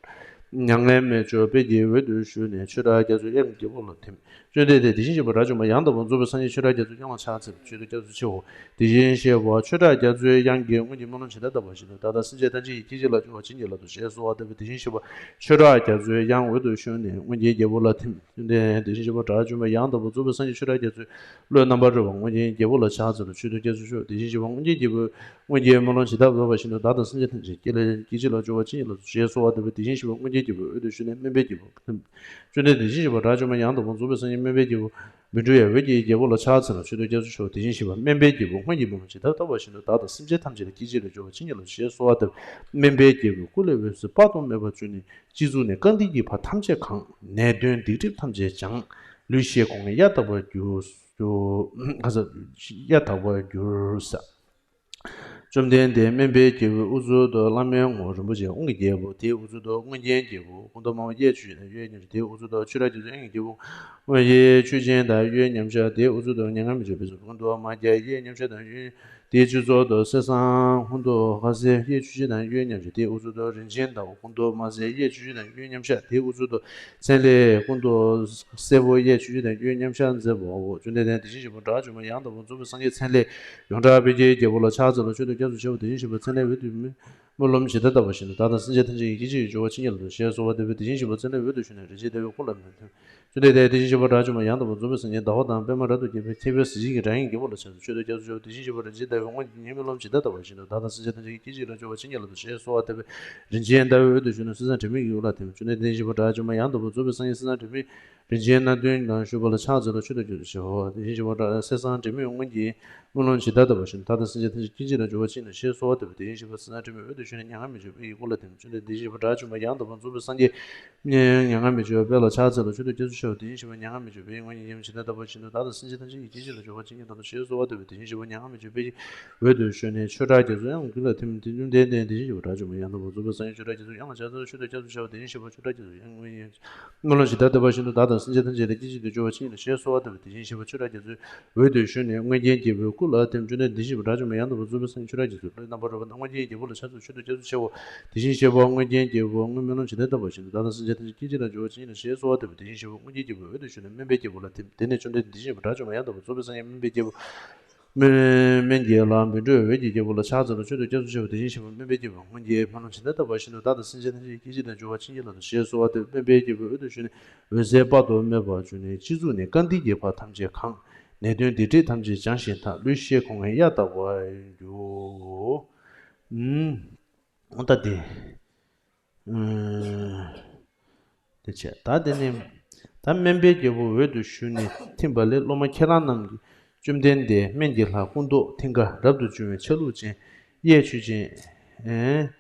ངན་མི་འཇོག་དཔལ་གྱི་འོད་དུ་ཞུ་ནས་ཆོས་གྲགས་རྒྱ་མཚོའི་དབྱངས་ཀྱི་རྒྱལ་པོ་ལ་ཐིམ། བཅོམ་ལྡན་འདས་དེ་བཞིན་གཤེགས་པ་དགྲ་བཅོམ་པ་ཡང་དག་པར་རྫོགས་པའི་སངས་རྒྱས་ཆོས་གྲགས་རྒྱ་མཚོའི་དབྱངས་ལ་ཕྱག་འཚལ་ལོ། མཆོད་དོ་སྐྱབས་སུ་མཆིའོ། དེ་བཞིན་གཤེགས་པ་ཆོས་གྲགས་རྒྱ་མཚོའི་དབྱངས་ཀྱིས་སྔོན་གྱི་སྨོན་ལམ་ཇི་ལྟར་བཏབ་པ་བཞིན་དུ་བདག་དང་སེམས་ཅན་ཐམས་ཅད་ཀྱི་སྐྱེ་འཆི་ལ་སྤྱོད་པ་ཕྱིན་ཅི་ལོག་ཏུ་གསོལ་ཞེས་གསོལ་བ་བཏབ་པས། དེ་བཞིན་གཤེགས་པ་ཆོས་གྲགས་རྒྱ་མཚོའི་དབྱངས་འོད་དུ་ཞུ་ནས་སྔོན་གྱི་རྒྱལ་པོ་ལ་ཐིམ། བཅོམ་ལྡན་འདས་དེ་བཞིན་གཤེགས་པ་དགྲ་བཅོམ་པ་ཡང་དག་པར་རྫོགས་པའི་སངས་རྒྱས་ཆོས་གྲགས་རྒྱ་མཚོའི་བློས་རྣམ་པར་རོལ་པ་སྔོན་གྱི་རྒྱལ་པོ་ལ་ཕྱག་འཚལ་ལོ། མཆོད་དོ་སྐྱབས་སུ་མཆིའོ། དེ་བཞིན་གཤེགས་པ་སྔོན་གྱི་རྒྱལ་པོས་སྔོན་གྱི་སྨོན་ལམ་ཇི་ལྟར་བཏབ་པ་བཞིན་དུ་བདག་དང་སེམས་ཅན་ཐམས་ཅད་སྐྱེ་ལ་སྐྱེ་འཆི་ལ་སྤྱོད་པ་ཕྱིན་ཅི་ལོག་ཏུ་གསོལ་ཞེས་གསོལ་བ་བཏབ་པས། དེ་བཞིན་གཤེགས་པ་སྔོན་གྱི་རྒྱལ་པོས་འོད་དུ་ཞུ་ནས་སྨན་པའི་རྒྱལ་པོ། བཅོམ་ལྡན་འདས་དེ་བཞིན་གཤེགས་པ་དགྲ་བཅོམ་པ་ཡང་དག་པར་རྫོགས་པའི་སངས་རྒྱས་སྨན་པའི་རྒྱལ་པོ། བཻ་ཌཱུརྱ་འོད་ཀྱི་རྒྱལ་པོ་ལ་ཕྱག་འཚལ་ལོ། མཆོད་དོ་སྐྱབས་སུ་མཆིའོ། དེ་བཞིན་གཤེགས་པ་སྨན་པའི་རྒྱལ་པོ་སྔོན་གྱི་སྨོན་ལམ་ཇི་ལྟར་བཏབ་པ་བཞིན་དུ་བདག་དང་སེམས་ཅན་ཐམས་ཅད་ལ་སྐྱེ་འཆི་ལ་སྤྱོད་པ་ཕྱིན་ཅི་ལོག་ཞེས་གསོལ་བ་བཏབ། སྨན་པའི་རྒྱལ་པོའི་སྐུ་ལས་འོད་ཟེར་དཔག་ཏུ་མེད་པ་བྱུང་ནས་སྤྱི་གཙུག་ནས་རྐང་མཐིལ་གྱི་བར་ཐམས་ཅད་གང་། ནད་གདོན་སྡིག་སྒྲིབ་ཐམས་ཅད་སྦྱངས། ལུས་ཤེལ་སྒོ་ལྔའི་གཡའ་དག་པར་གྱུར། གཡའ་དག་པར་གྱུར་ཟེར། བཅོམ་ལྡན་འདས་སྨན་པའི་རྒྱལ་པོའི་དབུ་གཙུག་ཏུ་བླ་མའི་ངོ་བོ་རིན་པོ་ཆེ་དབང་གི་རྒྱལ་པོ། དེའི་དབུ་གཙུག་ཏུ་མངོན་མཁྱེན་རྒྱལ་པོ་སྐུ་མདོག་དམར་པོ་གཡས་ཆུ་ཅན་དང་གཡོན་མཉམ་གཞག། དེའི་དབུ་གཙུག་ཏུ་ཆོས་གྲགས་རྒྱ་མཚོའི་དབྱངས་ཀྱི་རྒྱལ་པོ་སྔོན་གྱི་ཆུ་ཅན་དང་གཡོན་མཉམ་གཞག། དེའི་དབུ་གཙུག་ཏུ་མྱ་ངན་མི་འཇོག་པའི་སྐུ་མདོག་དམར་སྐྱ་གཡས་མཉམ་གཞག་དང་གཡོན། དེའི་ཆོས་ཚོགས་སུ་གསེར་སྲང་སྐུ་མདོག་དཀར་སེར་གཡས་ཆུ་ཅན་དང་གཡོན་མཉམ་གཞག། དེའི་དབུ་གཙུག་ཏུ་རིན་ཆེན་ཟླ་བ་སྐུ་མདོག་དམར་སེར་གཡས་ཆུ་ཅན་དང་གཡོན་མཉམ་གཞག། དེའི་དབུ་གཙུག་ཏུ་ཚེ་ལེགས་སྐུ་མདོག་སེར་པོ་གཡས་ཆུ་ཅན་དང་གཡོན་མཉམ་གཞག་མཛད་པའོ། བཅོམ་ལྡན་འདས་དེ་བཞིན་གཤེགས་པ་དགྲ་བཅོམ་པ་ཡང་དག་པར་རྫོགས་པའི་སངས་རྒྱས་ཚེ་ལས་ཡོངས་གྲགས་དཔལ་གྱི་རྒྱལ་པོ་ལ་ཕྱག་འཚལ་ལོ། མཆོད་དོ་སྐྱབས་སུ་མཆིའོ། དེ་བཞིན་གཤེགས་པ་ཚེ་ལས་འོད་དུ་སྨོན་ལམ་ཇི་ལྟར་བཏབ་པ་བཞིན་དུ་བདག་དང་སེམས་ཅན་ཐམས་ཅད་ཀྱི་སྐྱེ་འཆི་ལ་སྤྱོད་པ་ཕྱིན་ཅི་ལོག་ཞེས་གསོལ་བ་བཏབ་པས། དེ་བཞིན་གཤེགས་པ་ཚེ་ལས་འོད་དུ་ཞུ་ནས་རིན་ཆེན་ཟླ་བའི་སྐུ་ལ་ཐིམ། བཅོམ་ལྡན་འདས་དེ་བཞིན་གཤེགས་པ་དགྲ་བཅོམ་པ་ཡང་དག་པར་རྫོགས་པའི་སངས་རྒྱས་ཟླ་བ་དང་པདྨ་རབ་ཏུ་རྒྱས་པའི་ཁྱད་པར་གཟི་བརྗིད་ཀྱི་རང་བཞིན་གྱི་རྒྱལ་པོ་ལ་ཕྱག་འཚལ་ལོ། མཆོད་དོ་སྐྱབས་སུ་མཆིའོ། དེ་བཞིན་གཤེགས་པ་རིན་ཆེན་ཟླ་བའི་དབང་གིས་སྨོན་ལམ་ཇི་ལྟར་བཏབ་པ་བཞིན་དུ་བདག་དང་སེམས་ཅན་ཐམས་ཅད་ཀྱི་སྐྱེ་འཆི་ལ་སྤྱོད་པ་ཕྱིན་ཅི་ལོག་ཞེས་གསོལ་བ་བཏབ་པས། རིན་ཆེན་ཟླ་བའི་འོད་དུ་ཞུ་ནས་གསེར་སྲང་དྲི་མེད་ཀྱི་དབུ་ལ་ཐིམ། བཅོམ་ལྡན་འདས་དེ་བཞིན་གཤེགས་པ་དགྲ་བཅོམ་པ་ཡང་དག་པར་རྫོགས་པའི་སངས་རྒྱས་གསེར་སྲང་དྲི་མེད་རིན་ཆེན་སྣ་བདུན་ལ་ཞུགས་པ་ལ་ཕྱག་འཚལ་ལོ། མཆོད་དོ་སྐྱབས་སུ་མཆིའོ། དེ་བཞིན་གཤེགས་པ་དགྲ་གསེར་སྲང་དྲི་མེད་སྔོན་གྱི་སྨོན་ལམ་ཇི་ལྟར་བཏབ་པ་བཞིན་དུ་བདག་དང་སེམས་ཅན་ཐམས་ཅད་སྐྱེ་འཆི་ལ་སྤྱོད་པ་ཕྱིན་ཅི་ལོག་ཞེས་གསོལ་བ་བཏབ་པས། དེ་བཞིན་གཤེགས་པ་གསེར་སྲང་དྲི་མེད་འོད་དུ་ཞུ་ནས་མྱ་ངན་མི་འཇོག་པའི་སྐུ་ལ་ཐིམ། བཅོམ་ལྡན་འདས་དེ་བཞིན་གཤེགས་པ་དགྲ་བཅོམ་པ་ཡང་དག་པར་རྫོགས་པའི་སངས་རྒྱས་མྱ་ངན་མི་འཇོག་པའི་དཔལ་ལ་ཕྱག་འཚལ་ལོ། མཆོད་དོ་སྐྱབས་སུ་མཆིའོ། དེ་བཞིན་གཤེགས་པ་མྱ་ངན་མི་འཇོག་པའི་སྔོན་གྱི་སྨོན་ལམ་ཇི་ལྟར་བཏབ་པ་བཞིན་དུ་བདག་དང་སེམས་ཅན་ཐམས་ཅད་ཀྱི་སྐྱེ་འཆི་ལ་སྤྱོད་པ་ཕྱིན་ཅི་ལོག་ཞེས་གསོལ་བ་བཏབ་པས། དེ་བཞིན་གཤེགས་པ་མྱ་ངན་མི་འཇོག་པའི་འོད་དུ་ཞུ་ནས་ཆོས་གྲགས་རྒྱ་མཚོའི་དབྱངས་ཀྱི་སྐུ་ལ་ཐིམ། བཅོམ་ལྡན་འདས་དེ་བཞིན་གཤེགས་པ་དགྲ་བཅོམ་པ་ཡང་དག་པར་རྫོགས་པའི་སངས་རྒྱས་ཆོས་གྲགས་རྒྱ་མཚོའི་དབྱངས་ལ་ཕྱག་འཚལ་ལོ། མཆོད་དོ་སྐྱབས་སུ་མཆིའོ། དེ་བཞིན་གཤེགས་པ་ཆོས་གྲགས་རྒྱ་མཚོའི་དབྱངས་སྔོན་གྱི་སྨོན་ལམ་ཇི་ལྟར་བཏབ་པ་བཞིན་དུ་བདག་དང་སེམས་ཅན་ཐམས་ཅད་ལ་སྐྱེ་འཆི་ལ་སྤྱོད་པ་ཕྱིན་ཅི་ལོག་ཞེས་གསོལ་བ་བཏབ་པས། དེ་བཞིན་གཤེགས་པ་ཆོས་གྲགས་རྒྱ་མཚོའི་འོད་དུ་ཞུ་ནས་མངོན་མཁྱེན་རྒྱལ་པོའི་སྐུ་ལ་ཐིམ། བཅོམ་ལྡན་འདས་དེ་བཞིན་གཤེགས་པ་དགྲ་བཅོམ་པ་ཡང་དག་པར་རྫོགས་པའི་སངས་རྒྱས་ཆོས་གྲགས་རྒྱ་མཚོའི་བློས་རྣམ་པར་རོལ་པ་དང་མངོན་མཁྱེན་རྒྱལ་པོ་ལ་ཕྱག་འཚལ་ལོ། མཆོད་དོ་སྐྱབས་སུ་མཆིའོ། དེ་བཞིན་གཤེགས་པ་མངོན་མཁྱེན་རྒྱལ་པོས་སྔོན་སྨོན་ལམ་ཇི་ལྟར་བཏབ་པ་བཞིན་དུ་བདག་དང་སེམས་ཅན་ཐམས་ཅད་སྐྱེ་འཆི་ལ་སྤྱོད་པ་ཕྱིན་ཅི་ལོག་ཞེས་གསོལ་བ་བཏབ་པས། དེ་བཞིན་གཤེགས་པ་མངོན་མཁྱེན་རྒྱལ་པོའི་འོད་དུ་ཞུ་ནས་སྨན་པའི་རྒྱལ་པོ་ལ་ཐིམ། དེ་ནས་བཅོམ་ལྡན་འདས་དེ་བཞིན་གཤེགས་པ་དགྲ་བཅོམ་པ་ཡང་དག་པར་རྫོགས་པའི་སངས་རྒྱས་སྨན་པའི་རྒྱལ་པོ་ སྨན་སྨན་གྱི་བླ་བཻ་ཌཱུརྱ་འོད་ཀྱི་རྒྱལ་པོ་ལ་ཕྱག་འཚལ་ལོ། མཆོད་དོ་སྐྱབས་སུ་མཆིའོ། དེ་བཞིན་གཤེགས་པ་སྨན་པའི་རྒྱལ་པོ་སྔོན་གྱི་ཕ་རོལ་ཕྱིན་དེ་ལྟ་བ་བཞིན་དུ་བདག་དང་སེམས་ཅན་ཐམས་ཅད་ཀྱི་སྐྱེ་འཆི་དང་སྦྱོར་བ་ཆིངས་ཡིག་ལ་སོགས་ཞེས་གསོལ་བ་འདེབས། སྨན་པའི་རྒྱལ་པོས་འོད་དུ་ཞུ་ནས། འོད་ཟེར་དཔག་ཏུ་མེད་པ་བྱུང་ནས། སྤྱི་གཙུག་ནས་སྐར་མདུད་ཀྱི་བར་ཐམས་ཅད་གང་། ནད་གདོན་སྡིག་སྒྲིབ་ཐམས་ཅད་སྦྱངས་ཤིང་དག། ལུས་ཤེལ་སྒོ་ལྔའི་གཡའ་ལྟ་བུར་གྱུར། ཨུམ། འོ་ད་དེ། ཨུམ། དེ་བྱས། ད་དེ་ནས་ད་སྨན་པའི་རྒྱལ་པོ་འོད་དུ་ཞུ་ནས་ཐིམ་པ་ལས། སློབ་མ་ཁྱེད་རང་རྣམས་ཀྱིས་བཅོམ་ལྡན་འདས་སྨན་གྱི་ལྷ་སྐུ་མདོག་མཐིང་ག་རབ་ཏུ་བྱུང་བའི་ཆ་ལུགས་ཅན། གཡས་མཆོག་ཅན། ཨེ།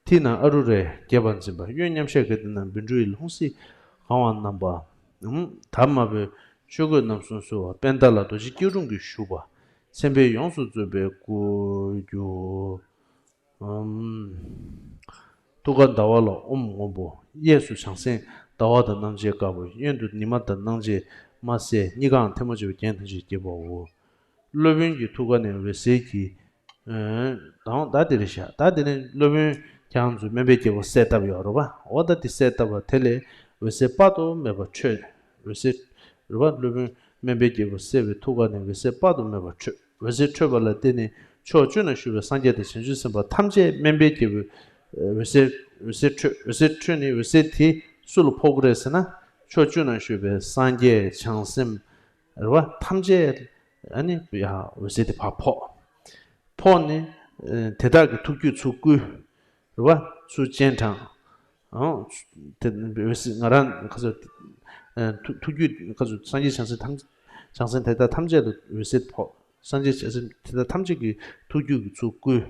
མཐིལ་ནས་ཨ་རུ་རས་རྒྱས་པར་འཛིན་པ། གཡོན་མཉམ་གཞག་གི་སྟེང་ན་བཻ་ཌཱུརྱའི་ལྷུང་བཟེད་གང་བ་བསྣམས་པ། ཨུམ། དར་དམར་པོའི་ཆོས་གོས་རྣམ་གསུམ་གསོལ་བ། པད་ཟླ་ལ་རྡོ་རྗེ་སྐྱིལ་ཀྲུང་གིས་བཞུགས་པ། མཚན་དཔེ་ཡོངས་སུ་རྫོགས་པའི་སྐུར་གྱུར། ཨུམ། ཐུགས་ཀར་ཟླ་བ་ལ་ཨོཾ་སྔོན་པོ། གཡས་སུ་བྱང་སེམས་ཟླ་བ་དང་སྣང་བྱེད་དཀར་པོ། གཡོན་དུ་ཉི་མ་དང་སྣང་བྱེད་དམར་སེར། གཉིས་ཀའང་ཐལ་མོ་སྦྱར་བའི་རྒྱན་ཐམས་ཅད་བརྒྱན་པའོ། སློབ་དཔོན་གྱི་ཐུགས་ཀ་ནས་འོད་ཟེར་གྱིས། ཨེ། དང་ད་དེ་རེད་ཤག་ད་དེ་ནས་སློབ་དཔོན་ཁྱེད་རང་ཚོ་སྨན་པའི་རྒྱལ་པོ་གསལ་བཏབ་ཡོད་རེད་པ། འོ་ད་དེ་གསལ་བཏབ་པ་དེ་ལས་འོད་ཟེར་དཔག་ཏུ་མེད་པ་འཕྲོས། འོད་ཟེར་རེད་པ། སློབ་དཔོན་སྨན་པའི་རྒྱལ་པོ་གསལ་བའི་ཐུགས་ཀ་ནས་འོད་ཟེར་དཔག་ཏུ་མེད་པ་འཕྲོས། འོད་ཟེར་འཕྲོས་པ་ལ་བརྟེན་ནས་ཕྱོགས་བཅུ་ན་བཞུགས་པའི་སངས་རྒྱས་དང་བྱང་ཆུབ་སེམས་དཔའ་ཐམས་ཅད་སྨན་པའི་རྒྱལ་པོའི་འོད་ཟེར། འོད་ཟེར་འཕྲོས། འོད་ཟེར་འཕྲོས་ནས་འོད་ཟེར་དེ་སུ་ལ་ཕོག་གི་རེད་ཟེར་ན། ཕྱོགས་བཅུ་ན་བཞུགས་པའི་སངས་རྒྱས་བྱང་སེམས་རེད་པ། ཐམས་ཅད་ཨ་ནི་ཡ་འོད་ཟེར་དེ་ཕར་ཕོག་ཕོག་ནས་ཨ་དེ་དག་གི་ཐུགས་རྒྱུད་ཚུར་བསྐུལ། རེད་པ། ཚུར་སྤྱན་དྲངས། ཨང་། དེ་འོད་ཟེར་ང་རང་ཁ་སོ། ཨ་ཐུགས་ཐུགས་རྒྱུད་ཁ་སོ། སངས་རྒྱས་བྱང་སེམས་ཐམས། བྱང་སེམས་དེ་དག་ཐམས་ཅད་ལ་འོད་ཟེར་ཕོག་སངས་རྒྱས་བྱང་སེམས་དེ་དག་ཐམས་ཅད་ཀྱི་ཐུགས་རྒྱུད་ཀྱི་ཚུར་བསྐུལ།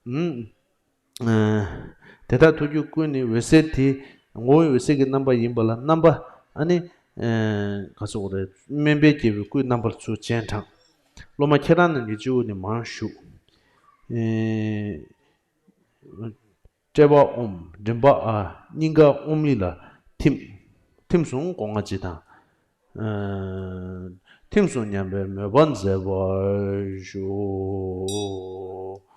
ཨུམ། ཨ་དེ་དག་ཐུགས་རྒྱུད་བསྐུལ་ནས་འོད་ཟེར་དེ་ངོ་བོའི་འོད་ཟེར་གྱི་རྣམ་པ་ཡིན་པ་ལ་རྣམ་པ་ཨ་ནི། ཨ་ག་ཟེར་དགོས་རེད། སྨན་པའི་རྒྱལ་པོའི་སྐུའི་རྣམ་པར་ཚུར་སྤྱན་དྲངས། སློབ་མ་ཁྱེད་རང་རྣམས་ཀྱི་སྤྱི་བོ་ནས་མར་ཞུགས། ཨེ། དཔྲལ་བ་ཨོཾ། མགྲིན་པ་ཨཱཿ། སྙིང་ག་ཨོཾ་ལི་ལ་ཐིམ། ཐིམ་སོང་སྒོ་ལྔ་སྤྱི་དང་། ཨ་ཐིམ་སོང་སྙམ་པའི་མོས་པ་མཛད་པར་ཞུ། ཨོཾ་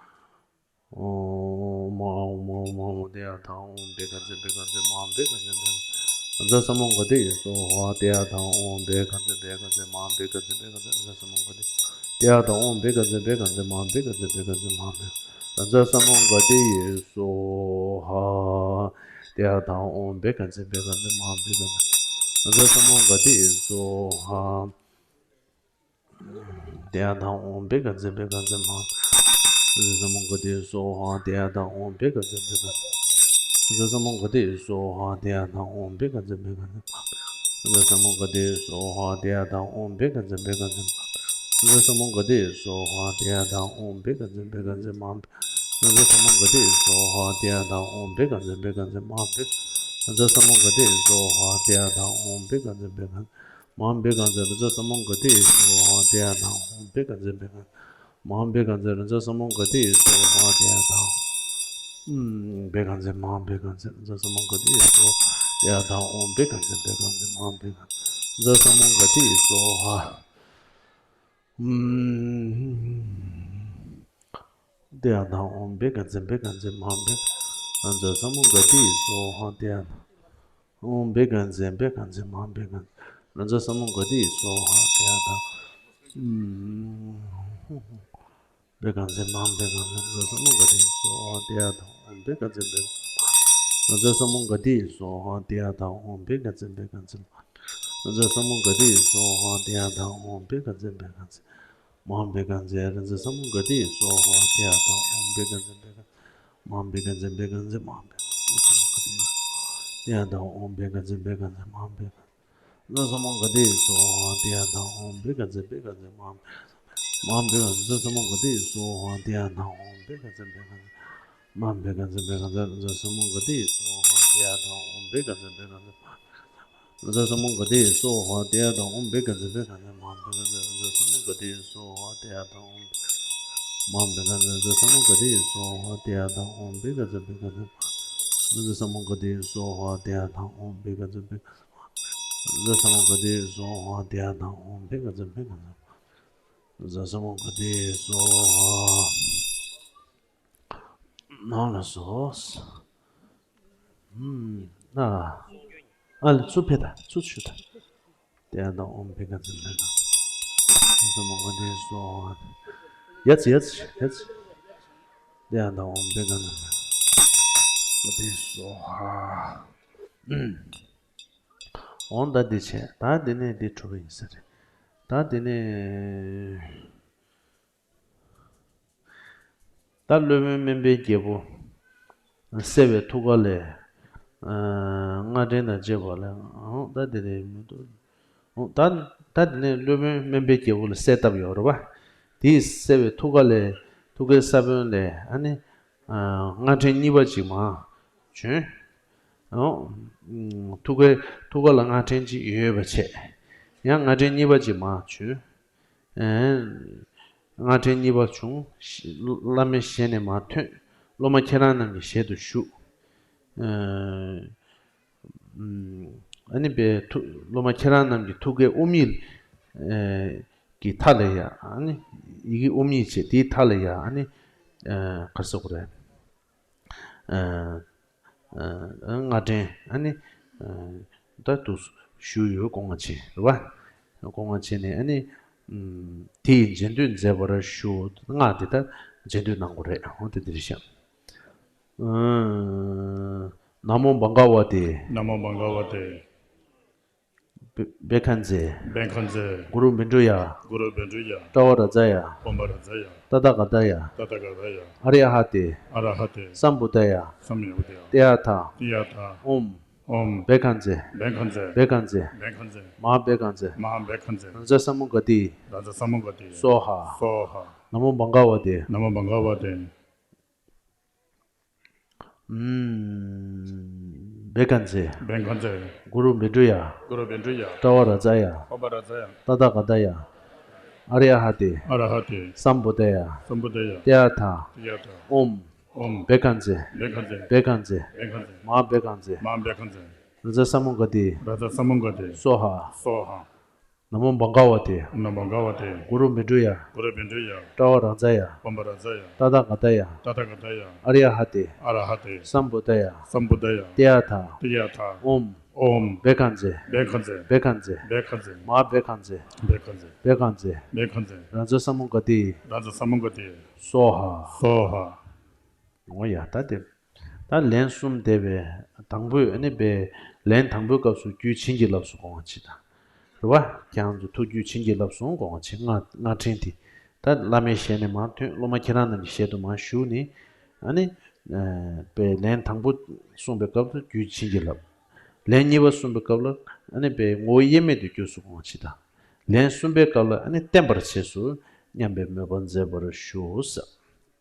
ཨཱཿཧཱུྃ་ཨོཾ་ཨཱཿཧཱུ���། ཏདྱ་ཐཱ། ཨོཾ་བྷཻ་གྷ་ཛེ་བྷཻ་གྷ་ཛེ་མ་ཧཱ་བྷཻ་གྷ་ཛེ་བྷཻ་གྷ་ཛེ། རཱ་ཛ་ས་མུདྒ་ཏེ་སྭཱ་ཧཱ། ཏདྱ་ཐཱ། ཨོཾ་བྷཻ་གྷ་ཛེ་བྷཻ་གྷ་ཛེ་མ་ཧཱ་བྷཻ་གྷ་ཛེ་བྷཻ་གྷ་ཛེ། རཱ་ཛ་ས་མུདྒ་ཏེ། ཏདྱ་ཐཱ། ཨོཾ་བྷཻ་གྷ་ཛེ་བྷཻ་གྷ་ཛེ་མ་ཧཱ་བྷཻ་གྷ་ཛེ་བྷཻ་གྷ་ཛེ་མ་ཧཱ་བྷཻ། རཱ་ཛ་ས་མུདྒ་ཏེ་སྭཱ་ཧཱ། ཏདྱ་ཐཱ། ཨོཾ་བྷཻ་གྷ་ཛེ་བྷཻ་གྷ་ཛེ་མ་ཧཱ་བྷཻ་གྷ་ཛེ། རཱ་ཛ་ས་མུདྒ་ཏེ་སྭཱ་ཧཱ། ཏདྱ་ཐཱ། ཨོཾ་བྷཻ་གྷ་ཛེ་བྷཻ་གྷ་ཛེ་མ་ཧཱ། རཱ་ཛ་ས་མུདྒ་ཏེ་སྭཱ་ཧཱ། ཏདྱ་ཐཱ། ཨོཾ་བྷཻ་གྷ་ཛེ་བྷཻ་གྷ་ཛེ། རཱ་ཛ་ས་མུདྒ་ཏེ་སྭཱ་ཧཱ། ཏདྱ་ཐཱ། ཨོཾ་བྷཻ་གྷ་ཛེ་བྷཻ་གྷ་ཛེ་མ་ཧཱ་བྷཻ། རཱ་ཛ་ས་མུདྒ་ཏེ་སྭཱ་ཧཱ། ཏདྱ་ཐཱ། ཨོཾ་བྷཻ་གྷ་ཛེ་བྷཻ་གྷ་ཛེ་མ་ཧཱ་བྷཻ། རཱ་ཛ་ས་མུདྒ་ཏེ་སྭཱ་ཧཱ། ཏདྱ་ཐཱ། ཨོཾ་བྷཻ་གྷ་ཛེ་བྷཻ་གྷ་ཛེ་མ་ཧཱ་བྷཻ། རཱ་ཛ་ས་མུདྒ་ཏེ་སྭཱ་ཧཱ། ཏདྱ་ཐཱ། ཨོཾ་བྷཻ་གྷ་ཛེ་བྷཻ་གྷ་ཛེ་མ་ཧཱ་བྷཻ། རཱ་ཛ་ས་མུདྒ་ཏེ་སྭཱ་ཧཱ། ཏདྱ་ཐཱ། ཨོཾ་བྷཻ་གྷ་ཛེ་བྷཻ་གྷ་ཛེ་མ་ཧཱ་བྷཻ་གྷ་ཛེ། རཱ་ཛ་ས་མུདྒ་ཏེ་སྭཱ་ཧཱ། ཏདྱ་ཐཱ། ཨོཾ་བྷཻ་གྷ་ཛེ་བྷཻ་གྷ་ཛེ་མ་ཧཱ་བྷཻ་གྷ་ཛེ། རཱ་ཛ་ས་མུདྒ་ཏེ་སྭཱ་ཧཱ། ཏདྱ་ཐཱ། ཨོཾ་བྷཻ་གྷ་ཛེ་མ་ཧཱ་བྷཻ་གྷ་ཛེ། རཱ་ཛ་ས་མུདྒ་ཏེ་སྭཱ་ཧཱ། ཏདྱ་ཐཱ། ཨོཾ་བྷཻ་གྷ་ཛེ་བྷཻ་གྷ་ཛེ་མ་ཧཱ་བྷཻ་གྷ་ཛེ། རཱ་ཛ་ས་མུདྒ་ཏེ་སྭཱ་ཧཱ། ཨོཾ། ཏདྱ་ཐཱ། ཨོཾ་བྷཻ་གྷ་ཛེ་བྷཻ་གྷ་ཛེ་མ་ཧཱ་བྷཻ། རཱ་ཛ་ས་མུདྒ་ཏེ་སྭཱ་ཧཱ། ཏདྱ་ཐཱ། ཨོཾ་བྷཻ་གྷ་ཛེ་བྷཻ་གྷ་ཛེ་མ་ཧཱ་བྷཻ་གྷ་ཛེ། རཱ་ཛ་ས་མུདྒ་ཏེ་སྭཱ་ཧཱ། ཏདྱ་ཐཱ། ཨོཾ་བྷཻ་གྷ་ཛེ་མ་ཧཱ་བྷཻ་གྷ་ཛེ། རཱ་ཛ་ས་མུདྒ་ཏེ་སྭཱ་ཧཱ། ཏདྱ་ཐཱ། ཨོཾ་བྷཻ་གྷ་ཛེ་བྷཻ་གྷ་ཛེ་མ་ཧཱ་བྷཻ། རཱ་ཛ་ས་མུདྒ་ཏེ་སྭཱ་ཧཱ། ཏདྱ་ཐཱ། ཨོཾ་བྷཻ་གྷ་ཛེ་བྷཻ་གྷ་ཛེ་མ་ཧཱ་བྷཻ། རཱ་ཛ་ས་མུདྒ་ཏེ་སྭཱ་ཧཱ། ཏདྱ་ཐཱ། ཨོཾ་བྷཻ་གྷ་ཛེ་བྷཻ་གྷ་ཛེ་མ་ཧཱ་བྷཻ་གྷ་ཛེ། རཱ་ཛ་ས་མུདྒ་ཏེ་སྭཱ་ཧཱ། ཏདྱ་ཐཱ། ཨོཾ་བྷཻ་གྷ་ཛེ་བྷཻ་གྷ་ཛེ་མ་ཧཱ་བྷཻ་གྷ་ཛེ་བྷཻ་གྷ་ཛེ་མ་ཧཱ་བྷཻ་གྷ་ཛེ། རཱ་ཛ་ས་མུདྒ་ཏེ་སྭཱ་ཧཱ། ཏདྱ་ཐཱ། ཨོཾ་བྷཻ་གྷ་ཛེ་བྷཻ་གྷ་ཛེ་མ་ཧཱ་བྷཻ་གྷ་ཛེ། རཱ་ཛ་ས་མུདྒ་ཏེ་སྭཱ་ཧཱ། ཏདྱ་ཐཱ། ཨོཾ་བྷཻ་གྷ་ཛེ་བྷཻ་གྷ་ཛེ་མ་ཧཱ་བྷཻ་གྷ་ཛེ་མ་ཧཱ་བྷཻ་གྷ་ཛེ། རཱ་ཛ་ས་མུདྒ་ཏེ་སྭཱ་ཧཱ། ཏདྱ་ཐཱ། ཨོཾ་བྷཻ་གྷ་ཛེ་བྷཻ་གྷ་ཛེ་མ་ཧཱ་བྷཻ་གྷ་ཛེ་བྷཻ་གྷ་ཛེ། རཱ་ཛ་ས་མུདྒ་ཏེ་སྭཱ་ཧཱ། ཏདྱ་ཐཱ། ཨོཾ་བྷཻ་གྷ་ཛེ་བྷཻ་གྷ་ཛེ་མ་ཧཱ་བྷཻ་གྷ་ཛེ། རཱ་ཛ་ས་མུདྒ་ཏེ་སྭཱ་ཧཱ། ཏདྱ་ཐཱ། ཨོཾ་བྷཻ་གྷ་ཛེ་བྷཻ་གྷ་ཛེ་མ་ཧཱ་བྷཻ་གྷ་ཛེ། རཱ་ཛ་ས་མུདྒ་ཏེ་སྭཱ་ཧཱ། ཏདྱ་ཐཱ། ཨོཾ་བྷཻ་གྷ་ཛེ་མ་ཧཱ་བྷཻ་གྷ་ཛེ། རཱ་ཛ་ས་མུདྒ་ཏེ་སྭཱ་ཧཱ། ཏདྱ་ཐཱ། ཨོཾ་བྷཻ་གྷ་ཛེ་བྷཻ་གྷ་ཛེ་མ་ཧཱ་བྷཻ་གྷ་ཛེ། རཱ་ཛ་ས་མུདྒ་ཏེ་སྭཱ་ཧཱ། ཏདྱ་ཐཱ། ཨོཾ་བྷཻ་གྷ་ཛེ་བྷཻ་གྷ་ཛེ་མ་ཧཱ་བྷཻ་གྷ་ཛེ། རཱ་ཛ་ས་མུདྒ་ཏེ་སྭཱ་ཧཱ། ཏདྱ་ཐཱ། ཨོཾ་བྷཻ་གྷ་ཛེ་བྷཻ་གྷ་ཛེ་མ་ཧཱ་བྷཻ་གྷ་ཛེ། རཱ་ཛ་ས་མུདྒ་ཏེ་སྭཱ་ཧཱ། ནང་ལ་སོ། ཨུམ། ཨ། ཨ་ལ་ཚུར་ཕེབས་དང་། ཚུར་ཞུ་དང་། ཏདྱ་ཐཱ། ཨོཾ་བྷཻ་གྷ་ཛེ་བྷཻ་གྷ་ཛེ། རཱ་ཛ་ས་མུདྒ་ཏེ་སྭཱ་ཧཱ། ཡ་ཙི་ཡ་ཙི་ཡ་ཙི། དེ་ཡང་དང་འོང་བའི་ག་ན་ཨོ་དེ་སོ་ཧ། འོང་ད་འདི་བྱས་ད་འདི་ནས་འདི་གྲུབ་པ་ཡིན་ས་རེད། ད་འདི་ནས། ད་སློབ་དཔོན་སྨན་པའི་རྒྱལ་པོ་བསད་པའི་ཐུགས་ཀ་ལས་སྔ་ཕྲེང་དང་བཅས་པ་ལས། ད་དེ་ནས་མི་འདུག་ད་ད་དེ་ནས་སློབ་དཔོན་སྨན་པའི་རྒྱལ་པོ་ལ་གསལ་བཏབ་ཡོད་རེད་པ། དེས་བསད་པའི་ཐུགས་ཀ་ལས་ཐུགས་ཀའི་ས་བོན་ལས་ཨ་ནི་སྔ་ཕྲེང་གཉིས་པ་ཅིག་མར་བྱོན། ཐུགས་ཀའི་ཐུགས་ཀ་ལ་སྔ་ཕྲེང་ཅིག་ཡོད་པ་བྱས། ཡང་སྔ་ཕྲེང་གཉིས་པ་ཅིག་མར་བྱོན། སྔ་ཕྲེང་གཉིས་པ་བྱུང་། བླ་མའི་ཞལ་ནས་མར་ཐོན། སློབ་མ་ཁྱེད་རང་རྣམས་ཀྱི་ཞལ་དུ་ཞུགས། ཨ་ནི་པའི་ཐུགས་སློབ་མ་ཁྱེད་རང་རྣམས་ཀྱི་ཐུགས་ཀའི་དབུ་མིག་གི་མཐའ་ལ་ཡ། ཨ་ནི་ཡི་གེ་དབུ་མིག་བྱས་དེའི་མཐའ་ལ་ཡ། ཨ་ནི་ག་རེ་ཟེར་དགོས་རེད། སྔ་ཕྲེང་ཨ་ནི་ད་དུ་ཞུས་ཡོད། སྐུ་ངལ་ཆེ་རེད་བ། སྐུ་ངལ་ཆེ་ནས་ཨ་ནི་དེ་ཡི་རྗེས་ཟློས་མཛད་པར་ཞུ། སྔགས་འདི་ལྟར་རྗེས་ཟློས་གནང་དགོས་རེད། འོ་དེ་འདིར་བཞག་ན་མོ་བྷ་ག་བ་ཏེ། ན་མོ་བྷ་ག་བ་ཏེ། བེ་བེ་ཁ་ཛེ། བེ་ཁ་ཛེ། གུ་རུ་བཻ་ཌཱུརྱ། གུ་རུ་བཻ་ཌཱུརྱ། ཏྲ་བ་ར་ཛ་ཡ། པ་བ་ར་ཛ་ཡ། ཏ་ཏ་ག་ཏ་ཡ། ཏ་ཏ་ག་ཏ་ཡ། ཨ་ར་ཧ་ཏེ། ཨ་ར་ཧ་ཏེ། སམ་བུ་ཏ་ཡ། སམ་ཡ་བུ་ཏ་ཡ། ཏ་ཡ་ཐ། ཏ་ཡ་ཐ། ཨོམ། ཨོམ། བེ་ཁ་ཛེ། བེ་ཁ་ཛེ། བེ་ཁ་ཛེ། བེ་ཁ་ཛེ། མ་བེ་ཁ་ཛེ། མ་བེ་ཁ་ཛེ། ར་ཛ་ས་མུ་ག་ཏི། ར་ཛ་ས་མུ་ག་ཏི། སྭཱ་ཧཱ། སྭཱ་ཧཱ། ན་མོ་བྷ་ག་བ་ཏེ། ན་མོ་བྷ་ག་བ་ཏེ། ཨུམ། བེ་ཁ་ཛེ། བེ་ཁ་ཛེ། གུ་རུ་བཻ་ཌཱུརྱ། གུ་རུ་བཻ་ཌཱུརྱ། ཏྲ་བ་ར་ཛ་ཡ། པ་བ་ར་ཛ་ཡ། ཏ་ཏ་ག་ཏ་ཡ། ཨ་ར་ཧ་ཏེ། ཨ་ར་ཧ་ཏེ། སམ་བུ་ཏ་ཡ། སམ་བུ་ཏ་ཡ། ཏ་ཡ་ཐ། ཏ་ཡ་ཐ། ཨོམ། ཨོམ། བེ་ཁ་ཛེ། བེ་ཁ་ཛེ། བེ་ཁ་ཛེ། བེ་ཁ་ཛེ། མ་བེ་ཁ་ཛེ། མ་བེ་ཁ་ཛེ། ར་ཛ་ས་མུ་ག་ཏི། ར་ཛ་ས་མུ་ག་ཏི། སྭཱ་ཧཱ། སྭཱ་ཧཱ། ན་མོ་བྷ་ག་བ་ཏེ། ན་མོ་བྷ་ག་བ་ཏེ། གུ་རུ་བཻ་ཌཱུརྱ། གུ་རུ་བཻ་ཌཱུརྱ། ཏྲ་བ་ར་ཛ་ཡ། པ་བ་ར་ཛ་ཡ། ཏ་ཏ་ག་ཏ་ཡ། ཏ་ཏ་ག་ཏ་ཡ། ཨ་ར་ཧ་ཏེ། ཨ་ར་ཧ་ཏེ། སམ་བུ་ཏ་ཡ། སམ་བུ་ཏ་ཡ། ཏ་ཡ་ཐ། ཏ་ཡ་ཐ། ཨོམ། ཨོམ། བེ་ཁ་ཛེ། བེ་ཁ་ཛེ། བེ་ཁ་ཛེ། བེ་ཁ་ཛེ། མ་བེ་ཁ་ཛེ། བེ་ཁ་ཛེ། བེ་ཁ་ཛེ། བེ་ཁ་ཛེ། ར་ཛ་ས་མུ་ག་ཏི། ར་ཛ་ས་མུ་ག་ཏི། སྭཱ་ཧཱ། སྭཱ་ཧཱ། འོ་ཡ། ད་དེ་ད་ལན་གསུམ་བཟླས་པའི་དང་པོའི་ཨ་ནི་པའི་ལན་དང་པོའི་སྐབས་སུ་རྒྱུད་བྱིན་གྱིས་བརླབས་སུ་སྒོམ་པ་ཅིག་དང་། རེད་བ། ཁྱེད་རང་ཚོ་ཐུགས་རྒྱུད་བྱིན་གྱིས་བརླབས་སུ་སྒོམ་པ་ཅིག་སྔ་སྔ་ཕྲེང་དེ། ད་བླ་མའི་ཞལ་ནས་མར་ཐོན། སློབ་མ་ཁྱེད་རང་རྣམས་ཀྱི་ཞལ་དུ་མར་ཞུགས་ནས། ཨ་ནི་པའི་ལན་དང་པོ་གསུངས་པའི་སྐབས་སུ་རྒྱུད་བྱིན་གྱིས་བརླབས། ལན་གཉིས་པ་གསུངས་པའི་སྐབས་ལ་ཨ་ནི་པའི་ངོ་བོ་དབྱེར་མེད་དུ་གྱུར་སུ་སྒོམ་པ་ཅིག་དང་། ལན་གསུམ་པའི་སྐབས་ལ་ཨ་ནི་བརྟན་པར་བྱས་སོ་སྙམ་པའི་མོས་པ་མཛད་པར་ཞུ།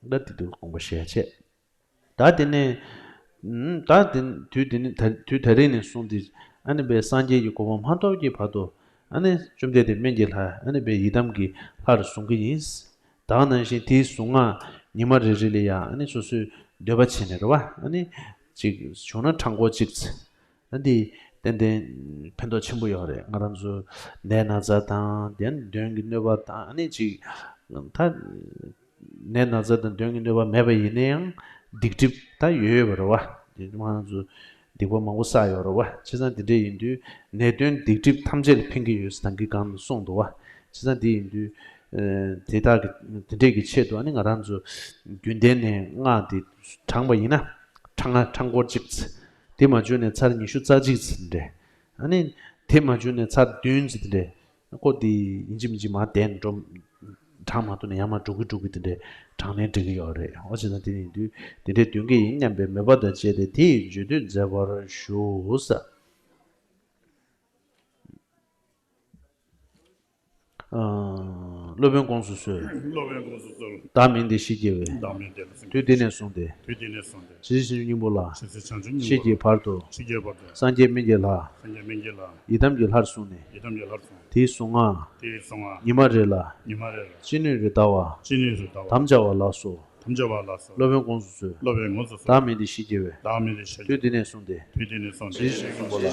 ད་དེ་དུས་དགོངས་པ་བཞེས་བྱས། ད་དེ་ནས་ད་དེ་དུས་དེ་ནས་ད་དུས་ད་རེས་ནས་བཟུང་སྟེ་ཨ་ནི་པའི་སངས་རྒྱས་ཀྱི་གོ་འཕང་མ་ཐོབ་ཀྱི་བར་དུ་ཨ་ནི་བཅོམ་ལྡན་འདས་སྨན་གྱི་ལྷ་ཨ་ནི་པའི་ཡི་དམ་གྱི་ལྷར་གཟུང་གི་ཡིན། ད་ག་ནང་བཞིན་དེའི་གཟུངས་སྔགས་ཉི་མ་རེ་རེ་ལ་ཡང་ཨ་ནི་སོ་སོའི་འདོད་པ་བྱས་ནས་རེད་བ། ཨ་ནི་ཅིག་བྱུང་ན་ཕྲེང་སྐོར་གཅིག་ཙམ། ཨ་འདི་ཏན་ཏན་ཕན་ཐོགས་ཆེན་པོ་ཡོད་རེད། ང་རང་ཚོ་ནད་ན་ཚ་དང་དེ་གདོན་གྱི་གནོད་པ་དང་ཨ་ནི་ཅིག་ད་ནད་ན་ཚ་དང་གདོན་གྱི་གནོད་པ་མེད་པ་ཡིན་ན་ཡང་སྡིག་སྒྲིབ་ད་ཡོད་ཡོད་པ་རེད་བ། དེ་ང་རང་ཚོ་སྡིག་པ་མང་པོ་བསགས་ཡོད་རེད་བ། བྱས་ཙང་དེ་འདྲ་ཡིན་དུས་ནད་གདོན་སྡིག་སྒྲིབ་ཐམས་ཅད་ལ་ཕན་གྱི་ཡོད་ཟེར་ད་གིན་གོང་ནས་གསུངས་འདུག་བ། བྱས་ཙང་དེ་ཡིན་དུས་དེ་དག་གི་དེ་འདྲས་ཀྱི་ཆེད་དུ་ཨ་ནི་ང་རང་ཚོ་རྒྱུན་ལྡན་ནས་སྔགས་འདི་བགྲངས་པ་ཡིན་ན་ཕྲེང་ང་ཕྲེང་སྐོར་གཅིག་ཙམ། དེ་མ་བྱུང་ནས་ཚར་ཉི་ཤུ་རྩ་གཅིག་ཙམ་འདྲ། ཨ་ནི་དེ་མ་བྱུང་ནས་ཚར་བདུན་ཙམ་འདྲ། ཀོ་དེ་ཡིན་གཅིག་མིན་གཅིག་མར་བསྡད་ནས་འགྲོ། བགྲང་མ་ཐུབ་ནས་ཡར་མར་འགྲོ་གི་འགྲོ་གི་དེ་འདྲ་བགྲང་ནས་འགྲིག་གི་ཡོད་རེད། འོ་བྱས་ཙང་དེ་ཡིན་དུས་དེ་འདྲ་འདོན་གི་ཡིན་སྙམ་པའི་མོས་པ་དང་བཅས་ཏེ་དེ་ཡི་རྗེས་ཟློས་མཛད་པར་ཞུ་ས། སློབ་དཔོན་དགོངས་སུ་གསོལ། སློབ་དཔོན་དགོངས་སུ་གསོལ། བདག་མིང་འདི་ཞེས་བགྱི་བའི། བདག་མིང་འདི་ཞེས་བགྱི་བའི། དུས་འདི་ནས་བཟུང་སྟེ། དུས་འདི་ནས་བཟུང་སྟེ། ཇི་སྲིད་སྙིང་པོ་ལ། ཇི་སྲིད་བྱང་ཆུབ་སྙིང་པོ་ལ། ཤེས་ཀྱི་བར་དུ། ཤེས་ཀྱི་བར་དུ། སངས་རྒྱས་སྨན་གྱི་ལྷ། སངས་རྒྱས་སྨན་གྱི་ལྷ། ཡི་དམ་གྱི་ལྷར་བཟུང་ནས། ཡི་དམ་གྱི་ལྷར་བཟུང་། དེའི་གཟུངས་སྔགས། དེའི་གཟུངས་སྔགས། ཉི་མ་རེ་ལ། ཉི་མ་རེ་ལ། ཅི་ནུས་རེ་བཟླ་བ། ཅི་ནུས་རེ་བཟླ་བ། དམ་བཅའ་བ་ལགས་སོ། དམ་བཅའ་བ་ལགས་སོ། སློབ་དཔོན་དགོངས་སུ་གསོལ། སློབ་དཔོན་དགོངས་སུ་གསོལ། བདག་མིང་འདི་ཞེས་བགྱི་བའི། བདག་མིང་འདི་ཞེས་བགྱི། དུས་འདི་ནས་བཟུང་སྟེ། དུས་འདི་ནས་བཟུང་སྟེ། ཇི་སྲིད་སྙིང་པོ་ལ།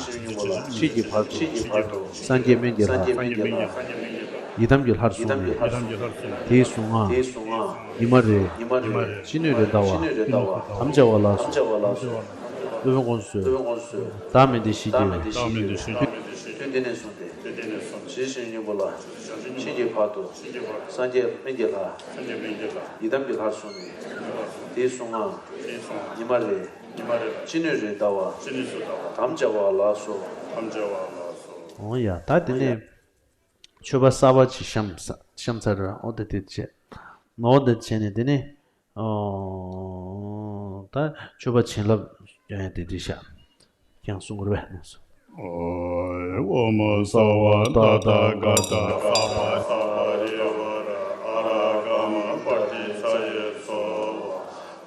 ཤེས་ཀྱི་བར་དུ། ཤེས་ཀྱི་བར་དུ། སངས་རྒྱས་སྨན་གྱི་ལྷ། སངས་རྒྱས་སྨན་གྱི་ལྷ། ཡི་དམ་གྱི་ལྷར་བཟུང་ནས། ཡི་དམ་གྱི་ལྷར་བཟུང་ནས། དེའི་གཟུངས་སྔགས། དེའི་གཟུངས་སྔགས། ཉི་མ་རེ། ཉི་མ་རེ། ཅི་ནུས་རེ་བཟླ་བ། ཅི་ནུས་རེ་བཟླ་བ། དམ་བཅའ་བ་ལགས་སོ། དམ་བཅའ་བ་ལགས་སོ། སློབ་དཔོན་དགོངས་སུ་གསོལ། སློབ་དཔོན་དགོངས་སུ་གསོལ། བདག་མིང་འདི་ཞེས་བགྱི་བའི། བདག་མིང་འདི་ཞེས་བགྱི་བའི། དུས་འདི་ནས་བཟུང་སྟེ། དུས་འདི་ནས་བཟུང་སྟེ། ཇི་བཞིན་སྙིང་པོ་ལ། ཇི་བཞིན་སྙིང་པོ་ལ། ཕྱིན་གྱི་བར་དུ། ཕྱིན་གྱི་བར་དུ། སངས་རྒྱས་སྨན་གྱི་ལྷ། སངས་རྒྱས་སྨན་གྱི་ལྷ། ཡི་དམ་གྱི་ལྷར་བཟུང་ནས། ཡི་དམ་གྱི་ལྷར་བཟུང་ནས། དེའི་གཟུངས་སྔགས། དེའི་གཟུངས་སྔགས། ཉི་མ་རེ། ཉི་མ་རེ། ཅི་ནུས་རེ་བཟླ་བ། ཅི་ནུས་རེ་བཟླ་བ། དམ་བཅའ་བ་ལགས་སོ། དམ་བཅའ་བ་ལགས་སོ། འོ་ཡ། ད་དེ་ནས་མཆོད་པ་གསར་པ་ཅིག་བཤམས་ས་བཤམས་ཚར་ར། འོ་དེ་དེ་བྱས། འོ་དེ་བྱས་ནས་དེ་ནས། ཨོ། ད་མཆོད་པ་བྱིན་རླབས་སྐྱོན་ཡ་དེ་འདྲ་ཤག་ཀྱང་གསུང་དགོས་པས་གནང་སོ། ཨོཾ་སརྦ་ཏ་ཐཱ་ག་ཏ་སརྦ་སྤ་རི་ཝཱ་ར་ཨ་ར་ཀ་མ་པ་ཏི་ཙ་ཡེ་སྭཱ་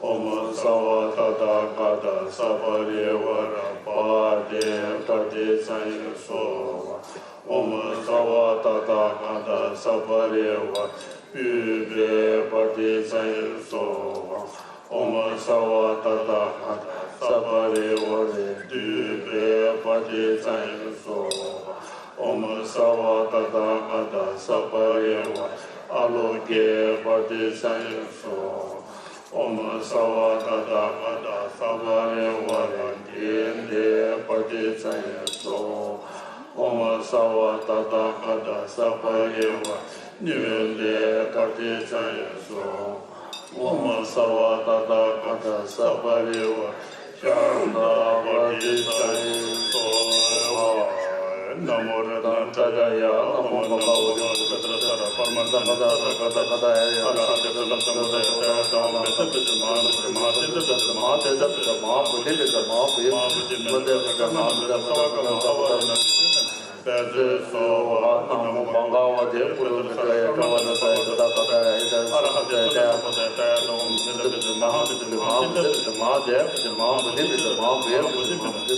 ཧཱ། ཨོཾ་སརྦ་ཏ་ཐཱ་ག་ཏ་སརྦ་རི་ཝཱ་ར་པཱ་ཏེ་པ་ཏི་ཙ་ཡེ་སྭཱ་ཧཱ། ཨོཾ་སརྦ་ཏ་ཐཱ་ག་ཏ་སརྦ་རི་ཝཱ་པུཥྤེ་པ་ཏི་ཙ་ཡེ་སྭཱ་ཧཱ། ཨོཾ་སརྦ་ཏ་ཐཱ་ག་ཏ་སརྦ་རི་ཝཱ་རེ་དཱུ་པེ་པ་ཏི་ཙ་ཡེ་སྭཱ་ཧཱ། ཨོཾ་སརྦ་ཏ་ཐཱ་ག་ཏ་སརྦ་རི་ཝཱ་ཨ་ལོ་ཀེ་པ་ཏི་ཙ་ཡེ་སྭཱ་ཧཱ། ཨོཾ་སརྦ་ཏ་ཐཱ་ག་ཏ་སརྦ་རི་ཝཱ་རེ་གེ་ནྡེ་པ་ཏི་ཙ་ཡེ་སྭཱ་ཧཱ། ཨོཾ་སརྦ་ཏ་ཐཱ་ག་ཏ་སརྦ་རི་ཝཱ་ནི་བྷེ་ནྡེ་པ་ཏི་ཙ་ཡེ་སྭཱ་ཧཱ། ཨོཾ་སརྦ་ཏ་ཐཱ་ག་ཏ་སརྦ་རི་ཝཱ་ཤཱནྟ་པ་ཏི་ཙ་ཡེ་སྭཱ་ཧཱ། ན་མོ་རཏྣ་ཏྲ་ཡ་ཡ། ན་མོ་མ་ག་ཝ་དེ་བོ་དེ་ཏྲ་ས་ར་པ་ར་མ་ཏ་ག་ཏ་ར་ག་ཏ་ཡ་ཡ། ཨ་ར་ཧ་ཏེ་ས་ལ་ས་མོ་དེ་ཡ་ཏ་ཡ་ཏ་ཨོཾ་བེ་ས་བེ་ས་མ་ཧ་བེ་ས་མ་ཧ་ཏེ་ས་བེ་ས་མ་ཧ་ཏེ་ས་བེ་ས་མ་ཧ་བོ་དྷི་བེ་ས་མ་ཧ་བོ་ཡེ་མ་ཧ་བོ་དྷི་མེ་ཏྲ་ས་ཀ་མ་ཧ་བེ་ས་ས་བ་ཀ་མ་ཧ་བ་ར་ན་བེ་ས་སྭཱ་ཧཱ། ན་མོ་མ་ག་ཝ་དེ་བོ་དེ་ཏྲ་ཡ་ཏྲ་ཝ་ན་ས་ཡ་ཏ་ཏ་ག་ཏ་ཡ་ཡ་ཏ་ཨ་ར་ཧ་ཏེ་ས་ལ་ས་མོ་དེ་ཡ་ཏ་ཡ་ཏ་ཨོཾ་བེ་ས་བེ་ས་མ་ཧ་བེ་ས་མ་ཧ་ཏེ་ས་བེ་ས་མ་ཧ་ཏེ་ས་བེ་ས་མ་ཧ་བོ་དྷི་བེ་ས་མ་ཧ་བོ་ཡེ་མ་ཧ་བོ་དྷི་མ་ཧ་བོ་དྷི་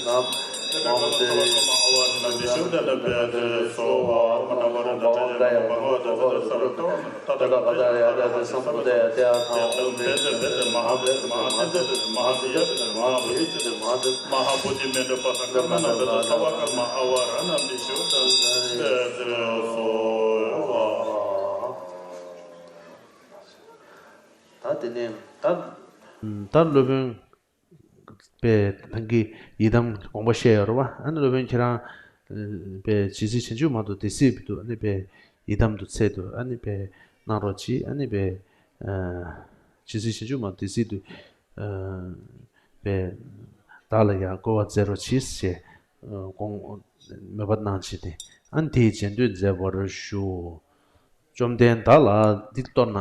ན། ཨོཾ་བྷེ་ས་ཀ་མ་ཧ་བ་ར་ན་བི་ཤུདྡྷ་ན་བེ་ས་སྭཱ་ཧཱ། ན་མོ་རཏྣ་ཏྲ་ཡ་ཡ། ན་མོ་མ་ག་ཝ་དེ་བོ་དེ་ཏྲ་ས་ཀ་མ་ཧ་བ་ར་ན་ཏ་ཏ་ག་ཏ་ཡ་ཡ་ཏ་ས་མོ་དེ་ཡ་ཏ་ཡ་ཏ་ཨོཾ་བེ་ས་བེ་ས་མ་ཧ་བེ་ས་མ་ཧ་ཏེ་ས་བེ་ས་མ་ཧ་ཏེ་ས་བེ་ས་མ་ཧ་བོ་ཡེ་ཏེ་ས་མ་ཧ་ཏེ་མ་ཧ་བོ་དྷི་མེ་ཏྲ་པ་ས་ཀ་མ་ཧ་བེ་ས་ས་བ་ཀ་མ་ཧ་བ་ར་ན་བི་ཤུདྡྷ་ན་བེ་ས་སྭཱ་ཧཱ། ད་དེ་ནས་ད་ད་སློབ་དཔོན་པས་ཐང་གི་ཡི་དམ་དགོངས་པ་བཞེས་ཡོད་རེད་བ། ཨ་ནི་སློབ་དཔོན་ཁྱེད་རང་པས་ཇི་སྲིད་བྱང་ཆུབ་མ་ཐོབ་དེ་སྲིད་དུ་ཨ་ནི་པས་ཡི་དམ་དུ་ཚེ་དུ་ཨ་ནི་པས་གནང་རོགས་གྱིས། ཨ་ནི་པས་ཇི་སྲིད་བྱང་ཆུབ་མ་ཐོབ་དེ་སྲིད་དུ་པས་བདག་ལ་ཡང་བསྐོར་བ་མཛད་རོགས་གྱིས་ཞེས་དགོངས་མོས་པ་གནང་བྱས་ཏེ་ཨ་ནི་དེའི་རྗེས་ཟློས་མཛད་པར་ཞུ། བཅོམ་ལྡན་བདག་ལ་འདི་མདོར་ན།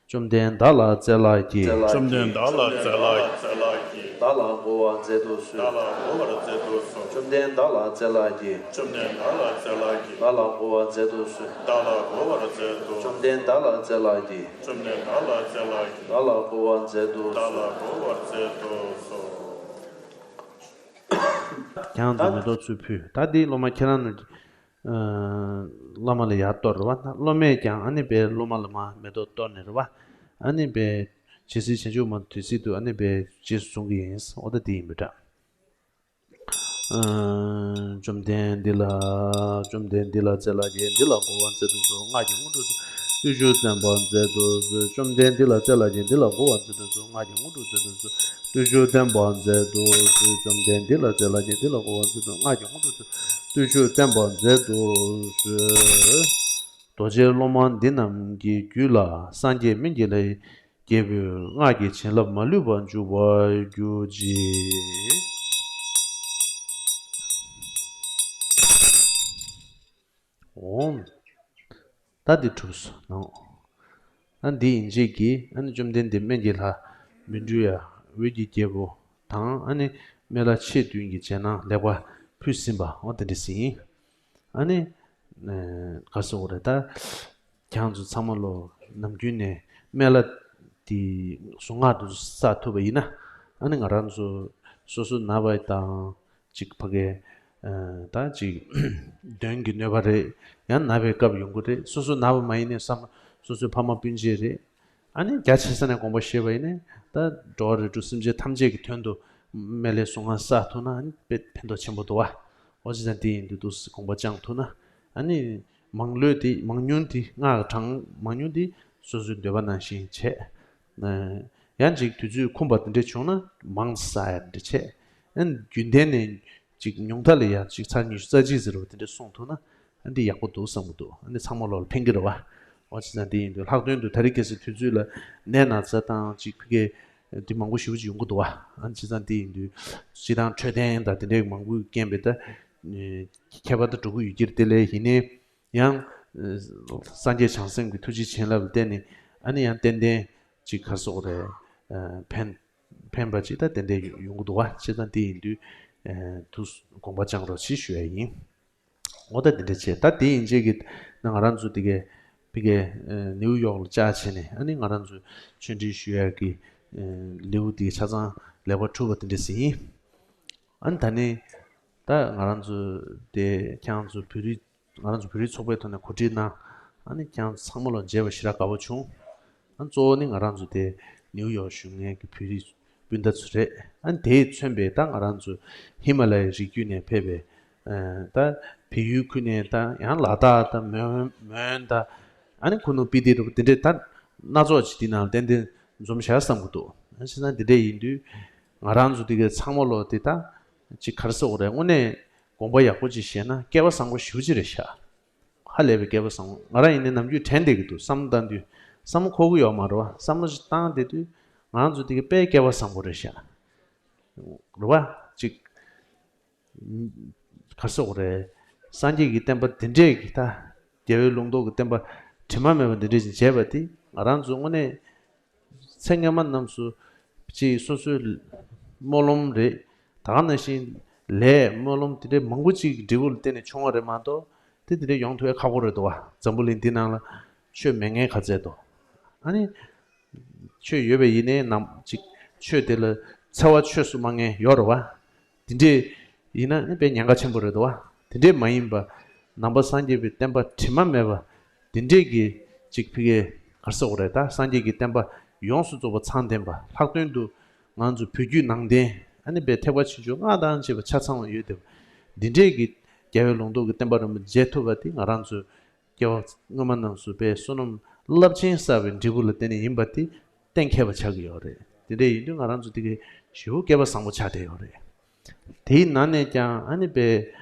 བཅོམ་ལྡན་བདག་ལ་སྩལ་ལགས་ཀྱི། བཅོམ་ལྡན་བདག་ལ་སྩལ་ལགས་ཀྱི། བདག་ལ་བསྐོར་བར་མཛད་དུ་གསོལ། བདག་ལ་བསྐོར་བར་མཛད་དུ་གསོལ། བཅོམ་ལྡན་བདག་ལ་སྩལ་ལགས་ཀྱི། བཅོམ་ལྡན་བདག་ལ་སྩལ་ལགས་ཀྱི། བདག་ལ་བསྐོར་བར་མཛད་དུ་གསོལ། བདག་ལ་བསྐོར་བར་མཛད་དུ། བཅོམ་ལྡན་བདག་ལ་སྩལ་ལགས་ཀྱི། བཅོམ་ལྡན་བདག་ལ་སྩལ་ལགས་ཀྱི། བདག་ལ་བསྐོར་བར་མཛད་དུ་བདག་ལ་གསོལ། བསྐོར་བར་མཛད་དུ་གསོལ། ཁྱེད་རང་ཚོ་མེ་ཏོག་ཚུར་ཕུལ། ད་འདི་སློབ་མ་ཁྱེད་རང་ནས་ཨ་བླ་མ་ལ་ཡར་གཏོར་རེད་བ། སློབ་མས་ཀྱང་ཨ་ནི་པའི་སློབ་མ་ལ་མ་མེ་ཏོག་གཏོར་ནས་རེད་བ། ཨ་ནི་པའི་ཇི་སྲིད་བྱང་ཆུབ་མ་དུས་སྲིད་དུ་ཨ་ནི་པའི་རྗེས་སུ་བཟུང་གི་ཡིན། འོ་ད་འདི་ཡིན་པ་འདྲ། ཨ་བཅོམ་ལྡན་འདི་ལ། བཅོམ་ལྡན་འདི་ལ་སྩལ་ལགས་ཀྱི། འདི་ལ་བསྐོར་བར་མཛད་དུ་གསོལ། སྔགས་ཀྱི་དངོས་གྲུབ་བརྟུལ་ཞུགས་བརྟན་པར་མཛད་དུ་གསོལ། བཅོམ་ལྡན་འདི་ལ་སྩལ་ལགས་ཀྱི། འདི་ལ་བསྐོར་བར་མཛད་དུ་གསོལ། སྔགས་ཀྱི་དངོས་གྲུབ་མཛད་དུ་གསོལ། བརྟུལ་ཞུགས་བརྟན་པར་མཛད་དུ་གསོལ། བཅོམ་ལྡན་འདི་ལ་སྩལ་ལགས་ཀྱི། འདི་ལ་བསྐོར་བར་མཛད་དུ་གསོལ། སྔགས་ཀྱི་དངོས་གྲུབ་མཛད་དུ་གསོལ། བརྟུལ་ཞུགས་བརྟན་པར་མཛད་དུ་གསོལ། རྡོ་རྗེ་སློབ་མ་འདི་རྣམས་ཀྱི་རྒྱུད་ལ་སངས་རྒྱས་སྨན་གྱི་ལྷའི་རྒྱལ་པོའི་སྔགས་ཀྱི་བྱིན་རླབས་མ་ལུས་པར་འཇུག་པར་གྱུར་ཅིག། འོང་། ད་འདི་གྲུབ་སོང་ནོ། ཨ་འདི་ཡིན་རྗེས་ཀྱི་ཨ་ནི་བཅོམ་ལྡན་འདས་སྨན་གྱི་ལྷ་མི་འགྲོ་ཡ་འོད་ཀྱི་རྒྱལ་པོ་དང་ཨ་ནི་སྨན་བླ་མཆེད་བདུན་གྱི་རྗེས་གནང་ལེགས་པར་ཕུལ་ཟིན་པ་འོ་དེ་འདྲ་ཟིན་ཡིན། ཨ་ནི་ག་སོ་འོ་རེད་ད། ཁྱེད་ཚོ་ཚང་མ་ལོ་ནམ་རྒྱུན་ནས་སྨན་བླ་དེ་གཟུངས་སྔགས་དུ་བསགས་ཐུབ་པ་ཡིན་ན་ཨ་ནི་ང་རང་ཚོ་སོ་སོ་ན་བ་དང་། ཅིག་ཕ་གའི། ཨ་ད་ཅིག་གདོན་གྱི་གནོད་པ་རེད། ཡང་ན་བའི་སྐབས་ཡོང་གི་རེད། སོ་སོ་ན་བ་མ་ཡིན་ནའི་བསམ་སོ་སོའི་ཕ་མ་སྤུན་མཆེད་རེད། ཨ་ནི་རྒྱ་ཆེ་ས་ནས་དགོངས་པ་བཞེས་པ་ཡིན་ནའི་ད་འགྲོ་བ་རིགས་དྲུག་སེམས་ཅན་ཐམས་ཅད་ཀྱི་དོན་དུ་སྨན་བླའི་གཟུངས་སྔགས་བསགས་ཐུབ་ན་ཨ་ནི་དཔེ་ཕན་ཐོགས་ཆེན་པོ་འདུག་བ། འོ་ཅི་ཙང་དེ་ཡིན་དུས་འདུག་སེ་དགོངས་པ་བཅངས་ཐུབ་ན་ཨ་ནི་མང་ལོས་དེ་མང་ཉུང་དེ་སྔགས་གྲངས་མང་ཉུང་དེ་སོ་སོའི་འདོད་པ་ནང་བཞིན་བྱས། ཡང་ཅིག་དུས་ཚོད་ཁོམ་པ་དེ་འདྲ་བྱུང་ན་མང་ཙམ་བསགས་ཡ་དེ་འདྲ་བྱས། ཨ་ནི་རྒྱུན་ལྡན་ནས་ ཅིག་ཉུང་མཐའ་ལ་ཡ་ཅིག་ཚར་ཉི་ཤུ་རྩ་གཅིག་ཟེར་བ་དེ་འདྲ་གསུངས་ཐུབ་ན་ཨ་འདི་ཡག་པོ་འདུག་བསམ་གྱི་འདུག་ཨ་ནི་ཚང་མ་ལོག་ལ་ཕན་གྱི་རེད་བ། འོ་བྱས་ཙང་འདི་ཡིན་དུས་ལྷག་དོན་དུ་ད་རེས་ཁ་སང་དུས་ཚོད་ལ་ནད་ན་ཚ་དང་ཅིག་ཕ་གི་འདི་མང་པོ་ཞེ་པོ་ཅིག་ཡོང་གི་འདུག་བ། ཨ་ནི་བྱས་ཙང་འདི་ཡིན་དུས་སྤྱིར་བཏང་འཕྲོད་བསྟེན་དང་དེ་འདྲའི་མང་པོའི་རྐྱེན་པས་ད་ཁྱད་པར་དུ་འགྲོ་གི་ཡོད་ཀྱི་རེད། དེ་ལས་ཡིན་ནའི་ཡང་སངས་རྒྱས་བྱང་སེམས་ཀྱི་ཐུགས་རྗེ་བྱིན་རླབས་ལ་བརྟེན་ནས་ཨ་ནི་ཡང་ཏན་ཏན་ཅིག་ག་རེ་ཟེར་དགོས་རེད། ཕན་ཕན་པ་ཅིག་ད་ཏན་ཏན་ཡོང་གི་འདུག་བ། བྱས་ཙང་དེ་ཡིན་དུས་ཐུགས་དགོངས་པ་བཅངས་རོགས་ཞེས་ཞུ་ཡ་ཡིན། འོ་ད་དེ་འདྲ་བྱས། ད་དེ་ཡིན་རྗེས་ཀྱི་ན་ང་རང་ཚོ་དེ་གའི་ཕ་གིའི་ནིའུ་ཡོག་ལ་བཅར་བྱས་ནས་ཨ་ནི་ང་རང་ཚོ་ཆོས་འབྲེལ་ཞུ་ཡ་གི་ལེའུ་དེ་ཆ་ཚང་ལེགས་པར་གྲུབ་པ་དེ་འདྲ་ཟིན་ཡིན། ཨ་ནི་ད་ནི་ད་ང་རང་ཚོ་དེ་ཁྱེད་རང་ཚོ་བོད་རིགས་ང་རང་ཚོ་བོད་རིགས་ཚོགས་པའི་ཐོག་ནས་གོ་སྒྲིག་གནང་། ཨ་ནི་ཁྱེད་རང་ཚོ་ཚང་མ་ལ་མཇལ་བ་ཞེ་དྲག་དགའ་པོ་བྱུང་། ཨ་ནི་གཙོ་བོ་ནི་ང་རང་ཚོ་དེ་ནིའུ་ཡོག་བཞུགས་མཁན་གྱི་བོད་རིགས་སྤུན་ཟླ་ཚོ་རེད། ཨ་ནི་དེས་མཚོན་པའི་ད་ང་རང་ཚོ་ཧི་མ་ལ་ཡའི་རི་རྒྱུད་ནས་ཕེབས་པའི་ད་བལ་ཡུལ་ཁུལ་ནས་ད་ཡང་ལ་དྭགས་ད་མོན་མོན་ད་ཨ་ནི་ཁུ་ནུ་སྤི་ཏི་རུ་དེ་འདྲའི་ད་སྣ་ཚོགས་ཅིག་དེ་ནང་ཏན་ཏན་འཛོམས་ཤག་བསམ་གྱི་འདུག་ཨ་བྱས་ཙང་དེ་འདྲ་ཡིན་དུས་ང་རང་ཚོ་དེ་གའི་ཚང་མ་ལོ་དེ་ད་ཅིག་ག་རེ་ཟེར་དགོས་རེད། དངོས་གནས་དགོངས་པ་ཡག་པོ་ཅིག་བཞེས་ན་སྐལ་བ་བཟང་པོ་ཞེ་པོ་ཅིག་རེད་ཤག་ཧ་ལས་པའི་སྐལ་བ་བཟང་པོ། ང་རང་ཡིན་ནའི་ནམ་རྒྱུན་དྲན་བསྡད་ཀྱི་འདུག་བསམ་བློ་བཏང་དུས་བསམ་བློ་འཁོར་གྱི་ཡོད་མ་རེད་བ། བསམ་བློ་ཞིག་བཏང་བསྡད་དུས་ང་རང་ཚོ་དེ་གའི་དཔེ་སྐལ་བ་བཟང་པོ་རེད་ཤག་རེད་བ། ཅིག་ག་རེ་ཟེར་དགོས་རེད། སངས་རྒྱས་ཀྱི་བསྟན་པ་འདི་འདྲས་ཀྱི་ད་རྒྱལ་བའི་ལུང་རྟོགས་ཀྱི་བསྟན་པ་དྲི་མ་མེད་པ་འདི་འདྲས་ཅིག་མཇལ་བ་དེ་ང་རང་ཚོ་དངོས་གནས་ཚེ་སྔོན་མ་རྣམས་སུ་ཅིག་སོ་སོའི་སྨོན་ལམ་རེད། ད་ག་ནང་བཞིན་ལས་སྨོན་ལམ་དེ་འདྲའི་མང་པོ་ཅིག་གི་འབྲས་བུ་ལ་བརྟེན་ནས་བྱུང་བ་རེད་མ་གཏོགས་དེ་དེ་འདྲའི་ཡོང་ཐུབ་ཡ་ཁག་པོ་རེད་འདུག་བ། འཛམ་བུ་གླིང་འདི་ནང་ལ་ཆོས་མེད་མཁན་ག་ཚད་འདུག་ཨ་ནི་ཆོས་ཡོད་པ་ཡིན་ནའི་ནམ་ཅིག་ཆོས་དེ་ལ་འཚེ་བ་ཆོས་སུ་སྨྲ་མཁན་ཡོད་རེད་བ། དེ་འདྲས་ཡིན་ན་ནི་དཔེ་ཉེན་ཁ་ཆེན་པོ་རེད་དོ། དེ་འདྲས་མ་ཡིན་པ། ནང་པ་སངས་རྒྱས་པའི་བསྟན་པ་དྲི་མ་མེད་པ། དེ་འདྲས་ཀྱི་ཅིག་ཕ་གིའི་ག་རེ་ཟེར་དགོས་རེད། ད་སངས་རྒྱས་ཀྱི་བསྟན་པ་ཡོངས་སུ་རྫོགས་པ་ཚང་ལྡན་པ། ལྷག་དོན་དུ་ང་ཚོ་བོད་བརྒྱུད་ནང་བསྟན་ཨ་ནི་དཔེ་ཐེག་པ་ཆེ་ཆུང་སྔགས་དང་བཅས་པ་ཆ་ཚང་བ་ཡོད་དེ། འདི་འདྲས་ཀྱི་རྒྱལ་བའི་ལུང་རྟོགས་ཀྱི་བསྟན་པ་རིན་པོ་ཆེ་མཇལ་ཐུབ་པ་དེ་ང་རང་ཚོའི་སྐྱེ་བ་སྔོན་མ་རྣམས་སུ་དཔེ་བསོད་ནམས་རླབས་ཆེན་བསགས་པའི་འབྲས་བུ་ལ་བརྟེན་ནས་ཡིན་པ་དེ་གཏན་འཁེལ་བ་ཆགས་ཀྱི་ཡོད་རེད། དེ་འདྲ་ཡིན་དུས་ང་རང་ཚོ་དེ་གའི་ཞེ་པོ་སྐལ་བ་བཟང་པོ་ཆགས་བསྡད་ཡོད་རེད། དེའི་ནང་ནས་ཀྱང་ཨ་ནི་དཔེ་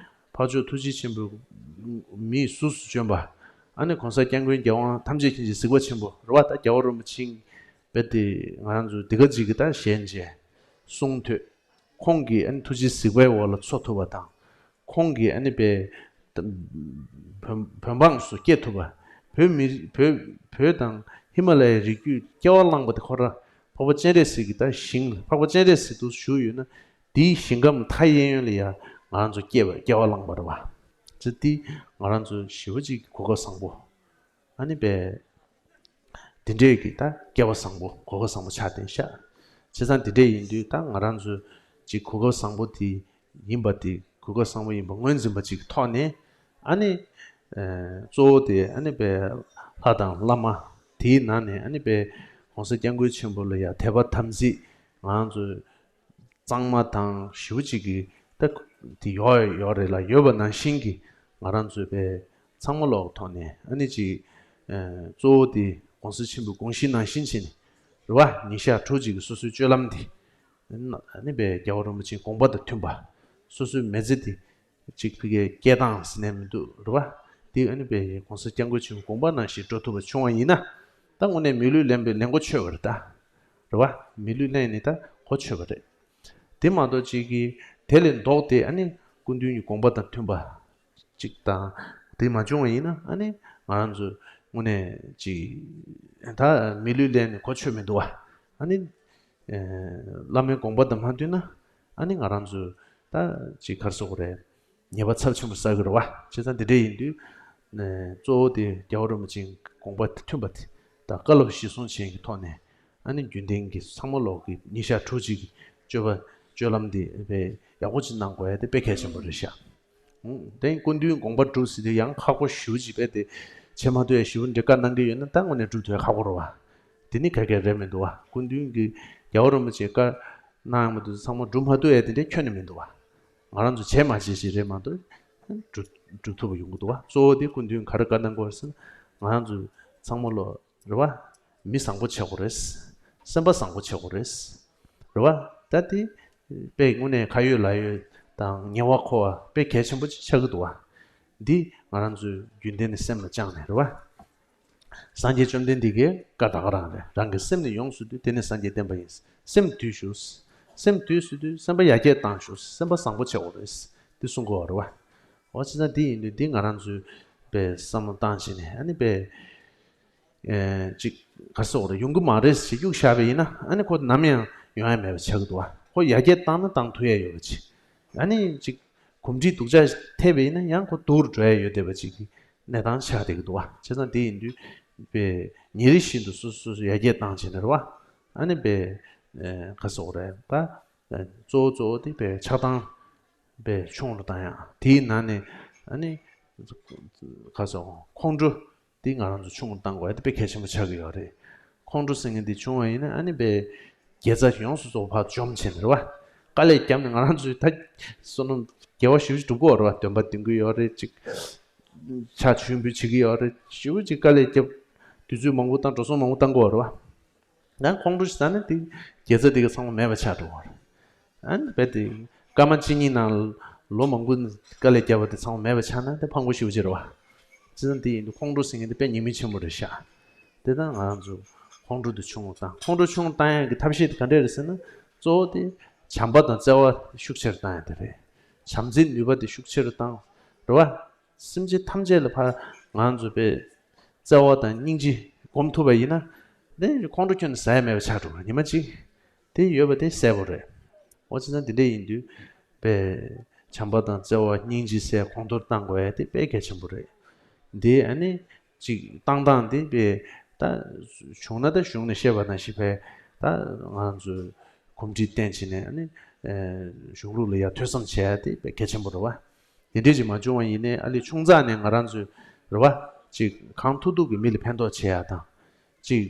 འཕགས་མཆོག་ཐུགས་རྗེ་ཆེན་པོའི་མིའི་གཟུགས་སུ་བྱོན་པ། ཨ་ནི་གོང་ས་སྐྱབས་མགོན་རྒྱལ་དབང་ཐམས་ཅད་མཁྱེན་ཅིང་གཟིགས་པ་ཆེན་པོ་རེད་བ། ད་རྒྱལ་བ་རིན་པོ་ཆེ་དཔེ་དེ་ང་རང་ཚོ་འདི་ག་ཅིག་གི་ད་ཞལ་མཇལ་གསུང་ཐོས། ཁོང་གི་ཨ་ནི་ཐུགས་རྗེའི་གཟིགས་པའི་འོག་ལ་འཚོ་ཐུབ་པ་དང་། ཁོང་གིས་ཨ་ནི་དཔེ་བོད་བོད་འབངས་སུ་སྐྱེ་ཐུབ་པ། བོད་མི་རིགས་བོད་བོད་དང་ཧི་མ་ལ་ཡའི་རི་རྒྱུད་སྐྱེ་བ་བླངས་པ་དེ་ཁོ་རང་འཕགས་པ་སྤྱན་རས་གཟིགས་ཀྱི་ད་ཞིང་འཕགས་པ་སྤྱན་རས་གཟིགས་དུ་བཞུགས་ཡོད་ན། དེའི་ཞིང་ཁམས་མཐའ་གཡས་གཡོན་ལ་ཡ་ང་རང་ཚོ་སྐྱེ་བ་སྐྱེ་བ་བླངས་པ་རེད་བ། ཅི་སྟེ་ང་རང་ཚོ་ཞེ་པོ་ཅིག་གོ་སྐབས་བཟང་པོ། ཨ་ནི་པས། དེ་འདྲས་ཀྱི་ད་སྐལ་བ་བཟང་པོ་གོ་སྐབས་བཟང་པོ་ཆགས་བསྡད་ཤག་བྱས་ཙང་དེ་འདྲས་ཡིན་དུས་ད་ང་རང་ཚོ་ཅིག་གོ་སྐབས་བཟང་པོ་དེ་ཡིན་པ་དེ་གོ་སྐབས་བཟང་པོ་ཡིན་པ་ངོས་འཛིན་པ་ཅིག་གི་ཐོག་ནས་ཨ་ནི། གཙོ་བོ་དེ་ཨ་ནི་པས་ལྷ་དང་བླ་མ། དེའི་ནང་ནས་ཨ་ནི་པས་གོང་ས་སྐྱབས་མགོན་ཆེན་པོ་ལ་ཡ་དད་པ་དམ་ཚིག་ང་རང་ཚོ་གཙང་མ་དང་ཞེ་པོ་ཅིག་གི་ད་དེ་ཡོད་ཡོད་རེད་ལ། ཡོད་པ་ནང་བཞིན་གྱི་ང་རང་ཚོའི་པའི་ཚང་མ་ལོག་ཐོག་ནས་ཨ་ནི་ཅིག་གཙོ་བོ་དེ་གོང་ས་ཆེན་པོའི་དགོངས་གཞི་ནང་བཞིན་བྱས་ནས་རེད་བ། ཉིན་ཞག་དྲུག་ཅིག་གི་སོ་སོའི་སྤྱོད་ལམ་དེ་ཨ་ནི་པའི་རྒྱལ་བ་རིན་པོ་ཆེའི་དགོངས་པ་དང་མཐུན་པ། སོ་སོའི་མི་ཚེ་དེ་ཅིག་ཕ་གིའི་སྐྱེལ་སྟངས་ཟེར་ནས་མི་འདུག་རེད་བ། དེ་ཨ་ནི་པའི་གོང་ས་སྐྱབས་མགོན་ཆེན་པོའི་དགོངས་པ་ནང་བཞིན་འགྲོ་ཐུབ་པ་བྱུང་བ་ཡིན་ན། ད་དངོས་གནས་མི་ལུས་ལེན་པའི་ལེན་གོ་ཆོད་པ་རེད་ད། རེད་བ། མི་ལུས་ལེན་ནི་ད་གོ་ཆོད་པ་རེད། དེ་མ་གཏོགས་ཅིག་གིས་དེ་ལས་ལྡོག་སྟེ་ཨ་ནི་སྐུ་མདུན་གྱི་དགོངས་པ་དང་མཐུན་པ་ཅིག་དང་། དེ་མ་བྱུང་བ་ཡིན་ན་ཨ་ནི་ང་རང་ཚོ་དངོས་གནས་ཅིག་ད་མི་ལུས་ལེན་ནི་གོ་ཆོད་མི་འདུག་བ། ཨ་ནི་བླ་མའི་དགོངས་པ་དང་མ་མཐུན་ན་ཨ་ནི་ང་རང་ཚོ་ད་ཅིག་ག་རེ་ཟེར་དགོས་རེད། ཉེས་པ་ཚབས་ཆེན་པོ་བསགས་ཀྱི་རེད་བ། བྱས་ཙང་འདི་འདྲ་ཡིན་དུས། གཙོ་བོ་དེ་རྒྱལ་བ་རིན་པོ་ཆེའི་དགོངས་པ་མཐུན་པ་དེ་དང་བཀའ་སློབ་གཞིར་བཟུང་བྱས་ཀྱི་ཐོག་ནས་ཨ་ནི་རྒྱུན་ལྡན་གྱི་ཚང་མ་ལོག་གི་ཉིན་ཞག་དྲུག་ཅིག་གི་སྤྱོད་པ་སྤྱོད་ལམ་འདི་དཔེ་ཡག་པོ་ཅིག་གནང་དགོས་ཡ་དེ་དཔེ་གལ་ཆེན་པོ་རེད་ཤག་དེ་སྐུ་མདུན་དགོངས་པ་སྒྲུབ་ཟེར་དུས་ཡང་ཁག་པོ་ཞེ་པོ་ཅིག་དཔེ་དེ་བྱེད་མ་ཐུབ་ཡ་ཞེ་པོ་འདྲ་བཀའ་གནང་གི་ཡོད་ན་ད་དངོས་གནས་སྒྲུབ་ཐུབ་ཡ་ཁག་པོ་རེད་བ། དེ་ནི་ག་གེ་རེད་མི་འདུག་བ། སྐུ་མདུན་གྱི་རྒྱལ་བ་རིན་པོ་ཆེ་བཀའ་གནང་ཡོང་མི་འདུག་ཚང་མ་སྒྲུབ་མ་ཐུབ་ཡ་དེ་འདྲ་ཁྱོན་ནས་མི་འདུག་བ། ང་རང་ཚོ་བྱས་མ་བྱས་ཞིག་རེད་མ་གཏོགས་སྒྲུབ་སྒྲུབ་ཐུབ་པ་ཡོང་གི་འདུག་བ། གཙོ་བོ་དེ་སྐུ་མདུན་ག་རེ་བཀའ་གནང་དགོས་ཟེར་ན། ང་རང་ཚོ་ཚང་མ་ལོ་རེད་བ། མི་བཟང་པོ་བྱེད་དགོས་རེད། སེམས་པ་བཟང་པོ་བྱེད་དགོས་རེད། རེད་བ། ད་དེ་དཔེ་དངོས་གནས་ཁ་ཡོད་ལག་ཡོད་ དང་ཉེ་བར་མཁོ་བ་དཔེ་གལ་ཆེན་པོ་ཅིག་ཆགས་ཀྱི་འདུག་བ། འདི་ང་རང་ཚོའི་རྒྱུན་ལྡན་ནས་སེམས་ལ་བཅངས་ནས་རེད་བ། སངས་རྒྱས་བཅོམ་ལྡན་འདས་ཀྱི་བཀའ་ད་ག་རང་རེད། རང་གི་སེམས་ནི་ཡོངས་སུ་འདུལ། དེ་ནི་སངས་རྒྱས་བསྟན་པ་ཡིན། སེམས་འདུལ་ཞུ། སེམས་འདུལ་ཟེར་དུས་སེམས་པ་ཡར་རྒྱས་བཏང་ཞུ། སེམས་པ་བཟང་པོ་བྱེད་དགོས་རེད། འདི་གསུང་གི་ཡོད་རེད་བ། འོ་བྱས་ཙང་འདི་ཡིན་དུས་འདི་ང་རང་ཚོས་པའི་བསམ་བློ་བཏང་བྱས་ནས་ཨ་ནི་པའི་ཨེ་ཅིག་ག་རེ་ཟེར་དགོས་རེད། ཡོང་གི་མ་རེད་ཟེར་གཡུག་བཞག་པ་ཡིན་ན་ཨ་ནི་ཁོ་ནམ་ཡང་ཡོང་ཡ་མེད་པ་ཆགས་ཀྱི་འདུག་བ། ཁོ་ཡར་རྒྱས་བཏང་ན་བཏང་ཐུབ་ཡ་ཡོད་པ་ཅིག་ཨ་ནི་ཅིག་གོམས་འདྲིས་སྡུག་ཅག་ཐེབས་པ་ཡིན་ན་ཡང་ཁོ་སྡུག་རུ་འགྲོ་ཡ་ཡོད་བསྡད་པ་ཅིག་གི་གནས་སྟངས་ཆགས་བསྡད་ཀྱི་འདུག་བ། བྱས་ཙང་དེ་ཡིན་དུས་པའི་ཉིན་རེ་བཞིན་དུ་སོ་སོ་སོ་སོ་ཡར་རྒྱས་བཏང་བྱས་ནས་རེད་བ། ཨ་ནི་པའི་ཨེ་ག་རེ་ཟེར་དགོས་རེད། ད་ཨེ་གཙོ་བོ་གཙོ་བོ་དེ་པའི་ཆགས་སྡང་པའི་ཆུང་རུ་བཏང་ཡ། དེའི་ནང་ནས་ཨ་ནི་ག་རེ་ཟེར་དགོས། ཁོང་ཁྲོ་འདི་ང་རང་ཚོ་ཆུང་རུ་བཏང་དགོས་ཡ་དེ་དཔེ་གལ་ཆེན་པོ་ཆགས་ཀྱི་ཡོད་རེད། ཁོང་ཁྲོ་ཟེར་མཁན་འདི་བྱུང་བ་ཡིན་ན་ཨ་ནི་དཔེ་དགེ་རྩ་ཡོངས་སུ་རྫོགས་ཕར་འཇོམས་བྱས་ནས་རེད་བ། དཀའ་ལས་བརྒྱབ་ནས་ང་རང་ཚོའི་ད་བསོད་ནམས་དགེ་བ་ཞེ་པོ་ཅིག་སྒྲུབ་དགོས་རེད་བ། འདོན་པ་འདོན་གྱི་ཡོད་རེད། ཅིག་ཕྱག་མཆོད་འབུལ་བྱེད་ཀྱི་ཡོད་རེད། ཞེ་པོ་ཅིག་དཀའ་ལས་བརྒྱབ། དུས་ཚོད་མང་པོ་བཏང་། འགྲོ་སོང་མང་པོ་བཏང་དགོས་རེད་བ། ཡང་ཁོང་ཁྲོ་ཟེར་ན་དེ་དགེ་རྩ་དེ་ག་ཚང་མ་མེད་པ་ཆགས་འགྲོ་བ་རེད། ཨ་ནི་རྦད་དེ་སྐར་མ་གཅིག་གཉིས་ནང་ལོ་མང་པོ་དཀའ་ལས་བརྒྱབ་པ་དེ་ཚང་མ་མེད་པ་ཆགས་ན་དེ་ཕངས་པོ་ཞེ་པོ་ཅིག་རེད་བ། བྱས་ཙང་དེ་ཡིན་དུས་ཁོང་ཁྲོ་ཟེར་མཁན་དེ་དཔེ་ཉེས་དམིགས་ཆེན་པོ་རེད་ཤག་དེ་ལྟར་ང་རང་ཚོ་ཁོང་ཁྲོ་དེ་ཆུང་རུ་བཏང་། ཁོང་ཁྲོ་ཆུང་རུ་བཏང་ཡག་གི་ཐབས་ཤེས་དེ་ག་འདྲས་རེད་ཟེར་ན། གཙོ་བོ་དེ་བྱམས་པ་དང་བརྩེ་བ་ཤུགས་ཆེ་རུ་བཏང་ཡག་དེ་རེད། བྱམས་བརྩེའི་ནུས་པ་དེ་ཤུགས་ཆེ་རུ་བཏང་། རེད་བ། སེམས་ཅན་ཐམས་ཅད་ལ་ཕར་ང་ཚོ་དཔེ་བརྩེ་བ་དང་སྙིང་རྗེ་སྒོམ་ཐུབ་པ་ཡིན་ན། དེ་ཁོང་ཁྲོ་ཁྱོན་ནས་ཟ་ཡ་མེད་པ་ཆགས་འགྲོ་གི་རེད། ཉི་མ་གཅིག་དེ་ཡོད་པ་དེ་གསལ་པོ་རེད། འོ་བྱས་ཙང་དེ་འདྲ་ཡིན་དུས་དཔེ་བྱམས་པ་དང་བརྩེ་བ་སྙིང་རྗེ་ཟེར་གོང་མཐོར་བཏང་དགོས་ཡ་དེ་དཔེ་གལ་ཆེན་པོ་རེད། འདི་ཨ་ནི་ཅིག་བཏང་སྟངས་དེ་དཔེ་ད་བྱུང་ན་ད་གཞུང་ནས་བཤད་པ་ནང་བཞིན་དཔེ་ད་ང་ཚོས་གོམས་འདྲིས་བསྟེན་བྱས་ནས་ཨ་ནི་གཞུང་ལུགས་ལ་ཡ་ཐོས་བསམ་བྱེད་ཡ་དེ་དཔེ་གལ་ཆེན་པོ་རེད་བ། དེ་འདྲས་ཅིག་མ་བྱུང་བ་ཡིན་ནའི་ཨ་ལས་ཆུང་ཙག་ནས་ང་རང་ཚོས་རེད་བ། ཅིག་གང་ཐུབ་ཐུབ་ཀྱིས་མི་ལ་ཕན་ཐོགས་བྱེད་ཡ་དང་། ཅིག་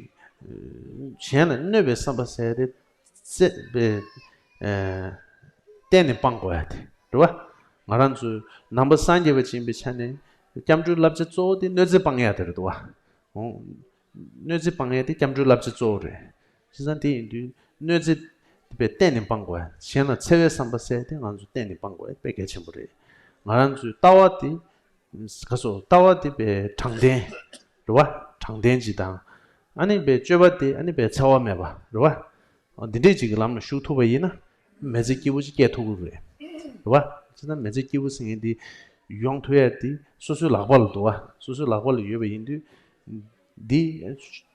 གཞན་ལ་གནོད་པའི་བསམ་པ་ཟེར་དེ་བཙལ་བའི་གཏན་ནས་སྤང་དགོས་ཡ་དེ་རེད་བ། ང་རང་ཚོས་ནང་པ་སངས་རྒྱས་པ་ཅིག་ཡིན་པའི་ཆ་ནས་སྐྱབས་འགྲོའི་བསླབ་བྱ་གཙོ་བོ་དེ་གནོད་འཚེ་སྤང་ཡ་དེ་རེད་འདུག་བ། གནོད་འཚེ་སྤང་ཡ་དེ་སྐྱབས་འགྲོའི་བསླབ་བྱ་གཙོ་བོ་རེད། བྱས་ཙང་དེ་ཡིན་དུས་གནོད་འཚེ་དེ་དཔེ་གཏན་ནས་སྤང་དགོས། གཞན་ལ་འཚེ་བའི་བསམ་པ་ཟེར་དེ་ང་ཚོ་གཏན་ནས་སྤང་དགོས་དཔེ་གལ་ཆེན་པོ་རེད། ང་རང་ཚོའི་ལྟ་བ་དེ་ག་སོ་ལྟ་བ་དེ་དཔེ་དྲང་བདེན་རེད་བ། དྲང་བདེན་ཅིག་དང་། ཨ་ནི་དཔེ་སྤྱོད་པ་དེ་ཨ་ནི་དཔེ་འཚེ་བ་མེད་པ་རེད་བ། འདི་འདྲས་ཅིག་གི་ལམ་ལ་ཞུགས་ཐུབ་པ་ཡིན་ན་མི་ཚེ་སྐྱིད་པོ་ཅིག་སྐྱེལ་ཐུབ་ཀྱི་རེད། རེད་བ། བྱས་ཙང་མི་ཚེ་སྐྱིད་པོ་ཟེར་མཁན་འདི་ཡོང་ཐུབ་ཡ་དེ་སོ་སོའི་ལག་པ་ལ་འདུག་བ། སོ་སོའི་ལག་པ་ལ་ཡོད་པ་ཡིན་དུས། འདི་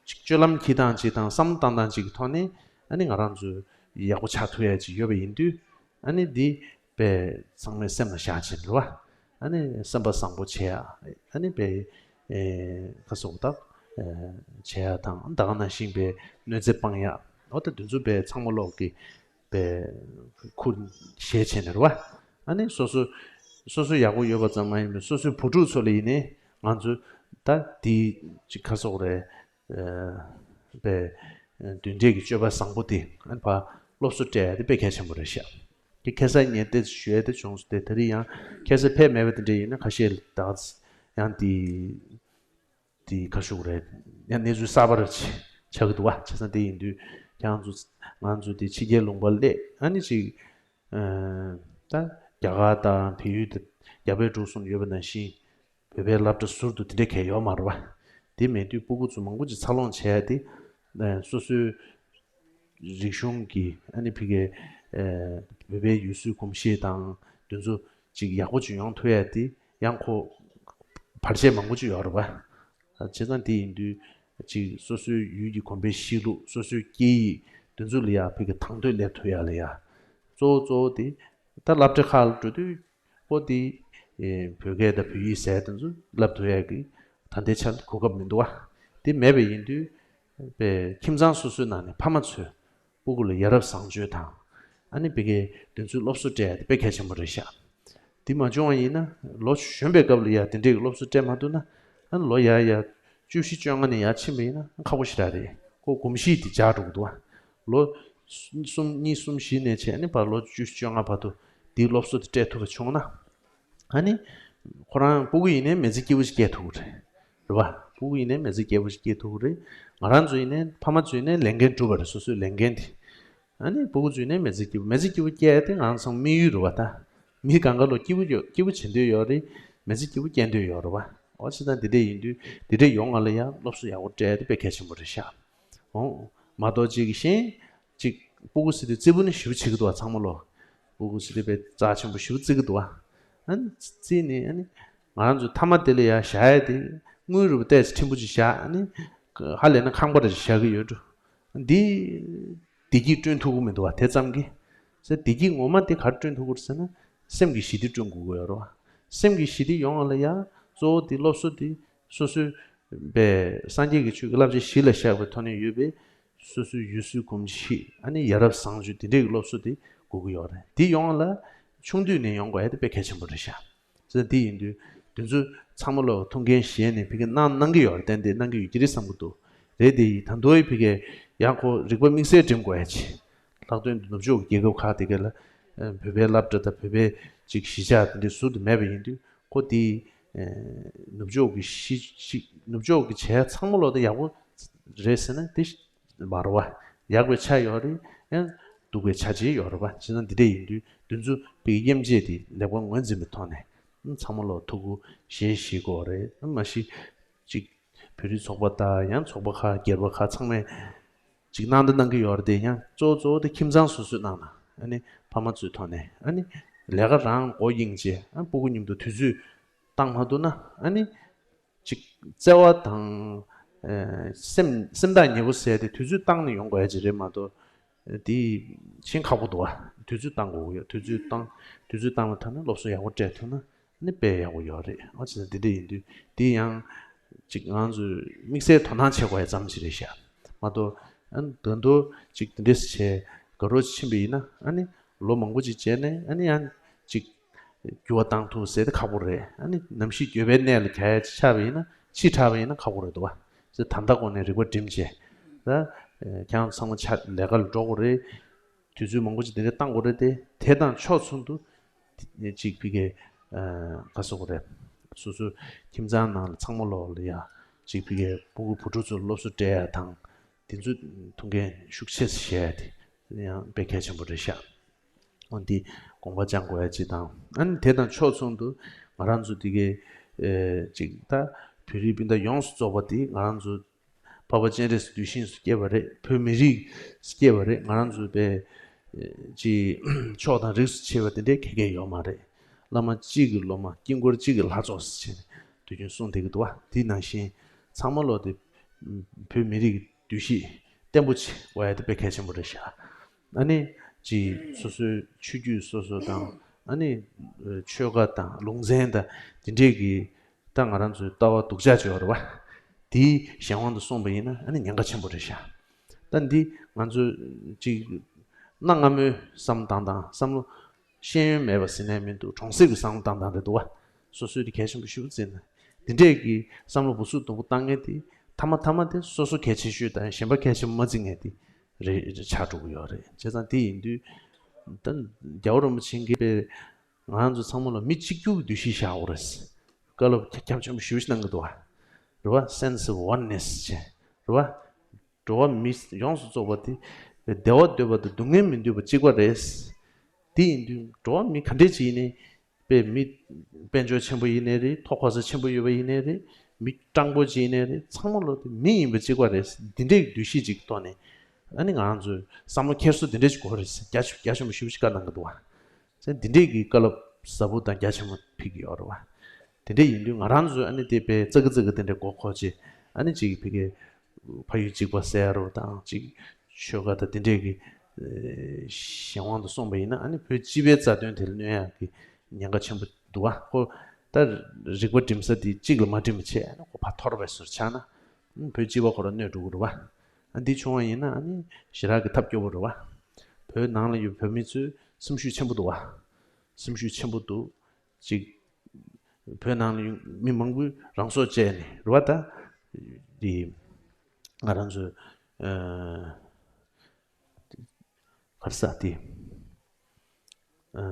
སྤྱོད་ལམ་འཁྱེར་སྟངས་ཅིག་དང་བསམ་བློ་བཏང་སྟངས་ཅིག་གི་ཐོག་ནས་ཨ་ནི་ང་རང་ཚོ་ཡག་པོ་ཆགས་ཐུབ་ཡ་ཅིག་ཡོད་པ་ཡིན་དུས། ཨ་ནི་འདི་དཔེ་ཚང་མས་སེམས་ལ་བཞག་བྱས་རེད་བ། ཨ་ནི་སེམས་པ་བཟང་པོ་བྱེད་ཡ། ཨ་ནི་དཔེ་ཨེ་ག་སོགས་དག་བྱེད་ཡ་དང་ད་ག་ནང་བཞིན་དཔེ་གནོད་འཚེ་སྤང་ཡ། འོ་ད་དེ་ཚོ་དཔེ་ཚང་མ་ལོག་གི་དཔེ་ཁུར་བཞེས་བྱས་ནས་རེད་བ། ཨ་ནི་སོ་སོ་སོ་སོ་ཡག་པོ་ཡོད་པ་ཙམ་མ་ཡིན་པར་སོ་སོའི་བུ་ཕྲུག་ཚོ་ལ་ཡིན་ནའི་ང་ཚོ་ད་འདི་ཅིག་ག་སོགས་རེད། དཔེ་མདུན་གྲལ་གྱི་སྤྱོད་པ་བཟང་པོ་དེ་ཨ་ནི་ཕར་སློབ་གསོ་སྤྲད་ཡ་དེ་དཔེ་གལ་ཆེན་པོ་རེད་ཤག་དེ་ཁ་སང་ངས་དེ་ཞུ་ཡ་དེ་བྱུང་སོང་། དེ་དེ་རིང་ཡང་ཁ་སང་ཕེབས་མེད་པ་དེ་འདྲ་ཡིན་ན་ཁ་ཤས་ད་ཡང་དེ་དེ་ག་ཞུ་དགོས་རེད། ཡང་གནས་ཚུལ་གསར་པ་རེ་ཆགས་ཀྱི་འདུག་བ། བྱས་ཙང་དེ་ཡིན་དུས་ཁྱེད་རང་ཚོ་ང་ཚོ་དེ་ཕྱི་རྒྱལ་ལུང་པ་སླེབས་ཨ་ནི་ཅིག་ད་རྒྱ་གར་དང་བལ་ཡུལ་དེ་རྒྱ་བལ་འབྲུག་གསུམ་ཡོད་པ་ནང་བཞིན། བོད་པའི་སློབ་གྲྭ་ཟུར་དུ་དེ་འདྲ་གང་ཡོད་མ་རེད་བ། དེ་མེད་དུས་སྤུ་གུ་ཚོ་མང་པོ་ཅིག་འཚར་ལོངས་བྱས་ཏེ། ཨ་སོ་སོའི་རིག་གཞུང་གི་ཨ་ནི་ཕ་གིའི་ཨ་བོད་པའི་ཡུལ་སྲོལ་གོམས་གཤིས་དང་དེ་ཚོ་ཅིག་ཡག་པོ་ཅིག་ཡོང་ཐུབ་ཡ་དེ་ཡང་ཁོ་བར་ཆད་མང་པོ་ཅིག་ཡོད་རེད་བ། བྱས་ཙང་དེ་ཡིན་དུས་ཅིག་སོ་སོའི་ཡུལ་གྱི་གོམས་པའི་གཤིས་ལུགས། སོ་སོའི་སྐད་ཡིག་དེ་ཚོ་ལ་ཡ་ཕ་གི་དང་དོད་སླེབས་ཐུབ་ཡ་ལ་ཡ། གཙོ་བོ་གཙོ་བོ་དེ་ད་སློབ་གྲྭ་ཁག་ལ་འགྲོ་དུས། ཨོ་དེ་ཨེ་བོད་སྐད་དང་བོད་ཡིག་ཟེར་དེ་ཚོ་བསླབ་ཐུབ་ཡག་གི་ད་ལྟའི་ཆར་གོ་སྐབས་མི་འདུག་བ། དེ་མེད་པ་ཡིན་དུས་པའི་ཁྱིམ་ཚང་སོ་སོའི་ནང་ནས་ཕ་མ་ཚོས་སྤུ་གུ་ལ་ཡ་རབས་བཟང་སྤྱོད་དང་ཨ་ནི་བོད་སྐད་དེ་ཚོའི་སློབ་གསོ་སྤྲད་ཡ་དེ་དཔེ་གལ་ཆེན་པོ་རེད་ཤག་དེ་མ་བྱུང་བ་ཡིན་ན་ལོ་གཞོན་པའི་སྐབས་ལ་ཡ་དེ་འདྲའི་སློབ་གསོ་སྤྲད་མ་ཐུབ་ན་ཨ་ནི་ལོ་ཡར་ཡར་བཅུ་བཞི་བཅོ་ལྔ་ནས་ཡར་ཕྱིན་པ་ཡིན་ན་ཁག་པོ་ཞེ་དྲག་རེད། ཁོ་གོམས་གཤིས་དེ་འཇགས་འགྲོ་གི་འདུག་བ། ལོ་གསུམ་གཉིས་གསུམ་བཞི་ནས་བྱས་ནས་བར་ལོ་བཅུ་བཅོ་ལྔ་བར་དུ་འདིའི་སློབ་གསོ་དེ་སྤྲད་ཐུབ་པ་བྱུང་ན། ཨ་ནི། ཁོ་རང་སྤུ་གུ་ཡིན་ནའི་མི་ཚེ་སྐྱིད་པོ་ཞིག་སྐྱེལ་ཐུབ་ཀྱི་རེད། རེད་བ། སྤུ་གུ་ཡིན་ནའི་མི་ཚེ་སྐྱིད་པོ་ཞིག་སྐྱེལ་ཐུབ་ཀྱི་རེད། ང་རང་ཚོ་ཡིན་ནའི་ཕ་མ་ཚོ་ཡིན་ནའི་ལས་འགན་སྒྲུབ་པ་རེད། སོ་སོའི་ལས་འགན་དེ། ཨ་ནི་སྤུ་གུ་ཚོ་ཡིན་ནའི་མི་ཚེ་སྐྱིད་པོ་མི་ཚེ་སྐྱིད་པོ་སྐྱེལ་ཡ་དེ་ང་རང་ཚོ་དམིགས་ཡུལ་རེད་བ་ད། མི་གང་ག་ལོ་སྐྱིད་པོ་ཡོད། སྐྱིད་པོ་བྱེད་འདོད་ཡོད་རེད། མི་ཚེ་སྐྱིད་པོ་སྐྱེལ་འདོད་ཡོད་རེད་བ། འོ་ཅི་ད་འདི་འདྲས་ཡིན་དུས་འདི་འདྲས་ཡོང་ང་ལ་ཡང་སློབ་གསོ་ཡག་པོ་སྤྲད་དེ་དཔེ་གལ་ཆེན་པོ་རེད་ཤག་འོ་མ་གཏོགས་ཅིག་གཞན་ཅིག་སྤུ་གུ་ཟེར་དུས་རྩེ་ཕུ་ནི་ཞེ་པོ་བྱེད་ཀྱི་འདུག་བ། ཚང་མ་ལོ་སྤུ་གུ་ཟེར་དུས་དཔེ་རྩ་ཆེན་པོ་ཞེ་པོ་བརྩི་གི་འདུག་བ། ཨ་ནི་རྩིས་ནི་ཨ་ནི་ང་རང་ཚོ་མཐའ་མ་དེ་ལ་ཡ་བཞག་ཡ་དེ་དངུལ་རུ་བ་ཏོག་ཙམ་ཕྲན་བུ་ཅིག་བཞག་ཨ་ནི་ཧ་ལས་ན་ཁང་པ་རེ་ཅིག་བཞག་གི་ཡོད་འགྲོ། འདི་བདེ་སྐྱིད་བསྐྲུན་ཐུབ་ཀྱི་མི་འདུག་བ། དེ་ཙམ་གྱིས་ཟེར། བདེ་སྐྱིད་ངོ་མ་དེ་ག་རེ་བསྐྲུན་ཐུབ་ཀྱི་རེད་ཟེར་ན། སེམས་ཀྱི་ཞི་བདེ་བསྐྲུན་དགོས་ཀྱི་ཡོད་རེད་བ། སེམས་ཀྱི་ཞི་བདེ་ཡོང་བ་ལ་ཡང་གཙོ་བོ་དེ་སློབ་གསོ་དེ་སོ་སོའི་པའི་སངས་རྒྱས་ཀྱི་ཆོས་ཀྱི་བསླབ་བྱ་གཞི་ལ་བཞག་པའི་ཐོག་ནས་ཡོད་པའི་སོ་སོའི་ཡུལ་སྲོལ་གོམས་གཤིས་ཨ་ནི་ཡ་རབས་བཟང་སྤྱོད་དེ་འདྲའི་གི་སློབ་གསོ་དེ་དགོས་ཀྱི་ཡོད་རེད། དེ་ཡོང་བ་ལ་ཆུང་དུས་ནས་ཡོང་དགོས་ཡ་དེ་དཔེ་གལ་ཆེན་པོ་རེད་ཤག་ཟེར། དེ་ཡིན་དུས་དེ་ཚོ་ཚང་མ་ལོ་ཐུགས་འགན་བཞེས་ནས་ཕ་གིར་གནང་གནང་གི་ཡོད་རེད། ཏན་ཏན་གནང་གི་ཡོད་ཀྱི་རེད་བསམ་གྱི་འདུག་རེད་དེ་ཡིན་ད་དུང་ཕ་གིར་ཡང་ཁོ་རིག་པ་དམིགས་བསལ་སྒྲིམ་དགོས་ཡ་ཅིག་ལྷག་དོན་དུ་ནུབ་ཕྱོགས་ཀྱི་རྒྱལ་ཁབ་ཁག་དེ་ག་ལ་བོད་པའི་སློབ་གྲྭ་དང་བོད་པའི་ཅིག་གཞིས་ཆགས་དེ་འདྲའི་ཟུར་དུ་མེད་པ་ཡིན་དུས་ཁོ་དེ་ནུབ་ཕྱོགས་ཀྱི་གཞི་ཅིག་ནུབ་ཕྱོགས་ཀྱི་བྱས་ཚང་མ་ལོ་དེ་ཡག་པོ་རེད་ཟེར་ན་དེ་མ་རེད་བ། ཡག་པའི་ཆ་ཡོད་རེད། ཡང་སྡུག་པའི་ཆ་ཅིག་ཡོད་རེད་བ། བྱས་ན་འདི་འདྲ་ཡིན་དུས་འདི་ཚོ་བའི་དབྱེ་འབྱེད་དེ་ལེགས་པར་ངོས་འཛིན་པའི་ཐོག་ནས་ཚང་མ་ལོ་ཐུགས་ཁུར་བཞེས་ཤེས་དགོས་རེད། མ་གཞི་ཅིག་བོད་རིགས་ཚོགས་པ་དང་ཡང་ཚོགས་པ་ཁག་སྒེར་པ་ཁག་ཚང་མས་ཅིག་གནང་དང་གནང་གི་ཡོད་རེད་དེ། ཡང་གཙོ་བོ་གཙོ་བོ་དེ་ཁྱིམ་ཚང་སོ་སོས་གནང་ན་ཨ་ནི་ཕ་མ་ཚོའི་ཐོག་ནས་ཨ་ནི་ལས་ཀ་རང་མགོ་གཡེང་བྱས་ཨ་སྤུ་གུ་མཉམ་དུ་དུས་ཚོད་བཏང་མ་ཐུབ་ན་ཨ་ནི་ཅིག་བརྩེ་བ་དང་། ཨེ་སེམས་སེམས་ཐག་ཉེ་པོ་ཟེར་དེ་དུས་ཚོད་བཏང་ནས་ཡོང་དགོས་ཡ་ཅིག་རེད་མ་གཏོགས། དེ་ཤིན་ཁག་པོ་འདུག་བ། དུས་ཚོད་བཏང་དགོས་ཀྱི་ཡོད། དུས་ཚོད་བཏང་དུས་ཚོད་བཏང་བ་ཐ་ན་སློབ་གསོ་ཡག་པོ་སྤྲད་ཐུབ་ན་ནི་དཔེ་ཡག་པོ་ཡོད་རེད། ཨ་ཅེ་འདི་འདྲ་ཡིན་དུས་དེ་ཡང་ཅིག་ང་ཚོས་དམིགས་བསལ་དོ་སྣང་བྱེད་དགོས་ཡ་ཙམ་ཞིག་རེད་ཤག་མ་གཏོགས་ཨ་ནི་ད་དུང་ཅིག་དེ་འདྲས་བྱས་དགའ་རོགས་ཕྱིན་པ་ཡིན་ན་ཨ་ནི་ལོ་མང་པོ་ཅིག་བྱས་ནས་ཨ་ནི་ཡང་ཅིག་འགྱུར་བ་བཏང་ཐུབ་ཟེར་ཏེ་ཁག་པོ་རེད། ཨ་ནི་ནམ་ཞིག་འགྱོད་པའི་གནས་ལ་གྱ་ཆགས་པ་ཡིན་ན་ཕྱིས་ཁྲག་པ་ཡིན་ན་ཁག་པོ་རེད་འདུག་བ། ཟེར་ད་ལྟ་གོང་ནས་རིག་པ་སྒྲིམ་བྱས། ད་ཁྱེད་རང་ཚང་མ་ཆ་ལས་ཀ་ལ་འགྲོ་དགོས་རེད། དུས་ཚོད་མང་པོ་ཅིག་དེ་འདྲ་བཏང་དགོས་རེད་དེ། དེ་དང་ཕྱོགས་མཚུངས་དུ་ཅིག་ཕ་གི་ག་ཟེར་དགོས་རེད། སོ་སོའི་ཁྱིམ་ཚང་ནང་ལ་ཚང་མ་ལོག་ལ་ཡ་ཅིག་ཕ་གི་སྤུ་གུ་བུ་ཕྲུག་ཚོར་སློབ་གསོ་སྤྲད་ཡ་དང་དེ་ཚོ་ཐུགས་འགན་ཤུགས་ཆེ་བཞེས་ཡ་དེ་ཡང་དཔེ་གལ་ཆེན་པོ་རེད་ཤག་འོ་འདི་དགོངས་པ་བཅངས་དགོས་ཡ་ཅིག་དང་། ཨ་ནི་དེ་དང་ཕྱོགས་མཚུངས་དུ་ང་རང་ཚོ་འདི་གའི་ཨེ་ཅིག་ད་བོད་རིགས་སྤུན་ཟླ་ཡོངས་སུ་རྫོགས་པ་འདི་ང་རང་ཚོ་འཕགས་པ་སྤྱན་རས་གཟིགས་གདུལ་ཞིང་སུ་སྐྱེས་པ་རེད། བོད་མི་རིགས་སུ་སྐྱེས་པ་རེད། ང་རང་ཚོ་པའི་ཨེ་ཅིག་ཕྱོགས་དང་རིགས་སུ་ཕྱེ་བ་དེ་འདྲའི་ག་གེ་ཡོད་མ་རེད། བླ་མ་གཅིག་གི་སློབ་མ་དཀྱིལ་འཁོར་གཅིག་གི་ལྷ་ཚོགས་སུ་བྱས་ནས་དུས་རྒྱུན་གསུངས་བསྡད་ཀྱི་འདུག་བ། དེ་ནང་བཞིན་ཚང་མ་ལོ་དེ་བོད་མི་རིགས་འདུ་ཤེས་བརྟན་པོ་བྱེད་དགོས་ཡ་དེ་དཔེ་གལ་ཆེན་པོ་རེད་ཤག་ཨ་ནི་ཅིག་སོ་སོའི་ཆོས་བརྒྱུད་སོ་སོ་དང་ཨ་ནི་ཆོལ་ཁ་དང་ལུང་ཚན་དང་དེ་འདྲས་ཀྱི་ད་ང་རང་ཚོའི་ལྟ་བ་སྡུག་ཅག་ཅིག་ཡོད་རེད་བ། དེའི་གཞན་དབང་དུ་སོང་པ་ཡིན་ན་ཨ་ནི་ཉེན་ཁ་ཆེན་པོ་རེད་ཤག་ད་འདི་ང་ཚོ་ཅིག་གནའ་སྔ་མོའི་བསམ་བློ་བཏང་སྟངས་བསམ་བློ་ཤེས་ཡོན་མེད་པ་ཟེར་ནས་མི་འདུག་གྲོང་གསེབ་ཀྱི་བསམ་བློ་བཏང་སྟངས་རེད་འདུག་བ། སོ་སོའི་དེ་གལ་ཆེན་པོ་ཞེ་པོ་བརྩིས་ནས་འདི་འདྲས་ཀྱི་བསམ་བློ་སྦུག་སུབ་སྡུག་པོ་བཏང་མཁན་དེ་ཐ་མ་ཐ་མ་དེ་སོ་སོ་གལ་ཆེ་ཤོས་དང་གཞན་པ་གལ་ཆེན་པོ་མ་བརྩི་མཁན་དེ་རེད་ཆགས་འགྲོ་གི་ཡོད་རེད། བྱས་ཙང་དེ་ཡིན་དུས་ད་རྒྱལ་བ་རིན་པོ་ཆེ་གིས་པའི་ང་རང་ཚོ་ཚང་མ་ལ་མི་གཅིག་གྱུར་གྱི་འདུ་ཤེས་བཞག་དགོས་རེད། བཀའ་སློབ་ཁྱབ་ཆེན་པོ་ཞེ་པོ་ཞིག་གནང་གི་འདུག་བ། རེད་བ། Sense of oneness་བྱས་རེད་བ། འགྲོ་བ་མི་ཡོངས་སུ་རྫོགས་པ་དེ་བདེ་བ་འདོད་པ་དང་སྡུག་བསྔལ་མི་འདོད་པ་གཅིག་པ་རེད། དེ་ཡིན་དུས་འགྲོ་བ་མི་ག་འདྲས་ཅིག་ཡིན་ནའི་དཔེ་མི་དཔལ་འབྱོར་ཆེན་པོ་ཡིན་ནའི་རེད། མཐོ་གོ་ས་ཆེན་པོ་ཡོད་པ་ཡིན་ནའི་རེད། མི་སྤྲང་པོ་ཅིག་ཡིན་ནའི་རེད། ཚང་མ་ལོ་དེ་མི་ཡིན་པ་གཅིག་པ་རེད། འདི་འདྲའི་འདུ་ཤེས་ཅིག་ཐོག་ནས་ཨ་ནི་ང་རང་ཚོའི་བསམ་བློ་འཁྱེར་སོ་འདི་འདྲས་ཅིག་དགོས་རེད། རྒྱ་ཆེ་རྒྱ་ཆེན་པོ་ཞེ་པོ་ཞིག་བཀའ་གནང་གི་འདུག་བ། ཟེར་འདི་འདྲས་ཀྱི་བཀའ་སློབ་ཟབ་པོ་དང་རྒྱ་ཆེན་པོ་ཕུལ་གྱི་ཡོད་རེད་བ། དེ་འདྲས་ཡིན་དུས་ང་རང་ཚོས་ཨ་ནི་དེ་དཔེ་ཙག་གི་ཙག་གི་དེ་འདྲས་མགོ་འཁོར་བྱས་ཨ་ནི་ཅིག་ཕ་གི་ཕ་ཡུལ་གཅིག་པ་ཟེར་རོ་དང་ཅིག་ཆོལ་ཁ་དང་དེ་འདྲས་ཀྱི་གཞན་དབང་དུ་སོང་པ་ཡིན་ན་ཨ་ནི་བོད་སྤྱི་པའི་རྩ་དོན་དེ་ལ་གནོད་ཡག་གི་ཉེན་ཁ་ཆེན་པོ་འདུག་བ། ཁོ་ད་རིག་པ་སྒྲིམ་ས་དེ་གཅིག་ལ་མ་སྒྲིམ་པ་བྱས་ཨ་ནི་ཁོ་ཕར་འཐོར་བའི་བཟོ་ཆགས་ན་བོད་སྤྱི་པ་ཁོ་རང་གནོད་འགྲོ་གི་རེད་བ། ཨ་འདི་བྱུང་བ་ཡིན་ན་ཨ་ནི་ཞེ་དྲག་གི་ཐབས་སྐྱོ་པོ་རེད་བ། བོད་ནང་ལ་ཡོད་བོད་མི་ཚོའི་སེམས་ཤུགས་ཆེན་པོ་འདུག་བ། སེམས་ཤུགས་ཆེན་པོ་འདུག་ཅིག་བོད་ནང་ལ་ཡོད་མི་མང་པོས་རང་སྲོག་བཅད་ནས་རེད་བ། ད་འདི་ང་རང་ཚོ་ཨ་ག་རེ་ཟ་དེ་ཨ་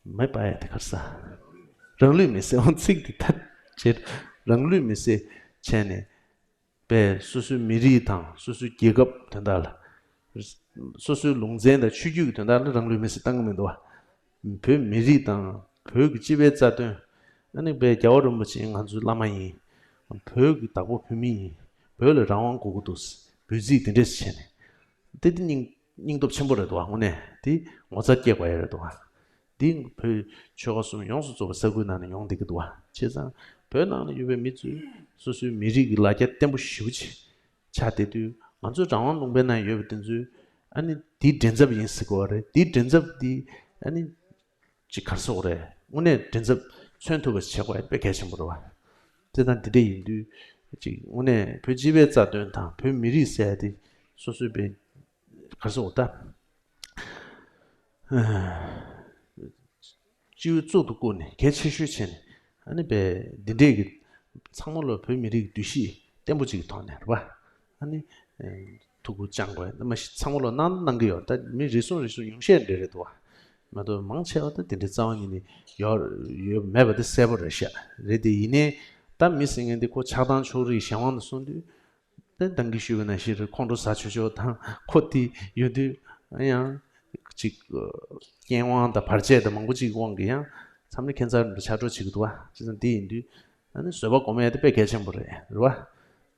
མེ་པ་ཡ་དེ་ག་རེ་ཟ། རང་ལུས་མེར་སྲེག་འོང་ཚིག་དེ་ད་བྱེད་རང་ལུས་མེར་སྲེག་བྱས་ནས་པས་སོ་སོའི་མི་རིགས་དང་སོ་སོའི་རྒྱལ་ཁབ་དོན་དག་ལ། སོ་སོའི་ལུང་ཚན་དང་ཆོས་བརྒྱུད་ཀྱི་དོན་དག་ལ་རང་ལུས་མེར་སྲེག་བཏང་གི་མི་འདུག་བ། བོད་མི་རིགས་དང་བོད་ཀྱི་སྤྱི་པའི་རྩ་དོན། ཨ་ནི་དཔེ་རྒྱལ་བ་རིན་པོ་ཆེ་ང་ཚོའི་བླ་མ་ཡིན། བོད་ཀྱི་བདག་པོ་བོད་མི་ཡིན། བོད་ལ་རང་དབང་དགོས་ཀྱི་འདུག། འབོད་ཚིག་དེ་འདྲས་བྱས་ནས། དེ་དེ་སྙིང་སྙིང་སྟོབས་ཆེན་པོ་རེད་འདུག་བ། དངོས་གནས་དེ་ངོ་མཚར་སྐྱེ་དགོས་ཡ་རེད་འདུག་བ། འདི་བོད་ཆོལ་ཁ་གསུམ་ཡོངས་སུ་རྫོགས་པའི་ས་ཁུལ་ནང་ནས་ཡོང་བསྡད་ཀྱི་འདུག་བ། བྱས་ཙང་བོད་ནང་ལ་ཡོད་པའི་མི་ཚོས་སོ་སོའི་མི་རིགས་ཀྱི་ལ་རྒྱ་བརྟན་པོ་ཞེ་པོ་ཅིག་ཆགས་བསྡད་དུས། ང་ཚོའི་རང་དབང་ལུང་པའི་ནང་ཡོད་པ་དེ་ཚོས་ཨ་ནི་འདི་མགྲིན་ཚབ་ཡིན་ཟེར་གྱི་ཡོད་རེད། འདི་མགྲིན་ཚབ་འདི་ཨ་ནི་ཅིག་ག་རེ་ཟེར་དགོས་རེད། དངོས་གནས་མགྲིན་ཚབ་མཚོན་ཐུབ་པ་ཞིག་བྱེད་དགོས་ཡ་དཔེ་གལ་ཆེན་པོ་རེད་བ། དེ་དང་འདི་འདྲ་ཡིན་དུས་ཅིག་དངོས་གནས་བོད་སྤྱི་པའི་རྩ་དོན་དང་བོད་མི་རིགས་ཟེར་ཡ་དེ་སོ་སོའི་བོད་ག་རེ་ཟེར་དགོས་ད། སྤྱི་འོས་གཙུག་ཏུ་བཀུར་ནས་གལ་ཆེ་ཤོས་བྱས་ནས། ཨ་ནི་བས་འདི་འདྲས་ཀྱི་ཚང་མ་ལོ་བོད་མི་རིགས་འདུ་ཤེས་བརྟན་པོ་ཅིག་གི་ཐོག་ནས་རེད་པ། ཨ་ནི་ཐུགས་ཁུར་བཅངས་དགོས་མ་གཞི་ཚང་མ་ལོ་གནང་གནང་གི་ཡོད། ད་མི་རེ་ཟུང་རེ་ཟུང་ཉུང་ཤས་འདྲ་རེད་འདུག་བ། མ་གཏོགས་མང་ཆེ་བ་ད་དེ་འདྲའི་རྩ་བ་ཉིད་ནས་ཡོད་ཡོད་མེད་པ་དེ་གསལ་པོ་རེད་ཤག་རེད་དེ་ཡིན་ནའི་ད་མི་ཟེར་མཁན་དེ་ཁོ་ཆགས་སྡང་ཕྱོགས་རིས་གཞན་དབང་དུ་སོང་དུས། ད་ད་གིན་ཞུས་པ་ནང་བཞིན་རེད། ཁོང་ཁྲོ་ཟ་ཆོག་ཆོག་དང་ཁོ་དེ་ཡོད་དུས་ཡང་ཅིག་རྐྱེན་དབང་དང་བར་ཆད་དང་མང་པོ་ཅིག་དབང་གིས་ཡང་མཚམས་རེ་ཁྱད་མཚར་འདྲ་ཆགས་འགྲོ་བྱེད་ཀྱི་འདུག་བ། བྱས་ཙང་དེ་ཡིན་དུས་ཨ་ནི་བཟོད་པ་སྒོམ་ཡ་དེ་དཔེ་གལ་ཆེན་པོ་རེད། རེད་བ།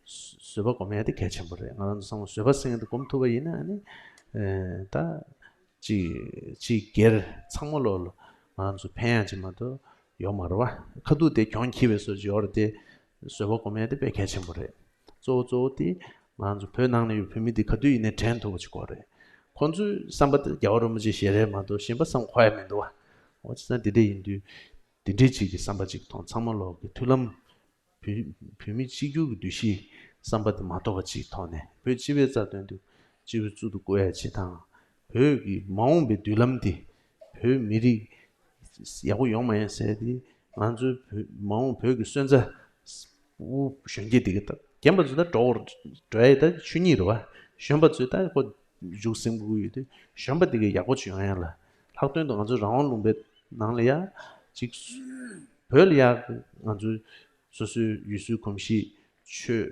བཟོད་པ་སྒོམ་ཡ་དེ་གལ་ཆེན་པོ་རེད། ང་རང་ཚོ་ཚང་མ་བཟོད་པ་ཟེར་མཁན་དེ་སྒོམ་ཐུབ་པ་ཡིན་ན་ཨ་ནི་ད་ཅིག་ཅིག་སྒེར་ཚང་མ་ལོག་ལ་ང་རང་ཚོ་ཕན་ཡ་ཅིག་མ་གཏོགས་ཡོད་མ་རེད་བ། ཁ་ཐུག་དེ་གྱོང་ཁྱེར་བའི་བཟོ་ཅིག་ཡོད་རེད་དེ། བཟོད་པ་སྒོམ་ཡ་དེ་དཔེ་གལ་ཆེན་པོ་རེད། གཙོ་བོ་གཙོ་བོ་དེ་ང་ཚོ་བོད་ནང་ནས་ཡོད་བོད་མི་འདི་ག་དུས་ཡིན་ནའི་དྲན་ཐུབ་པ་ཅིག་དགོས་རེད། ཁོང་ཚོའི་བསམ་པ་དེ་རྒྱལ་བ་རིན་པོ་ཆེ་ཞལ་རས་མ་གཏོགས་གཞན་པ་བསམ་གོ་ཡ་མི་འདུག་བ། འོ་བྱས་ཙང་དེ་འདྲ་ཡིན་དུས་དེ་འདྲའི་ཅིག་གི་བསམ་པ་ཅིག་ཐོང་། ཚང་མ་ལོག་གི་མཐུན་ལམ། བོད་བོད་མི་གཅིག་གྱུར་གྱི་འདུ་ཤེས་བསམ་པ་དེ་མ་གཏོགས་པ་ཅིག་ཐོག་ནས་བོད་སྤྱི་པའི་རྩ་དོན་དུ་སྤྱི་པའི་གཙུག་ཏུ་བཀུར་ཡ་ཅིག་དང་། བོད་ཀྱི་མ་འོངས་པའི་མདུན་ལམ་དེ་བོད་མི་རིགས་ཡག་པོ་ཡོང་མ་ཡོང་ཟེར་དེ། ང་ཚོའི་བོད་མ་འོངས་བོད་ཀྱི་སོན་རྩ་དབུ་གཞོན་སྐྱེས་དེ་ག་ད་རྒན་པ་ཚོ་ད་འགྲོ་འགྲོ་ཡ་ད་ཆོས་ཉིད་རེད་བ། གཞོན་པ་ཚོས་ད་ཁོ་བཞུགས་ཟིན་དགོས་ཡོད་དུས་གཞོན་པ་དེ་ག་ཡག་པོ་ཅིག་ཡོང་ཡ་ལ། ལྷག་དོན་དུ་ང་ཚོའི་རང་དབང་ལུང་པའི་ནང་ལ་ཡ་ཅིག་བོད་ལ་ཡ་ང་ཚོའི་སོ་སོའི་ཡུལ་སྲོལ་གོམས་གཤིས་ཆོས་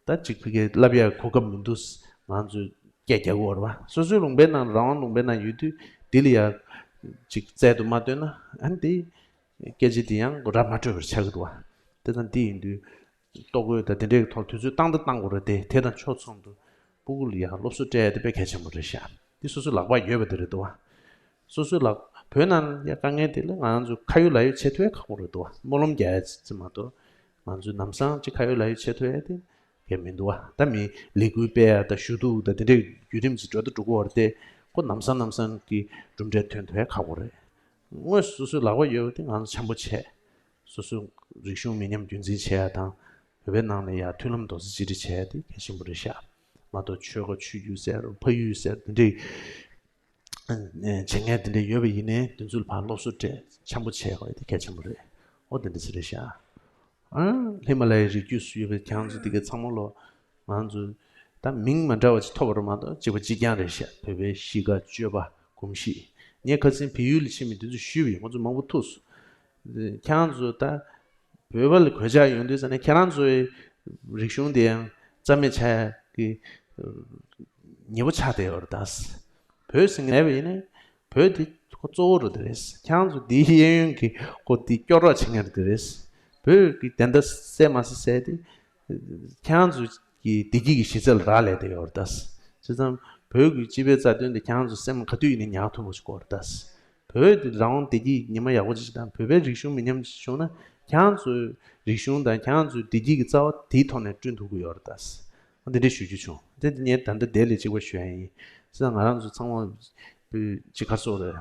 ད་ཅིག་ཕ་གིར་བསླབ་ཡ་གོ་སྐབས་མི་འདུག་ང་ཚོས་སྐད་རྒྱག་གི་ཡོད་རེད་བ། སོ་སོའི་ལུང་པའི་ནང་རང་དབང་ལུང་པའི་ནང་ཡོད་དུས་འདི་ལ་ཡ་ཅིག་རྩལ་དུ་མ་བཏོན་ན་ཨ་ནི་དེ་སྐད་ཆ་དེ་ཡང་ར་མ་སྤྲོད་པར་ཆགས་ཀྱི་འདུག་བ། དེ་དང་དེ་ཡིན་དུས་ལྟོ་གོས་དང་དེ་འདྲའི་ཐོག་དུས་ཚོད་བཏང་དང་བཏང་དགོས་རེད་དེ། དེ་དང་ཕྱོགས་མཚུངས་སུ་སྤུ་གུ་ལ་ཡ་སློབ་གསོ་སྤྲད་ཡ་དེ་དཔེ་གལ་ཆེན་པོ་རེད་ཤག་འདི་སོ་སོའི་ལག་པར་ཡོད་པ་དེ་རེད་འདུག་བ། སོ་སོའི་ལག་བོད་ནང་ཡ་དཀའ་ངལ་དེ་ལ་ང་རང་ཚོ་ཁ་ཡོད་ལག་ཡོད་བྱེད་ཐུབ་ཡ་ཁག་པོ་རེད་འདུག་བ། སྨོན་ལམ་རྒྱག་ཡ་ཅིག་མ་གཏོགས་ང་ཚོས་ལམ་སང་ཅིག་ཁ་ཡོད་ལག་ཡོད་བྱེད་ཐུབ་ཡ་དེ་གལ་མི་འདུག་བ། ད་མི་ལས་འགུལ་སྤེལ་ཡ་དང་ཞུ་གཏུག་དང་དེ་འདྲའི་བརྒྱུད་རིམ་ཅིག་འགྲོ་དང་འགྲོ་གི་ཡོད་རེད་དེ། ཁོ་ལམ་སང་ལམ་སང་གི་གྲུབ་འབྲས་ཐོན་ཐུབ་ཡ་ཁག་པོ་རེད། དངོས་སུ་སོ་སོའི་ལག་པར་ཡོད་པ་དེ་ང་ཚོ་འཆམ་པོ་བྱས། སོ་སོའི་རིག་གཞུང་མི་ཉམས་རྒྱུན་འཛིན་བྱེད་ཡ་དང་། བོད་པའི་ནང་ལ་ཡ་མཐུན་ལམ་རྡོག་རྩ་གཅིག་སྒྲིལ་བྱེད་ཡ་དེ་གལ་ཆེན་པོ་རེད་ཤག་མ་གཏོགས་ཆོལ་ཁ་ཆོས་བརྒྱུད་ཟེར་ཕ་ཡུལ་ཟེར་དེ་འདྲའི་བྱེད་མཁན་དེ་འདྲ་ཡོད་པ་ཡིན་ནའི་དེ་ཚོ་ལ་ཕར་སློབ་གསོ་སྤྲད་འཆམ་པོ་བྱེད་དགོས་ཡ་དེ་གལ་ཆེན་པོ་རེད། ཨོ་དེ་འདྲ་ཟེར་རེད་ཤག་ཨང་། ཧི་མ་ལ་ཡའི་རི་རྒྱུད་སུ་ཡོད་པའི་ཁྱེད་རང་ཚོ་དེ་གའི་ཚང་མ་ལོ། ང་ཚོ་ད་མིང་མ་འདྲ་བ་ཅིག་ཐོབ་པ་རེད་མ་གཏོགས་གཅིག་པ་གཅིག་རྐྱང་རེད་ཤག་བོད་པའི་གཤིས་ཀ་སྤྱོད་པ་གོམས་གཤིས། ངས་ཁ་སང་བལ་ཡུལ་ལ་ཕྱིན་པའི་དུས་ཚོད་ཞུས་པ་ཡིན། ཁོང་ཚོ་མང་པོ་ཐུག་སོང་། ཁྱེད་རང་ཚོ་ད་བོད་པ་ལ་གོད་ཆག་ཡོང་དུས་ཙ་ནས་ཁྱེད་རང་ཚོའི་རིག་གཞུང་དེ་ཡང་རྩ་མེད་ཆགས་ཀྱི་ཉེ་པོ་ཆགས་བསྡད་ཡོད་རེད་ད། བོད་ཟེར་མཁན་མེད་པ་ཡིན་ན་བོད་དེ་ཁོ་གཙོ་བོ་རུ་དེ་རེད། ཁྱེད་རང་ཚོ་དེའི་གཡས་གཡོན་གྱི་ཁོ་དེ་སྐྱོ་རོགས་བྱེད་མཁན་རུ་དེ་རེད། བོད་ཀྱི་བདེན་མཐའ་གསལ་མ་གསལ་གསལ་དེ་ཁྱེད་རང་ཚོ་གི་བདེ་སྐྱིད་ཀྱི་གཞི་རྩ་ལ་རག་ལས་བསྡད་ཡོད་རེད་ད། བྱས་ཙང་བོད་ཀྱི་སྤྱི་པའི་རྩ་དོན་དེ་ཁྱེད་རང་ཚོ་སེམས་ག་དུས་ཡིན་ནའི་ཉར་ཐུབ་པ་ཞིག་དགོས་རེད་ད། བོད་དེ་རང་དབང་བདེ་སྐྱིད་ཉི་མ་ཡག་པོ་ཅིག་དང་བོད་པའི་རིག་གཞུང་མི་ཉམས་ཅིག་བྱུང་ན་ཁྱེད་རང་ཚོའི་རིག་གཞུང་དང་ཁྱེད་རང་ཚོའི་བདེ་སྐྱིད་ཀྱི་རྩ་བ་དེའི་ཐོག་ནས་བསྐྲུན་ཐུབ་ཀྱི་ཡོད་རེད་ད། འདི་འདྲ་ཞུ་རྒྱུ་བྱུང་། དེ་ངས་ད་ལྟ་དེ་ལས་གཅིག་པ་ཞུ་ཡ་ཡིན། ཟེར་ན་ང་རང་ཚོ་ཚང་མ་ཅིག་ག་རེ་ཟེར་དགོས་རེད།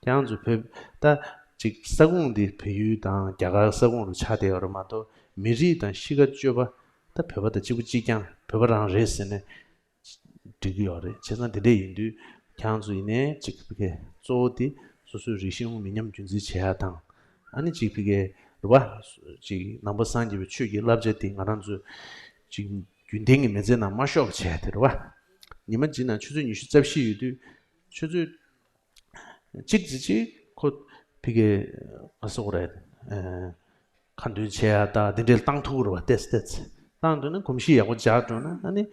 ཁྱེད་རང་ཚོ་བོད་ད་ཅིག་ས་ཁོངས་འདི་བལ་ཡུལ་དང་རྒྱ་གར་ས་ཁོངས་རུ་ཆགས་བསྡད་ཡོད་རེད་མ་གཏོགས་མི་རིགས་དང་གཤིས་ཀ་སྤྱོད་པ་ད་བོད་པ་དང་གཅིག་པ་གཅིག་རྐྱང་བོད་པ་རང་རེད་ཟེར་ནས་འགྲིག་གི་ཡོད་རེད། བྱས་ཙང་དེ་འདྲ་ཡིན་དུས་ཁྱེད་རང་ཚོ་ཡིན་ནའི་ཅིག་ཕ་གི་གཙོ་བོ་དེ་སོ་སོའི་རིག་གཞུང་མི་ཉམས་རྒྱུན་འཛིན་བྱེད་ཡ་དང་། ཨ་ནི་ཅིག་ཕ་གི་རེད་བ། ཅིག་ནང་པ་སངས་རྒྱས་པའི་ཆོས་ཀྱི་བསླབ་བྱ་དེ་ང་རང་ཚོ་ཅིག་རྒྱུན་ལྡན་གྱི་མི་ཚེ་ནང་མ་ཤོར་བ་བྱེད་ཡ་དེ་རེད་བ། ཉི་མ་གཅིག་ནང་ཆུ་ཚོད་ཉི་ཤུ་རྩ་བཞི་ཡོད་དུས་ཆུ་ཚོད་གཅིག་ཙམ་ཅིག་ཁོ་ཕ་གི་ཨ་སོགས་རེད། ཁ་འདོན་བྱེད་ཡ་ད་འདི་འདྲའི་བཏང་ཐུབ་རེད་བ། ཏེས་ཏེས་བཏང་འདོད་ན་གོམས་གཤིས་ཡག་པོ་འཇགས་འགྲོ་ན་ཨ་ནི་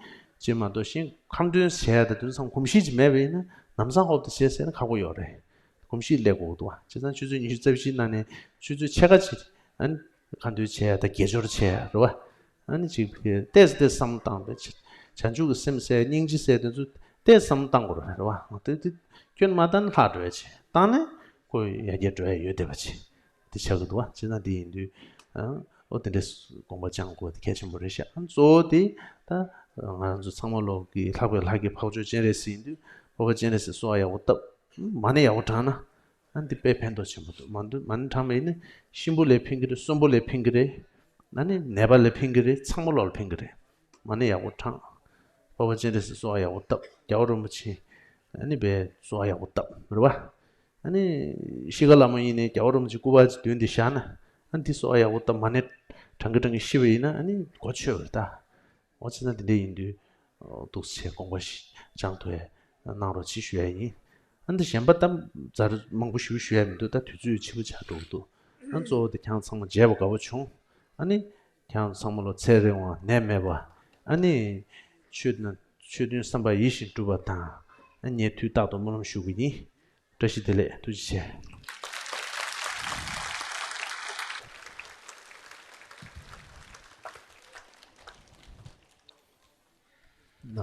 ཅི་མ་གཏོགས་གཞན་ཁ་འདོན་བྱེད་ཡ་ད་དུས་ཚང་གོམས་གཤིས་ཅིག་མེད་པ་ཡིན་ན་ལམ་སང་ཧོབ་ཏེ་བྱེད་ཟེར་ན་ཁག་པོ་ཡོད་རེད། གོམས་གཤིས་སླེབས་དགོས་འདུག་བ། བྱས་ཙང་ཆུ་ཚོད་ཉི་ཤུ་རྩ་བཞིའི་ནང་ནས་ཆུ་ཚོད་ཕྱེད་ཀ་ཅིག་ཨ་ནི་ག་འདུལ་བྱས་ཡ་དང་དགེ་སྦྱོར་བྱས་ཡ་རེད་བ། ཨ་ནི་ཅིག་ཏོག་ཙམ་ཏོག་ཙམ་བསམ་བློ་བཏང་བས་བྱ་བྱང་ཆུབ་ཀྱི་སེམས་གསལ་སྙིང་རྗེ་གསལ་དེ་ཚོ་ཏོག་ཙམ་བསམ་བློ་བཏང་དགོས་རེད་བ། དེ་དེ་སྐྱོན་མ་བཏང་ན་ལྷག་འགྲོ་ཡ་ཅིག་བཏང་ནས་ཁོ་ཡར་རྒྱས་འགྲོ་ཡ་ཡོད་བསྡད་པ་ཅིག་དེ་ཆགས་ཀྱི་འདུག་བ། བྱས་ཙང་དེ་ཡིན་དུས་ཨ་ཨོ་དེ་འདྲའི་དགོངས་པ་བཅངས་དགོས་དེ་གལ་ཆེན་པོ་རེད་ཤག་ཨ་གཙོ་བོ་དེ་ད་ང་རང་ཚོ་ཚང་མ་ལོག་གི་ལྷག་པའི་ལྷ་གི་འཕགས་མཆོག་སྤྱན་རས་གཟིགས་ཡིན་དུས་འཕགས་པ་སྤྱན་རས་གཟིགས་གསོལ་བ་ཡག་པོ་བཏབ། མ་ཎི་ཡག་པོ་བགྲངས་ན་ཨ་འདི་དཔེ་ཕན་ཐོགས་ཆེན་པོ་འདུག་མ་འདུག་མ་ཎི་བགྲངས་པ་ཡིན་ན་གཤིན་པོ་ལ་ཕན་གྱི་རེད། གསོན་པོ་ལ་ཕན་གྱི་རེད། ཨ་ནི་ནད་པ་ལ་ཕན་གྱི་རེད། ཚང་མ་ལོག་ལ་ཕན་གྱི་རེད། མ་ཎི་ཡག་པོ་བགྲངས། འཕགས་པ་སྤྱན་རས་གཟིགས་གསོལ་བ་ཡག་པོ་བཏབ། རྒྱལ་བ་རིན་པོ་ཆེ་ཨ་ནི་བས་གསོལ་བ་ཡག་པོ་བཏབ་རེད་བ། ཨ་ནི་ཤི་ཁ་ལ་མོ་ཡིན་ནའི་རྒྱལ་བ་རིན་པོ་ཆེ་སྐུ་པར་ཅིག་འདོན་ཏེ་བཞག་ན་ཨ་འདི་གསོལ་བ་ཡག་པོ་བཏབ། མ་ཎི་བགྲང་གི་བགྲང་གི་ཤི་བ་ཡིན་ན་ཨ་ནི་གོ་ཆོད་པ་རེད་ད། འོ་བྱས་ན་དེ་འདྲ་ཡིན་དུས་འདུག་སེ་དགོངས་པ་ཞིག་བཅངས་ཐུབ་ཡ་གནང་རོགས་གྱིས་ཞུ་ཡ་ཡིན། ཨ་འདི་གཞན་པ་ད་ཛར་མང་པོ་ཞུ་ཞུ་ཡ་མི་འདུག་ད་དུས་ཚོད་ཕྱི་པོ་ཆགས་འགྲོ་གི་འདུག་ཨ་གཙོ་བོ་དེ་ཁྱེད་རང་ཚང་མ་མཇལ་བ་དགའ་བོ་བྱུང་། ཨ་ནི་ཁྱེད་རང་ཚང་མ་ལོ་ཚེ་རིང་བ་ནད་མེད་པ། ཨ་ནི་ཆོས་ན་ཆོས་དོན་བསམ་པ་ཡིད་བཞིན་འགྲུབ་པ་དང་། ཨ་ངས་དུས་རྟག་ཏུ་སྨོན་ལམ་ཞུ་གི་ཡིན། བཀྲ་ཤིས་བདེ་ལེགས། ཐུགས་རྗེ་ཆེ། ན།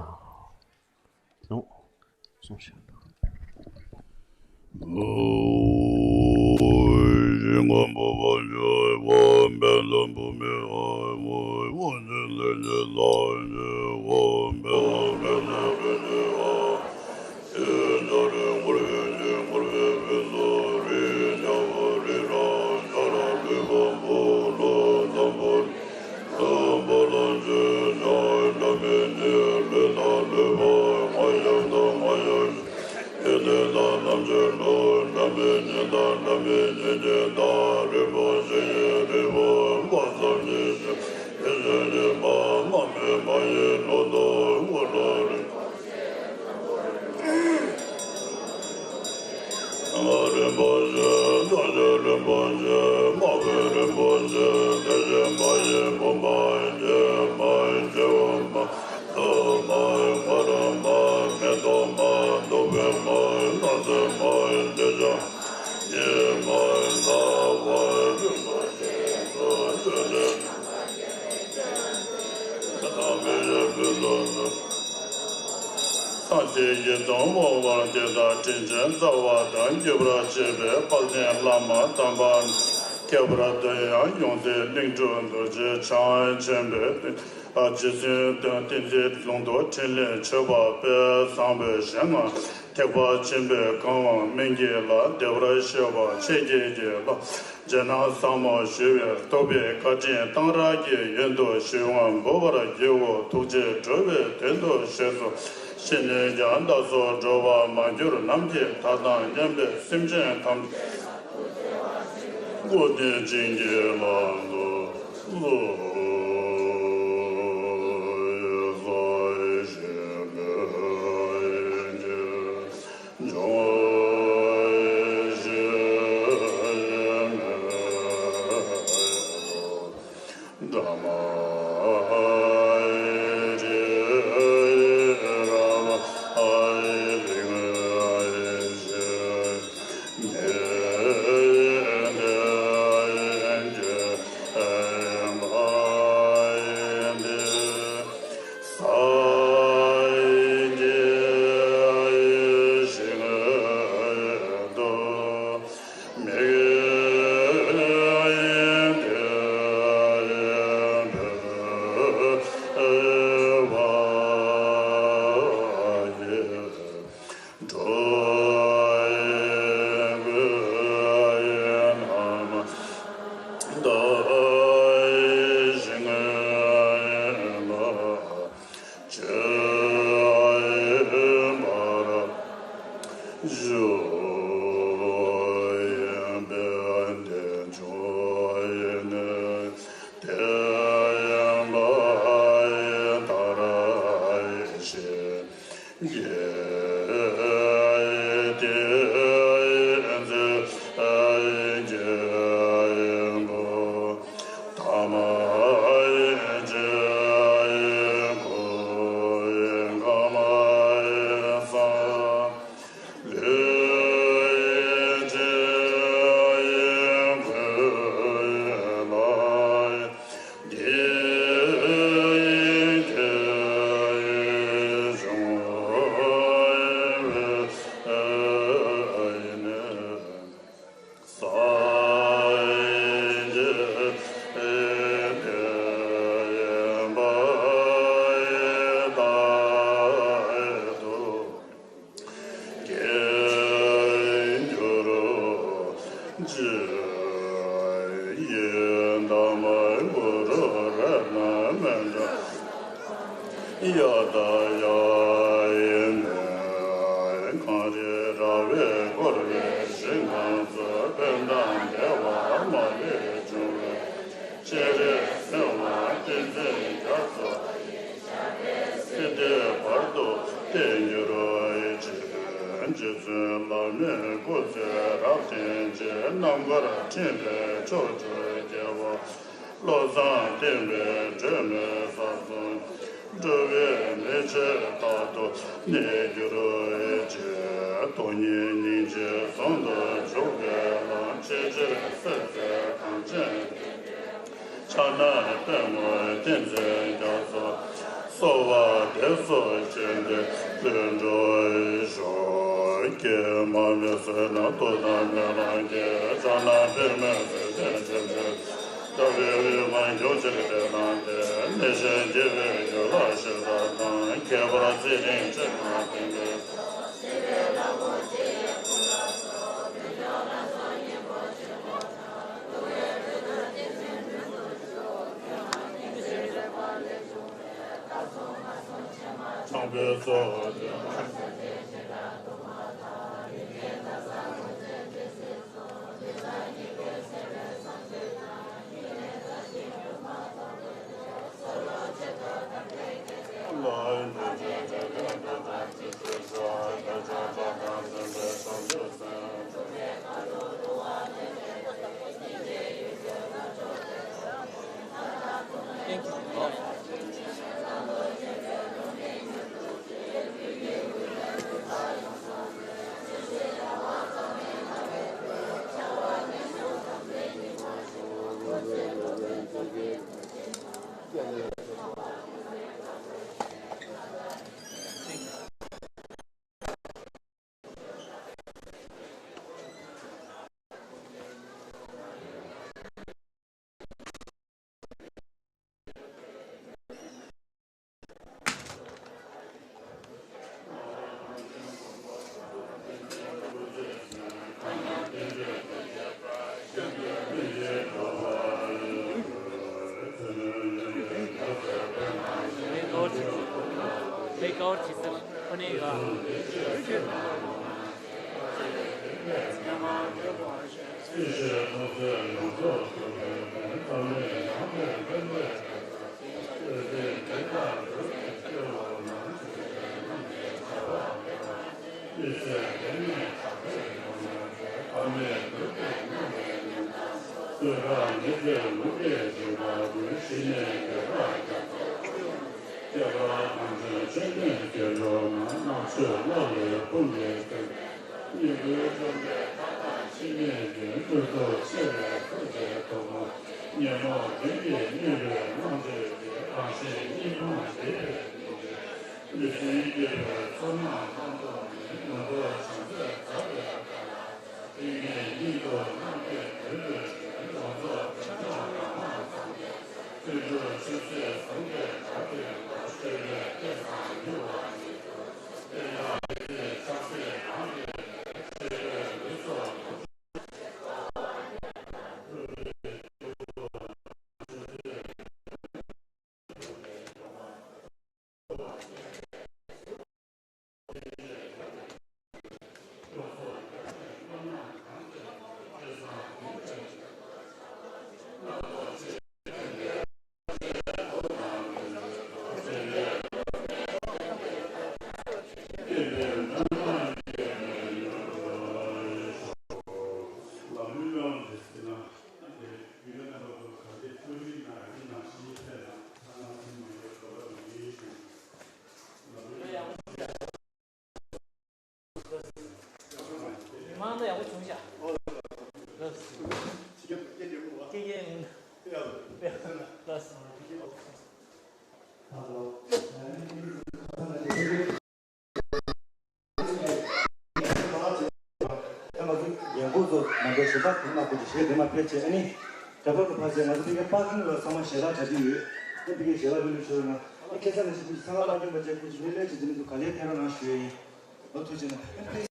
ནོ། སོང་ཤག་རིན་པོ་ཆེ། རྡོ་རྗེ་རིན་པོ་ཆེ། མ་བུ་རིན་པོ་ཆེ། བདེ་ཆེན་མ་ཡི་བུམ་པ། སྐྱེ་མ་ཡི་སྐྱེ་བ་མ། ཐོབ་མ་ཡི་བར་མ། མི་ཐོབ་མ་ཡི་ཐོབ་པའི་མ། སྣང་མཛད་མ་ཡི་འདོད་ཆགས། ཡེ་མ་ཡི་ལྟ་བ་རིན་པོ་ཆེ། རྡོ་རྗེ་རིན་པོ་ཆེ། སངས་རྒྱས་ཀྱི་གདུང་འོག་བར་དེ་དག་དྲིན་ཅན་རྩ་བ་དང་བརྒྱུད་པར་བཅས་པའི་དཔལ་ལྡན་བླ་མ་དམ་པ་ཁྱད་པར་དུ་ཡང་ཡོངས་འཛིན་གླིང་དྲུང་རྡོ་རྗེ་འཆང་ཆེན་པོས་རྗེ་བཙུན་བསྟན་འཛིན་ལུང་རྟོགས་འཕྲིན་ལས་མཆོད་པ་དཔལ་བཟང་པོའི་ཞལ་སྔ། ཐེག་པ་ཆེན་པོའི་གང་བའི་སྨན་གྱི་བླ། བདེ་བར་གཤེགས་པ་ཆོས་ཀྱི་རྒྱལ་པོ། རྗེ་ནག་ཟབ་མོ་ཞི་བའི་རྟོགས་པའི་བཀའ་དྲིན་གཏང་རག་གི་ཡོན་དུ་ཞི་བ་འབུལ་བར་བགྱིའོ། ཐུགས་རྗེས་འགྲོ་བའི་དོན་དུ་གཤེགས་སུ་གཤེགས་ནས་ཀྱང་བདག་སོགས་འགྲོ་བ་མ་གྱུར་ནམ་མཁའི་མཐའ་དང་མཉམ་པའི་སེམས་ཅན་ཐམས་ཅད་སྐུ་བདེ་ཆེན་གྱི་ལམ་དུ། ཡ་ད་ཡ་ཨི་མེ། གངས་རི་ར་བས་བསྐོར་བའི་ཞིང་ཁམས་སུ། ཕན་དང་བདེ་བ་མ་ལུས་འབྱུང་བའི། སྤྱན་རས་གཟིགས་དབང་བསྟན་འཛིན་རྒྱ་མཚོ་ཡི། ཞབས་པད་སྲིད་མཐའི་བར་དུ་བརྟན་གྱུར་ཅིག་རྗེ་བཙུན་བླ་མའི་སྐུ་ཚེ་རབ་བརྟན་ཅིང་། རྣམ་དཀར་འཕྲིན་ལས་ཕྱོགས་བཅུར་རྒྱས་པ། བློ་བཟང་བསྟན་པའི་སྒྲོན་མེ་ས་གསུམ། འགྲོ་བའི་མི་ཚེ་རྟག་ཏུ་གནས་གྱུར་ཅིག་སྟོང་ཉིད་སྙིང་རྗེ་ཟུང་དུ་འཇུག་པའི་ལམ། ཆེས་ཆེར་གསལ་མཛད་གངས་ཅན་ཕྱག་ན་པདྨོ་བསྟན་འཛིན་རྒྱ་མཚོ། གསོལ་བ་འདེབས་སོ་བཅོམ་ལྡན་འདས་འགྲོ་ཞུགས། ཀྱེ་མ་མོའི་བསོད་ནམས་སྟོབས་དང་སྨོན་ལམ་གྱིས། ཕྱག་ན་པདྨོའི་ཚུལ་ཁྲིམས་ཆེན་པོས། འདོད་པའི་དབུས་མ་ཡུམ་གྱུར་ཏེ་བསླངས་ཏེ། ནད་གཞི་འགྱུར་བའི་རྒྱུ་ལ་ཞི་དྲག་དང་། ཁྱད་པར་ཚེ་རིང་སྤྱན་དྲངས་ཏེ། ཚངས་པའི་མཚོ། སྙིང་པོའི་འབྱུང་པོའི་ཐབས་དང་འཆི་མེད་ཀྱི། བློ་ཐུགས་ཆེ་བའི་ཐུགས་རྗེའི་ཐོག་མ། ཉོན་མོངས་བདུད་ཀྱིས་མྱོས་པའི་རྣམ་དཔྱོད་ཀྱིས། རང་གཞན་གཉིས་སྤངས་བདེ་བའི་གཉེན་གྱིས། ལུས་ཅན་སྐྱོབ་པའི་ཚོགས་རྣམས་ཐམས་ཅད་ནི། ངན་རྟོག་བྱང་སེམས་དག་པའི་དཀའ་ལ། ཏིང་ངེ་འཛིན་དུ་རྣམ་མཁྱེན་བདུད་རྩིའི་གྲོགས། ཡོངས་རྫོགས་དྲི་མཆོག་གང་བ་ཚང་བའི། བརྩོན་འགྲུས་ཆུ་ཚོད་ཟུང་གིས་དགྲ་བཅོམ་པ། སྤྱོད་པས་དེ་བསམ་མྱུར་བ་ཉིད་དོ། དེ་ཡང་རིག་འཛིན་ཆགས་སྲེད་རང་གི་ལས། སྤྱོད་པས་ལུས་སྲོག་འདོར། མི་མང་ད་ཡག་པོ་བྱུང་ཤག་སྐད་སྐད་ཡིན། ལགས། ད་ང་ཚོ་ཡན་གོང་ཚོ་ནང་པའི་གཞི་བདག་དེ་མ་ཁོ་ཅིག་གཞས་དེ་མ་ཕེབས་བྱས། ཨ་ནི་དྲ་ཐོག་ཏུ་ཕར་བྱས། ང་ཚོ་ཕ་གིའི་པར་ཀིང་ལ་ཚང་མ་ཞལ་ལག་འདྲ་གི་ཡོད། ཨ་ཕ་གིའི་ཞལ་ལག་ཕུལ་ལུགས་ཤོར་ན། ཨ་ཁ་སང་ནས་ཤི་ཁུ་ཅིག་ཚང་ཁ་ལག་སྐྱོན་པ་བྱས། ཁུ་ཅིག་མི་ལས་བྱེད་དེ་ནི་འདུག་ག་ལེར་ཕེབས་རོགས་གནང་ཞུ་ཡ་ཡིན། ཨ་ཐུགས་རྗེ་གནང་།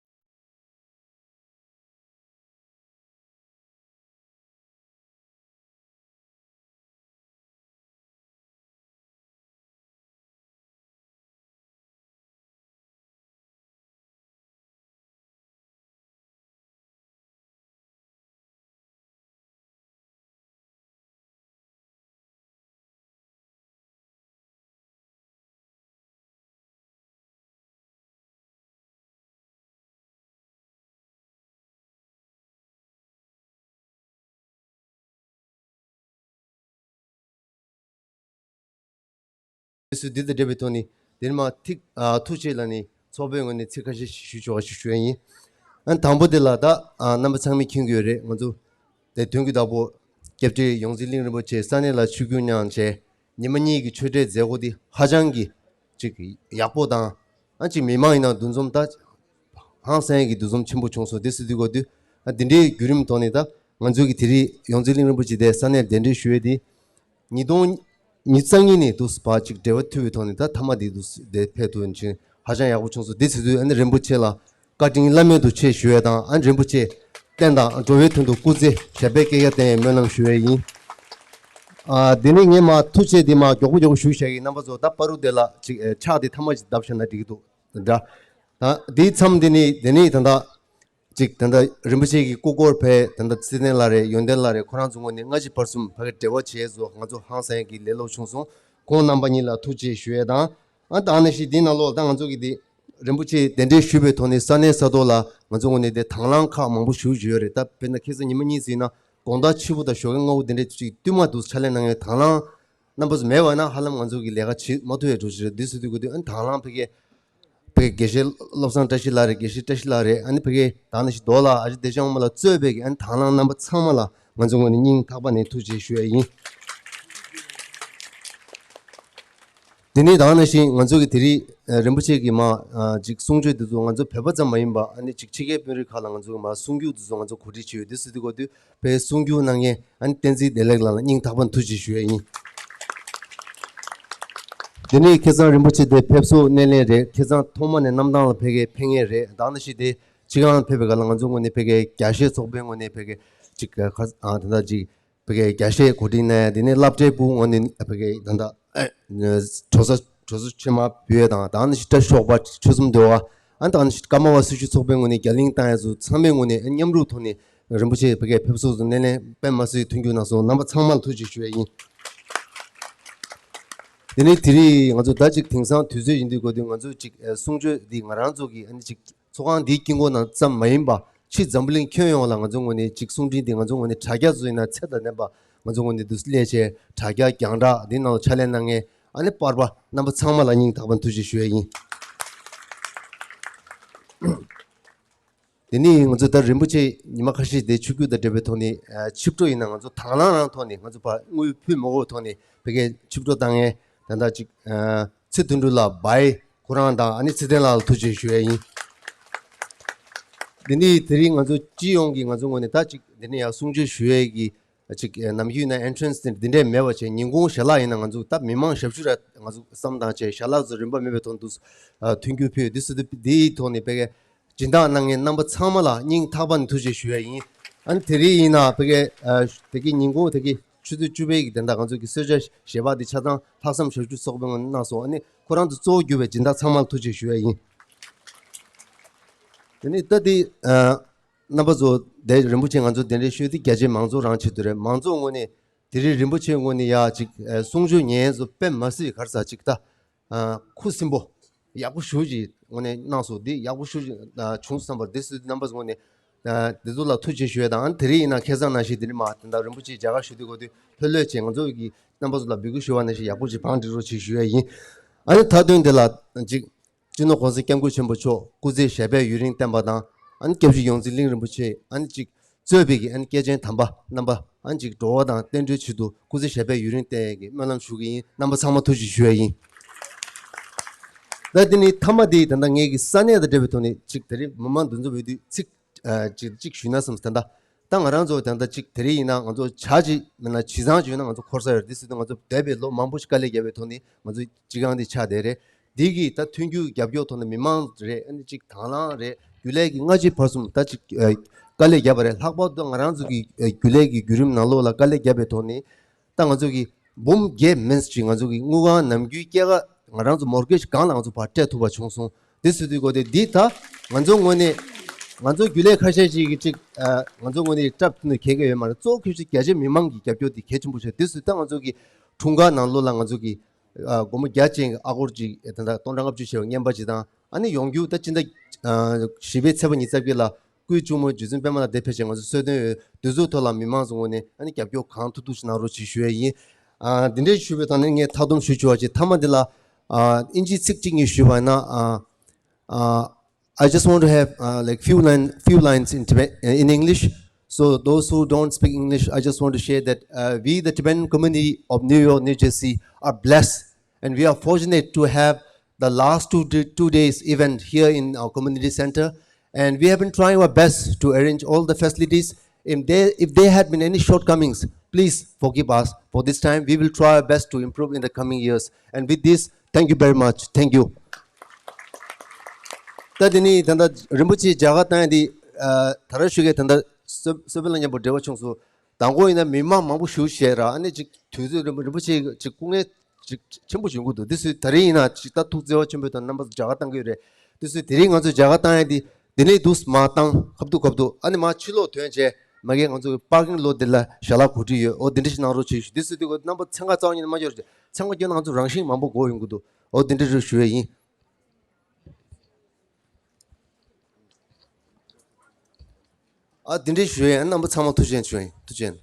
དེ་ཚོ་འདི་དང་འབྲེལ་བའི་ཐོག་ནས་དེ་ནས་མ་ཐིག་ཨ་ཐུགས་རྗེ་ལ་ནི་ཚོགས་པའི་ངོས་ནས་ཚིག་ཁ་ཤས་ཞུ་ཆོག་པ་ཞིག་ཞུ་ཡ་ཡིན། ཨ་དང་པོ་དེ་ལ་ད་ཨ་རྣམ་པ་ཚང་མས་མཁྱེན་གྱི་ཡོད་རེད། ང་ཚོ་དེ་དོན་གྱི་བདག་པོ་སྐྱབས་རྗེ་ཡོངས་འཛིན་གླིང་རིན་པོ་ཆེ་ས་གནས་ལ་ཆིབས་བསྒྱུར་གནང་བྱས། ཉི་མ་གཉིས་ཀྱི་ཆོས་འབྲེལ་མཛད་སྒོ་འདི་ཧ་ཅང་གི་ཅིག་ཡག་པོ་དང་། ཨ་ཅིག་མི་མང་ཡིན་ན་འདུ་འཛོམས་ད་ཧང་སང་གི་འདུ་འཛོམས་ཆེན་པོ་བྱུང་སོང་། དེ་སྲིད་དུས་གོ་དུས་ཨ་འདི་འདྲའི་བརྒྱུད་རིམ་ཐོག་ནས་ད་ང་ཚོའི་གི་དེ་རིང་ཡོངས་འཛིན་གླིང་རིན་པོ་ཆེ་དེ་ས་གནས་གདན་འདྲེན་ཞུ་ཡས་དེ་ཉིས་སྟོང་ཉི་ཤུ་རྩ་གཉིས་ནས་དུ་བ་ཅིག་འབྲེལ་བ་མཐུད་པའི་ཐོག་ནས་ད་མཐའ་མ་དེ་དུ་དེ་ཕེབས་ཐུབ་ཕྱིན་ཧ་ཅང་ཡག་པོ་བྱུང་སོང་། དེ་སྲིད་དུས་ཨ་ནི་རིན་པོ་ཆེ་ལ་བཀའ་དྲིན་བླ་མེད་དུ་ཆེ་ཞུ་ཡས་དང་། ཨ་རིན་པོ་ཆེ་བསྟན་དང་འགྲོ་བའི་དོན་དུ་སྐུ་ཚེ་ཞབས་པད་བསྐལ་བརྒྱར་བརྟན་ཡས་སྨོན་ལམ་ཞུ་ཡས་ཡིན། ཨ་དེ་ནས་ངས་མ་ཐུགས་རྗེ་དེ་མ་མགྱོགས་པོ་མགྱོགས་པོ་ཞུ་བཞག་གི། རྣམ་པ་ཚོ་ད་པ་རུ་དེ་ལ་ཅིག་ཨེ་ཕྱག་དེ་ཐ་མ་ཅིག་བརྡབ་བཞག་ན་འགྲིག་གི་འདུག་འདྲ། ད་དེའི་མཚམས་དེ་ནས་དེ་ནས་ད་ལྟ་ཅིག་ད་ལྟ་རིན་པོ་ཆེ་གི་སྐུ་སྐོར་ཕེབས། ད་ལྟ་ཚེ་བརྟན་ལགས་རེད། ཡོན་ཏན་ལགས་རེད། ཁོ་རང་ཚོ་ངོས་ནས་སྔ་ཕྱི་བར་གསུམ་ཕ་གི་འབྲེལ་བ་བྱས་སོ། ང་ཚོ་ཧང་སང་གི་ལས་སླ་བྱུང་སོང་། ཁོང་རྣམ་པ་གཉིས་ལ་ཐུགས་རྗེ་ཆེ་ཞུ་ཡས་དང་། ཨ་ད་ནི་ཞིག་འདི་ནང་ལོགས་ད་ང་ཚོ་གི་འདི་རིན་པོ་ཆེ་གདན་འདྲེན་ཞུས་པའི་ཐོག་ནས་ས་གནས་ས་ཐོག་ལ་ང་ཚོ་ངོས་ནས་དེ་དང་བླངས་ཁག་མང་པོ་ཞུ་བཞིན་ཡོད་རེད། ད་དཔེར་ན་ཁ་སང་ཉི་མ་གཉིས་ཙམ་ཡིན་ན་དགོང་དག་ཕྱི་པོ་དང་ཞོགས་ཀས་སྔ་པོ་དེ་འདྲའི་ཅིག་བསྟུད་མར་དུ་ཕྱག་ལས་གནང་མཁན་དང་བླངས་རྣམ་པ་ཚོ་མེད་པ་ན་ཧ་ལམ་ང་ཚོ་གི་ལས་ཀ་བྱེད་མ་ཐུབ་པའི་འགྲོ་ཞིག་རེད། འདི་སྲིད་དུས་དགོས་དུས་ཨ་ནི་དང་བླངས་ཕ་གི་ཕ་གི་དགེ་བཤེས་བློ་བཟང་བཀྲ་ཤིས་ལགས་རེད། དགེ་བཤེས་བཀྲ་ཤིས་ལགས་རེད། ཨ་ནི་ཕ་གི་ད་ནི་ཞིག་རྡོ་ལགས། ཨ་ཅེ་བདེ་ཆེན་དབང་མོ་ལགས་གཙོས་པའི་གི་ཨ་ནི་དང་བླངས་རྣམ་པ་ཚང་མ་ལ་ང་ཚོ་ངོས་ནས་སྙིང་ཐག་པ་ནས་ཐུགས་རྗེ་ཞུ་ཡ་ཡིན། དེ་ནས་ད་ནང་བཞིན་ང་ཚོ་གི་དེ་རིང་ཨ་རིན་པོ་ཆེ་གི་མ་ཨ་ཅིག་གསུང་ཆོས་འདི་ཚོ་ང་ཚོ་བོད་པ་ཙམ་མ་ཡིན་པ་ཨ་ནི་ཅིག་ཕྱི་རྒྱལ་དཔོན་རིགས་ཁག་ལ་ང་ཚོ་གི་མ་གསུང་རྒྱུགས་འདི་ཚོ་ང་ཚོ་གོ་སྒྲིག་བྱས་ཡོད། འདི་སྲིད་དུས་གོ་དུས་བོད་གསུང་རྒྱུགས་གནང་མཁན་ཨ་ནི་བསྟན་འཛིན་བདེ་ལེགས་ལགས་ལ་སྙིང་ཐག་པ་ནས་ཐུགས་རྗེ་ཆེ་ཞུ་ཡས་ཡིན། དེ་ནས་ཁ་སང་རིན་པོ་ཆེ་དེ་ཕེབས་བསུ་སྣེ་ལེན་རེད། ཁ་སང་ཐོག་མ་ནས་གནམ་ཐང་ལ་ཕེབས་མཁན་ཕེབས་མཁན་རེད། ད་ནང་བཞིན་དེ་སྤྱི་ཁང་ལ་ཕེབས་པའི་སྐབས་ལ་ང་ཚོ་ངོས་ནས་ཕ་གི་རྒྱ་ཆེའི་ཚོགས་པའི་ངོས་ནས་ཕ་གི་ཅིག་ཁ་ཨ་ད་ལྟ་ཅིག་ཕ་གི་རྒྱ་ཆེའི་གོ་སྒྲིག་གནང་ཡ། དེ་ནས་སློབ་གྲྭའི་བུ་ངོས་ནས་ཕ་གི་ད་ལྟ་གྲོ་ས་གྲོ་ས་ཕྱེ་མར་འབུལ་ཡ་དང་། ད་ནང་བཞིན་བཀྲ་ཤིས་ཤོག་སྦག་ཆོལ་གསུམ་སྡེ་བ། ཨ་ད་ནང་བཞིན་ཀརྨ་པ་སེར་ཤུལ་ཚོགས་པའི་ངོས་ནས་རྒྱ་གླིང་བཏང་ཡ་ཚོ་ཚང་མའི་ངོས་ནས་མཉམ་རུབ་ཐོག་ནས་རིན་པོ་ཆེ་ཕ་གིར་ཕེབས་བསུ་སྣེ་ལེན་དཔེ་མ་སྲིད་མཐུན་འགྱུར་གནང་སོང་། རྣམ་པ་ཚང་མ་ལ་ཐུགས་རྗེ་ཆེ་ཞུ་ཡ་ཡིན། དེ་ནས་དེ་རིང་ང་ཚོ་ད་ཅིག་དེང་སང་དུས་ཚོད་ཡིན་དུས་གོ་དུས་ང་ཚོ་ཅིག་ཨ་གསུང་ཆོས་འདི་ང་རང་ཚོ་གི་ཨ་ནི་ཅིག་ཚོགས་ཁང་འདིའི་དཀྱིལ་འཁོར་ནང་ཙམ་མ་ཡིན་པ་ཕྱི་འཛམ་བུ་གླིང་ཁྱོན་ཡོངས་ལ་ང་ཚོ་ངོས་ནས་ཅིག་གསུང་འཕྲིན་འདི་ང་ཚོ་ངོས་ནས་དྲ་རྒྱ་བཟོས་ན་ཚད་དང་ལྡན་པ་ང་ཚོ་ངོས་ནས་འདུག་སླད་ཆེད་དྲ་རྒྱ་རྒྱང་བསྒྲགས་འདི་ནང་ལ་ཕྱག་ལས་གནང་མཁན་ཨ་ནི་པར་པ་རྣམ་པ་ཚང་མ་ལ་སྙིང་ཐག་པ་ནས་ཐུགས་རྗེ་ཆེ་ཞུ་ཡ་ཡིན། དེ་ནས་ང་ཚོ་ད་རིན་པོ་ཆེ་ཉི་མ་ཁ་ཤས་དེ་ཆིབས་བསྒྱུར་དང་འབྲེལ་བའི་ཐོག་ནས་ཨ་ཆིབས་གྲོགས་ཡིན་ན་ང་ཚོ་དང་བླངས་རང་ཐོག་ནས་ང་ཚོ་ཕར་དངུལ་ཕུལ་མ་དགོས་ཐོག་ནས་ཕ་གིར་ཆིབས་གྲོགས་བཏང་མཁན་ད་ལྟ་ཅིག་ཨ་ཚེ་དོན་གྲུབ་ལགས་བྷའི་ཁོ་རང་དང་ཨ་ནི་ཚེ་བརྟན་ལགས་ལ་ཐུགས་རྗེ་ཞུ་ཡ་ཡིན། དེ་ནས་དེ་རིང་ང་ཚོ་སྤྱི་ཡོངས་ཀྱི་ང་ཚོ་ངོས་ནས་ད་ཅིག་དེ་ནས་ཡང་གསུང་ཆོས་ཞུ་ཡས་ཀྱི་ཅིག་ཨ་ནམ་རྒྱུན་ན་ཨེན་ཊི་རན་སི་དེ་འདི་འདྲས་མེད་པ་བྱས། ཉིན་གུང་ཞལ་ལག་ཡིན་ན་ང་ཚོ་ད་མི་མང་ཞབས་ཞུ་ར་ང་ཚོ་བསམ་བཏང་བྱས་ཞལ་ལག་ཚོ་རིན་པ་མེད་པའི་ཐོག་ཏུ་ཨ་མཐུན་འགྱུར་ཕུལ། འདི་སྲིད་དུ་འདིའི་ཐོག་ནས་ཕ་གིར་སྦྱིན་བདག་གནང་མཁན་རྣམ་པ་ཚང་མ་ལ་སྙིང་ཐག་པ་ནས་ཐུགས་རྗེ་ཞུ་ཡ་ཡིན། ཨ་ནི་དེ་རིང་ཡིན་ན་ཕ་གིར་ཨ་དེ་གི་ཉིན་གུང་དེ་གི་ཆུ་ཚོད་བཅུ་པའི་གི་དེ་འདྲ་ང་ཚོ་གི་གསོལ་ཇ་བཞེས་པ་འདི་ཆ་ཚང་ལྷག་བསམ་ཞབས་ཞུ་ཚོགས་པའི་ངོས་ནས་གནང་སོང་། ཨ་ནི་ཁོ་རང་ཚོ་གཙོ་བོ་གྱུར་པའི་སྦྱིན་བདག་ཚང་མ་ལ་ཐུགས་རྗེ་ཞུ་ཡ་ཡིན། དེ་ནས་ད་དེ་ཨ་རྣམ་པ་ཚོ་དེ་རིན་པོ་ཆེ་ང་ཚོ་གདན་འདྲེན་ཞུས་ཏེ་རྒྱ་ཆེ་མང་ཚོགས་རང་ཆེད་དུ་རེད། མང་ཚོགས་ངོས་ནས་དེ་རིང་རིན་པོ་ཆེ་ངོས་ནས་ཡ་ཅིག་ཨ་གསུང་ཆོས་ཉན་ཚོ་དཔེ་མ་སྲིད་ག་རེ་ཟ་ཅིག་ད་ཨ་ཁུ་སིམ་པོ་ཡག་པོ་ཞེ་ཅིག་ངོས་ནས་གནང་སོང་། འདི་ཡག་པོ་ཞེ་ཅིག་ཨ་བྱུང་བསམ་པར་འདི་སྲིད་རྣམ་པ་ཚོ་ངོས་ནས་ཨ་འདི་ཚོ་ལ་ཐུགས་རྗེ་ཞུ་ཡ་དང་། དེ་རིང་ཡིན་ན་ཁ་སང་ནང་བཞིན་དེ་རིང་མ་དེ་འདྲ་རིན་པོ་ཆེ་མཇལ་ཁ་ཞུ་དུས་གོ་དུས་ལྷོད་ལྷོད་བྱས་ང་ཚོ་གི་རྣམ་པ་ཚོ་ལ་འབོད་སྐུལ་ཞུ་བ་ནང་བཞིན་ཡག་པོ་ཅིག་བང་སྒྲིག་རོགས་བྱེད་ཞུ་ཡ་ཡིན། ཨ་ནི་མཐའ་དོན་དེ་ལ་ཅིག་སྤྱི་ནོར་༸གོང་ས་༸སྐྱབས་མགོན་ཆེན་པོ་མཆོག་སྐུ་ཚེ་ཞབས་པད་ཡུན་རིང་བརྟན་པ་དང་། ཨ་ནི་སྐྱབས་རྗེ་ཡོངས་འཛིན་གླིང་རིན་པོ་ཆེ་ཨ་ནི་ཅིག་གཙོས་པའི་གི་ཨ་ནི་སྐྱེས་ཆེན་དམ་པ་རྣམ་པ་ཨ་ནི་ཅིག་འགྲོ་བ་དང་བསྟན་འགྲོའི་ཆེད་དུ་སྐུ་ཚེ་ཞབས་པད་ཡུན་རིང་བརྟན་ཡས་ཀྱི་སྨོན་ལམ་ཞུ་གི་ཡིན། རྣམ་པ་ཚང་མ་ཐུགས་རྗེ་ཞུ་ཡ་ཡིན། ད་དེ་ནི་མཐའ་མ་དེ་ད་ལྟ་ངས་ཀྱི་ས་གནས་དང་འབྲེལ་བའི་ཐོག་ནས་ཅིག་དེ་རིང་མི་མང་འདུ་འཛོམས་ཡོད་དུས་ཚིག་ཨ་ཅིག་ཅིག་ཞུས་ན་བསམ། ད་ལྟ་ད་ང་རང་ཚོ་ད་ལྟ་ཅིག་དེ་རིང་ཡིན་ན་ང་ཚོ་བྱ་ཅིག་མིན་ན་བྱས་ཙང་ཅིག་ཡོད་ན་ང་ཚོ་འཁོར་ས་ཡོད་རེད། དེ་སྲིད་དུ་ང་ཚོ་འདས་པའི་ལོ་མང་པོ་ཞིག་དཀའ་ལས་བརྒྱབ་པའི་ཐོག་ནས་ང་ཚོ་སྤྱི་ཁང་འདི་ཆགས་བསྡད་རེད། འདི་གི་ད་མཐུན་འགྱུར་རྒྱབ་སྐྱོར་ཐོག་ནས་མི་མང་རེད། ཨ་ནི་ཅིག་དང་བླངས་རེད། རྒྱུན་ལས་ཀྱི་སྔ་ཕྱི་བར་གསུམ་ད་ཅིག་ཨ་དཀའ་ལས་བརྒྱབ་པ་རེད། ལྷག་པར་དུ་ང་རང་ཚོ་གི་ཨ་རྒྱུན་ལས་ཀྱི་བརྒྱུད་རིམ་ནང་ལོགས་ལ་དཀའ་ལས་བརྒྱབ་པའི་ཐོག་ནས་ད་ང་ཚོ་གི་འབུམ་བརྒྱད་མིན་ཅིག་ང་ཚོ་གི་དངུལ་ཁང་ནམ་རྒྱུན་སྐྱེད་ཀ་ང་རང་ཚོ་མོར་གེཇ་སྒང་ལ་ང་ཚོ་ཕར་སྤྲད་ཐུབ་པ་བྱུང་སོང་། དེ་སྲིད་དུས་གོ་དེ་འདི་ད་ང་ཚོ་ངོས་ནས་ང་ཚོ་རྒྱུན་ལས་ཁ་ཤས་ཅིག་གི་ཅིག་ཨ་ང་ཚོ་ངོས་ནས་སྐྲག་ཐུབ་ནས་གལ་གལ་ཡོད་མ་རེད། གཙོ་བོ་ཁྱོད་ཚོ་རྒྱ་ཆེ་མི་མང་གི་རྒྱབ་སྐྱོར་དེ་གལ་ཆེན་པོ་ཆགས། དེ་སྲིད་ད་ང་ཚོ་གི་འཁྲུངས་སྐར་ནང་ལོགས་ལ་ང་ཚོ་གི་ཨ་སྒོར་མོ་བརྒྱ་ཅན་གྱི་ཨ་སྒོར་ཅིག་ད་ལྟ་སྟོང་ཕྲག་ལྔ་བཅུ་བྱས་པ་རྔན་པ་ཅིག་དང་། ཨ་ནི་ཡོང་རྒྱུ་ད་སྤྱི་ཟླ་ཨ་བཞི་པའི་ཚེས་པ་ཉི་ཤུ་རྩ་བརྒྱད་ལ་སྐུའི་གཅུང་མོ་རྗེ་བཙུན་པད་མ་ལ་དེ་ཕེབས་བྱས་ང་ཚོ་གསོལ་སྟོན་ཡོད། དེ་ཚོའི་ཐོག་ལ་མི་མང་ཚོ་ངོས་ནས་ཨ་ནི་རྒྱབ་སྐྱོར་གང་ཐུབ་ཐུབ་ཞིག་གནང་རོགས་ཞེས་ཞུ་ཡས་ཡིན། ཨ། འདི་འདྲའི་ཞུས་པའི་ཐོག་ནས་ངས་མཐའ་སྡོམ་ཞུ་ཆོག་པ་ཅིག་མཐའ་མ་འདི་ལ། ཨ། ཨིན་ཇིའི་ཚིག་གཅིག་གཉིས་ཞུས་པ་ཡིན་ན། ཨ། ཨ། I just want to have, uh, like, few line, few lines in Tibet, uh, in English. So those who don't speak English, I just want to share that, uh, we, the Tibetan community of New York, New Jersey, are blessed, and we are fortunate to have the last two d-, two days event here in our community center, and we have been trying our best to arrange all the facilities. If there, if there had been any shortcomings, please forgive us. For this time, we will try our best to improve in the coming years. And with this, thank you very much. Thank you. ད་དེ་ནི་ད་ལྟ་རིན་པོ་ཆེ་མཇལ་ཁ་བཏང་ཡ་འདི། ཨ། ད་རེས་ཞུ་གི་ད་ལྟ་གསོལ་གསོལ་དཔོན་ལ་མཉམ་པོ་འབྲེལ་བ་བྱུང་སོང་། དང་པོ་ཡིན་ན་མི་མང་མང་པོ་ཞེ་པོ་ཞིག་རག་ཨ་ནི་ཅིག་དུས་ཚོད་རིན་པོ་རིན་པོ་ཆེ་ཅིག་སྐུ་ངལ་ཅིག་ཆེན་པོ་བྱུང་གི་འདུག་འདི་སུས་ད་རེས་ཡིན་ན་ཅིག་ད་ཐུགས་བརྩེ་བ་ཆེན་པོས་དང་རྣམ་པ་ཚོ་མཇལ་ཁ་བཏང་གི་ཡོད་རེད། འདི་སུས་དེ་རིང་ང་ཚོས་མཇལ་ཁ་བཏང་ཡ་འདི་འདི་ནས་འདུག་མར་བཏང་ཁ་ཐུག་ཁ་ཐུག་ཨ་ནི་མར་ཕྱི་ལོགས་ཐོན་བྱས་མ་གིར་ང་ཚོ་གི་པར་ཀིང་ལོ་འདི་ལ་ཞལ་ལག་གོ་སྒྲིག་ཡོད། འོ་འདི་འདྲ་ཞིག་གནང་རོགས་བྱེད་ཞུ། འདི་སུས་འདི་གོ་རྣམ་པ་ཚན་ཁ་རྩ་བ་ཉིད་ནས་མ་འབྱོར་བྱས་ཚན་ཁ་བསྐྱོན་ན་ང་ཚོ་རང་བཞིན་མང་པོ་དགོས་ཡོང་གི་འདུག་འོ་འདི་འདྲ་རེ་ཞུ་ཡ་ཡིན། ཨ། འདི་འདྲའི་ཞུ་ཡས་རྣམ་པ་ཚང་མ་ཐུགས་རྗེ་ཆེ་ཞུ་ཡིན། ཐུགས་རྗེ་ཆེ།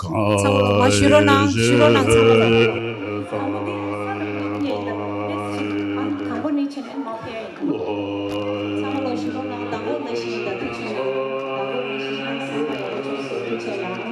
ཚང་མ་ལ་ཞུ་རོགས་གནང་། ཞུ་རོགས་གནང་། ཚང་མ་ལ། ཚང་མ་འདི་ས་ལ་ལ་ཕེབས་ཡིན་ད། ཨ་དང་པོ་ནས་བྱས་ནས་མར་ཕེབས་ཡིན། ཚང་མ་ལ་ཞུ་རོགས་གནང་། དང་པོ་ནས་བྱས་ཡིན་ད། ཐུགས་རྗེ་ཆེ། དང་པོ་ནས་བྱས་ཡིན་ཟེར་བ་ཡིན། ཐུགས་རྗེ་ཆེ་ལ།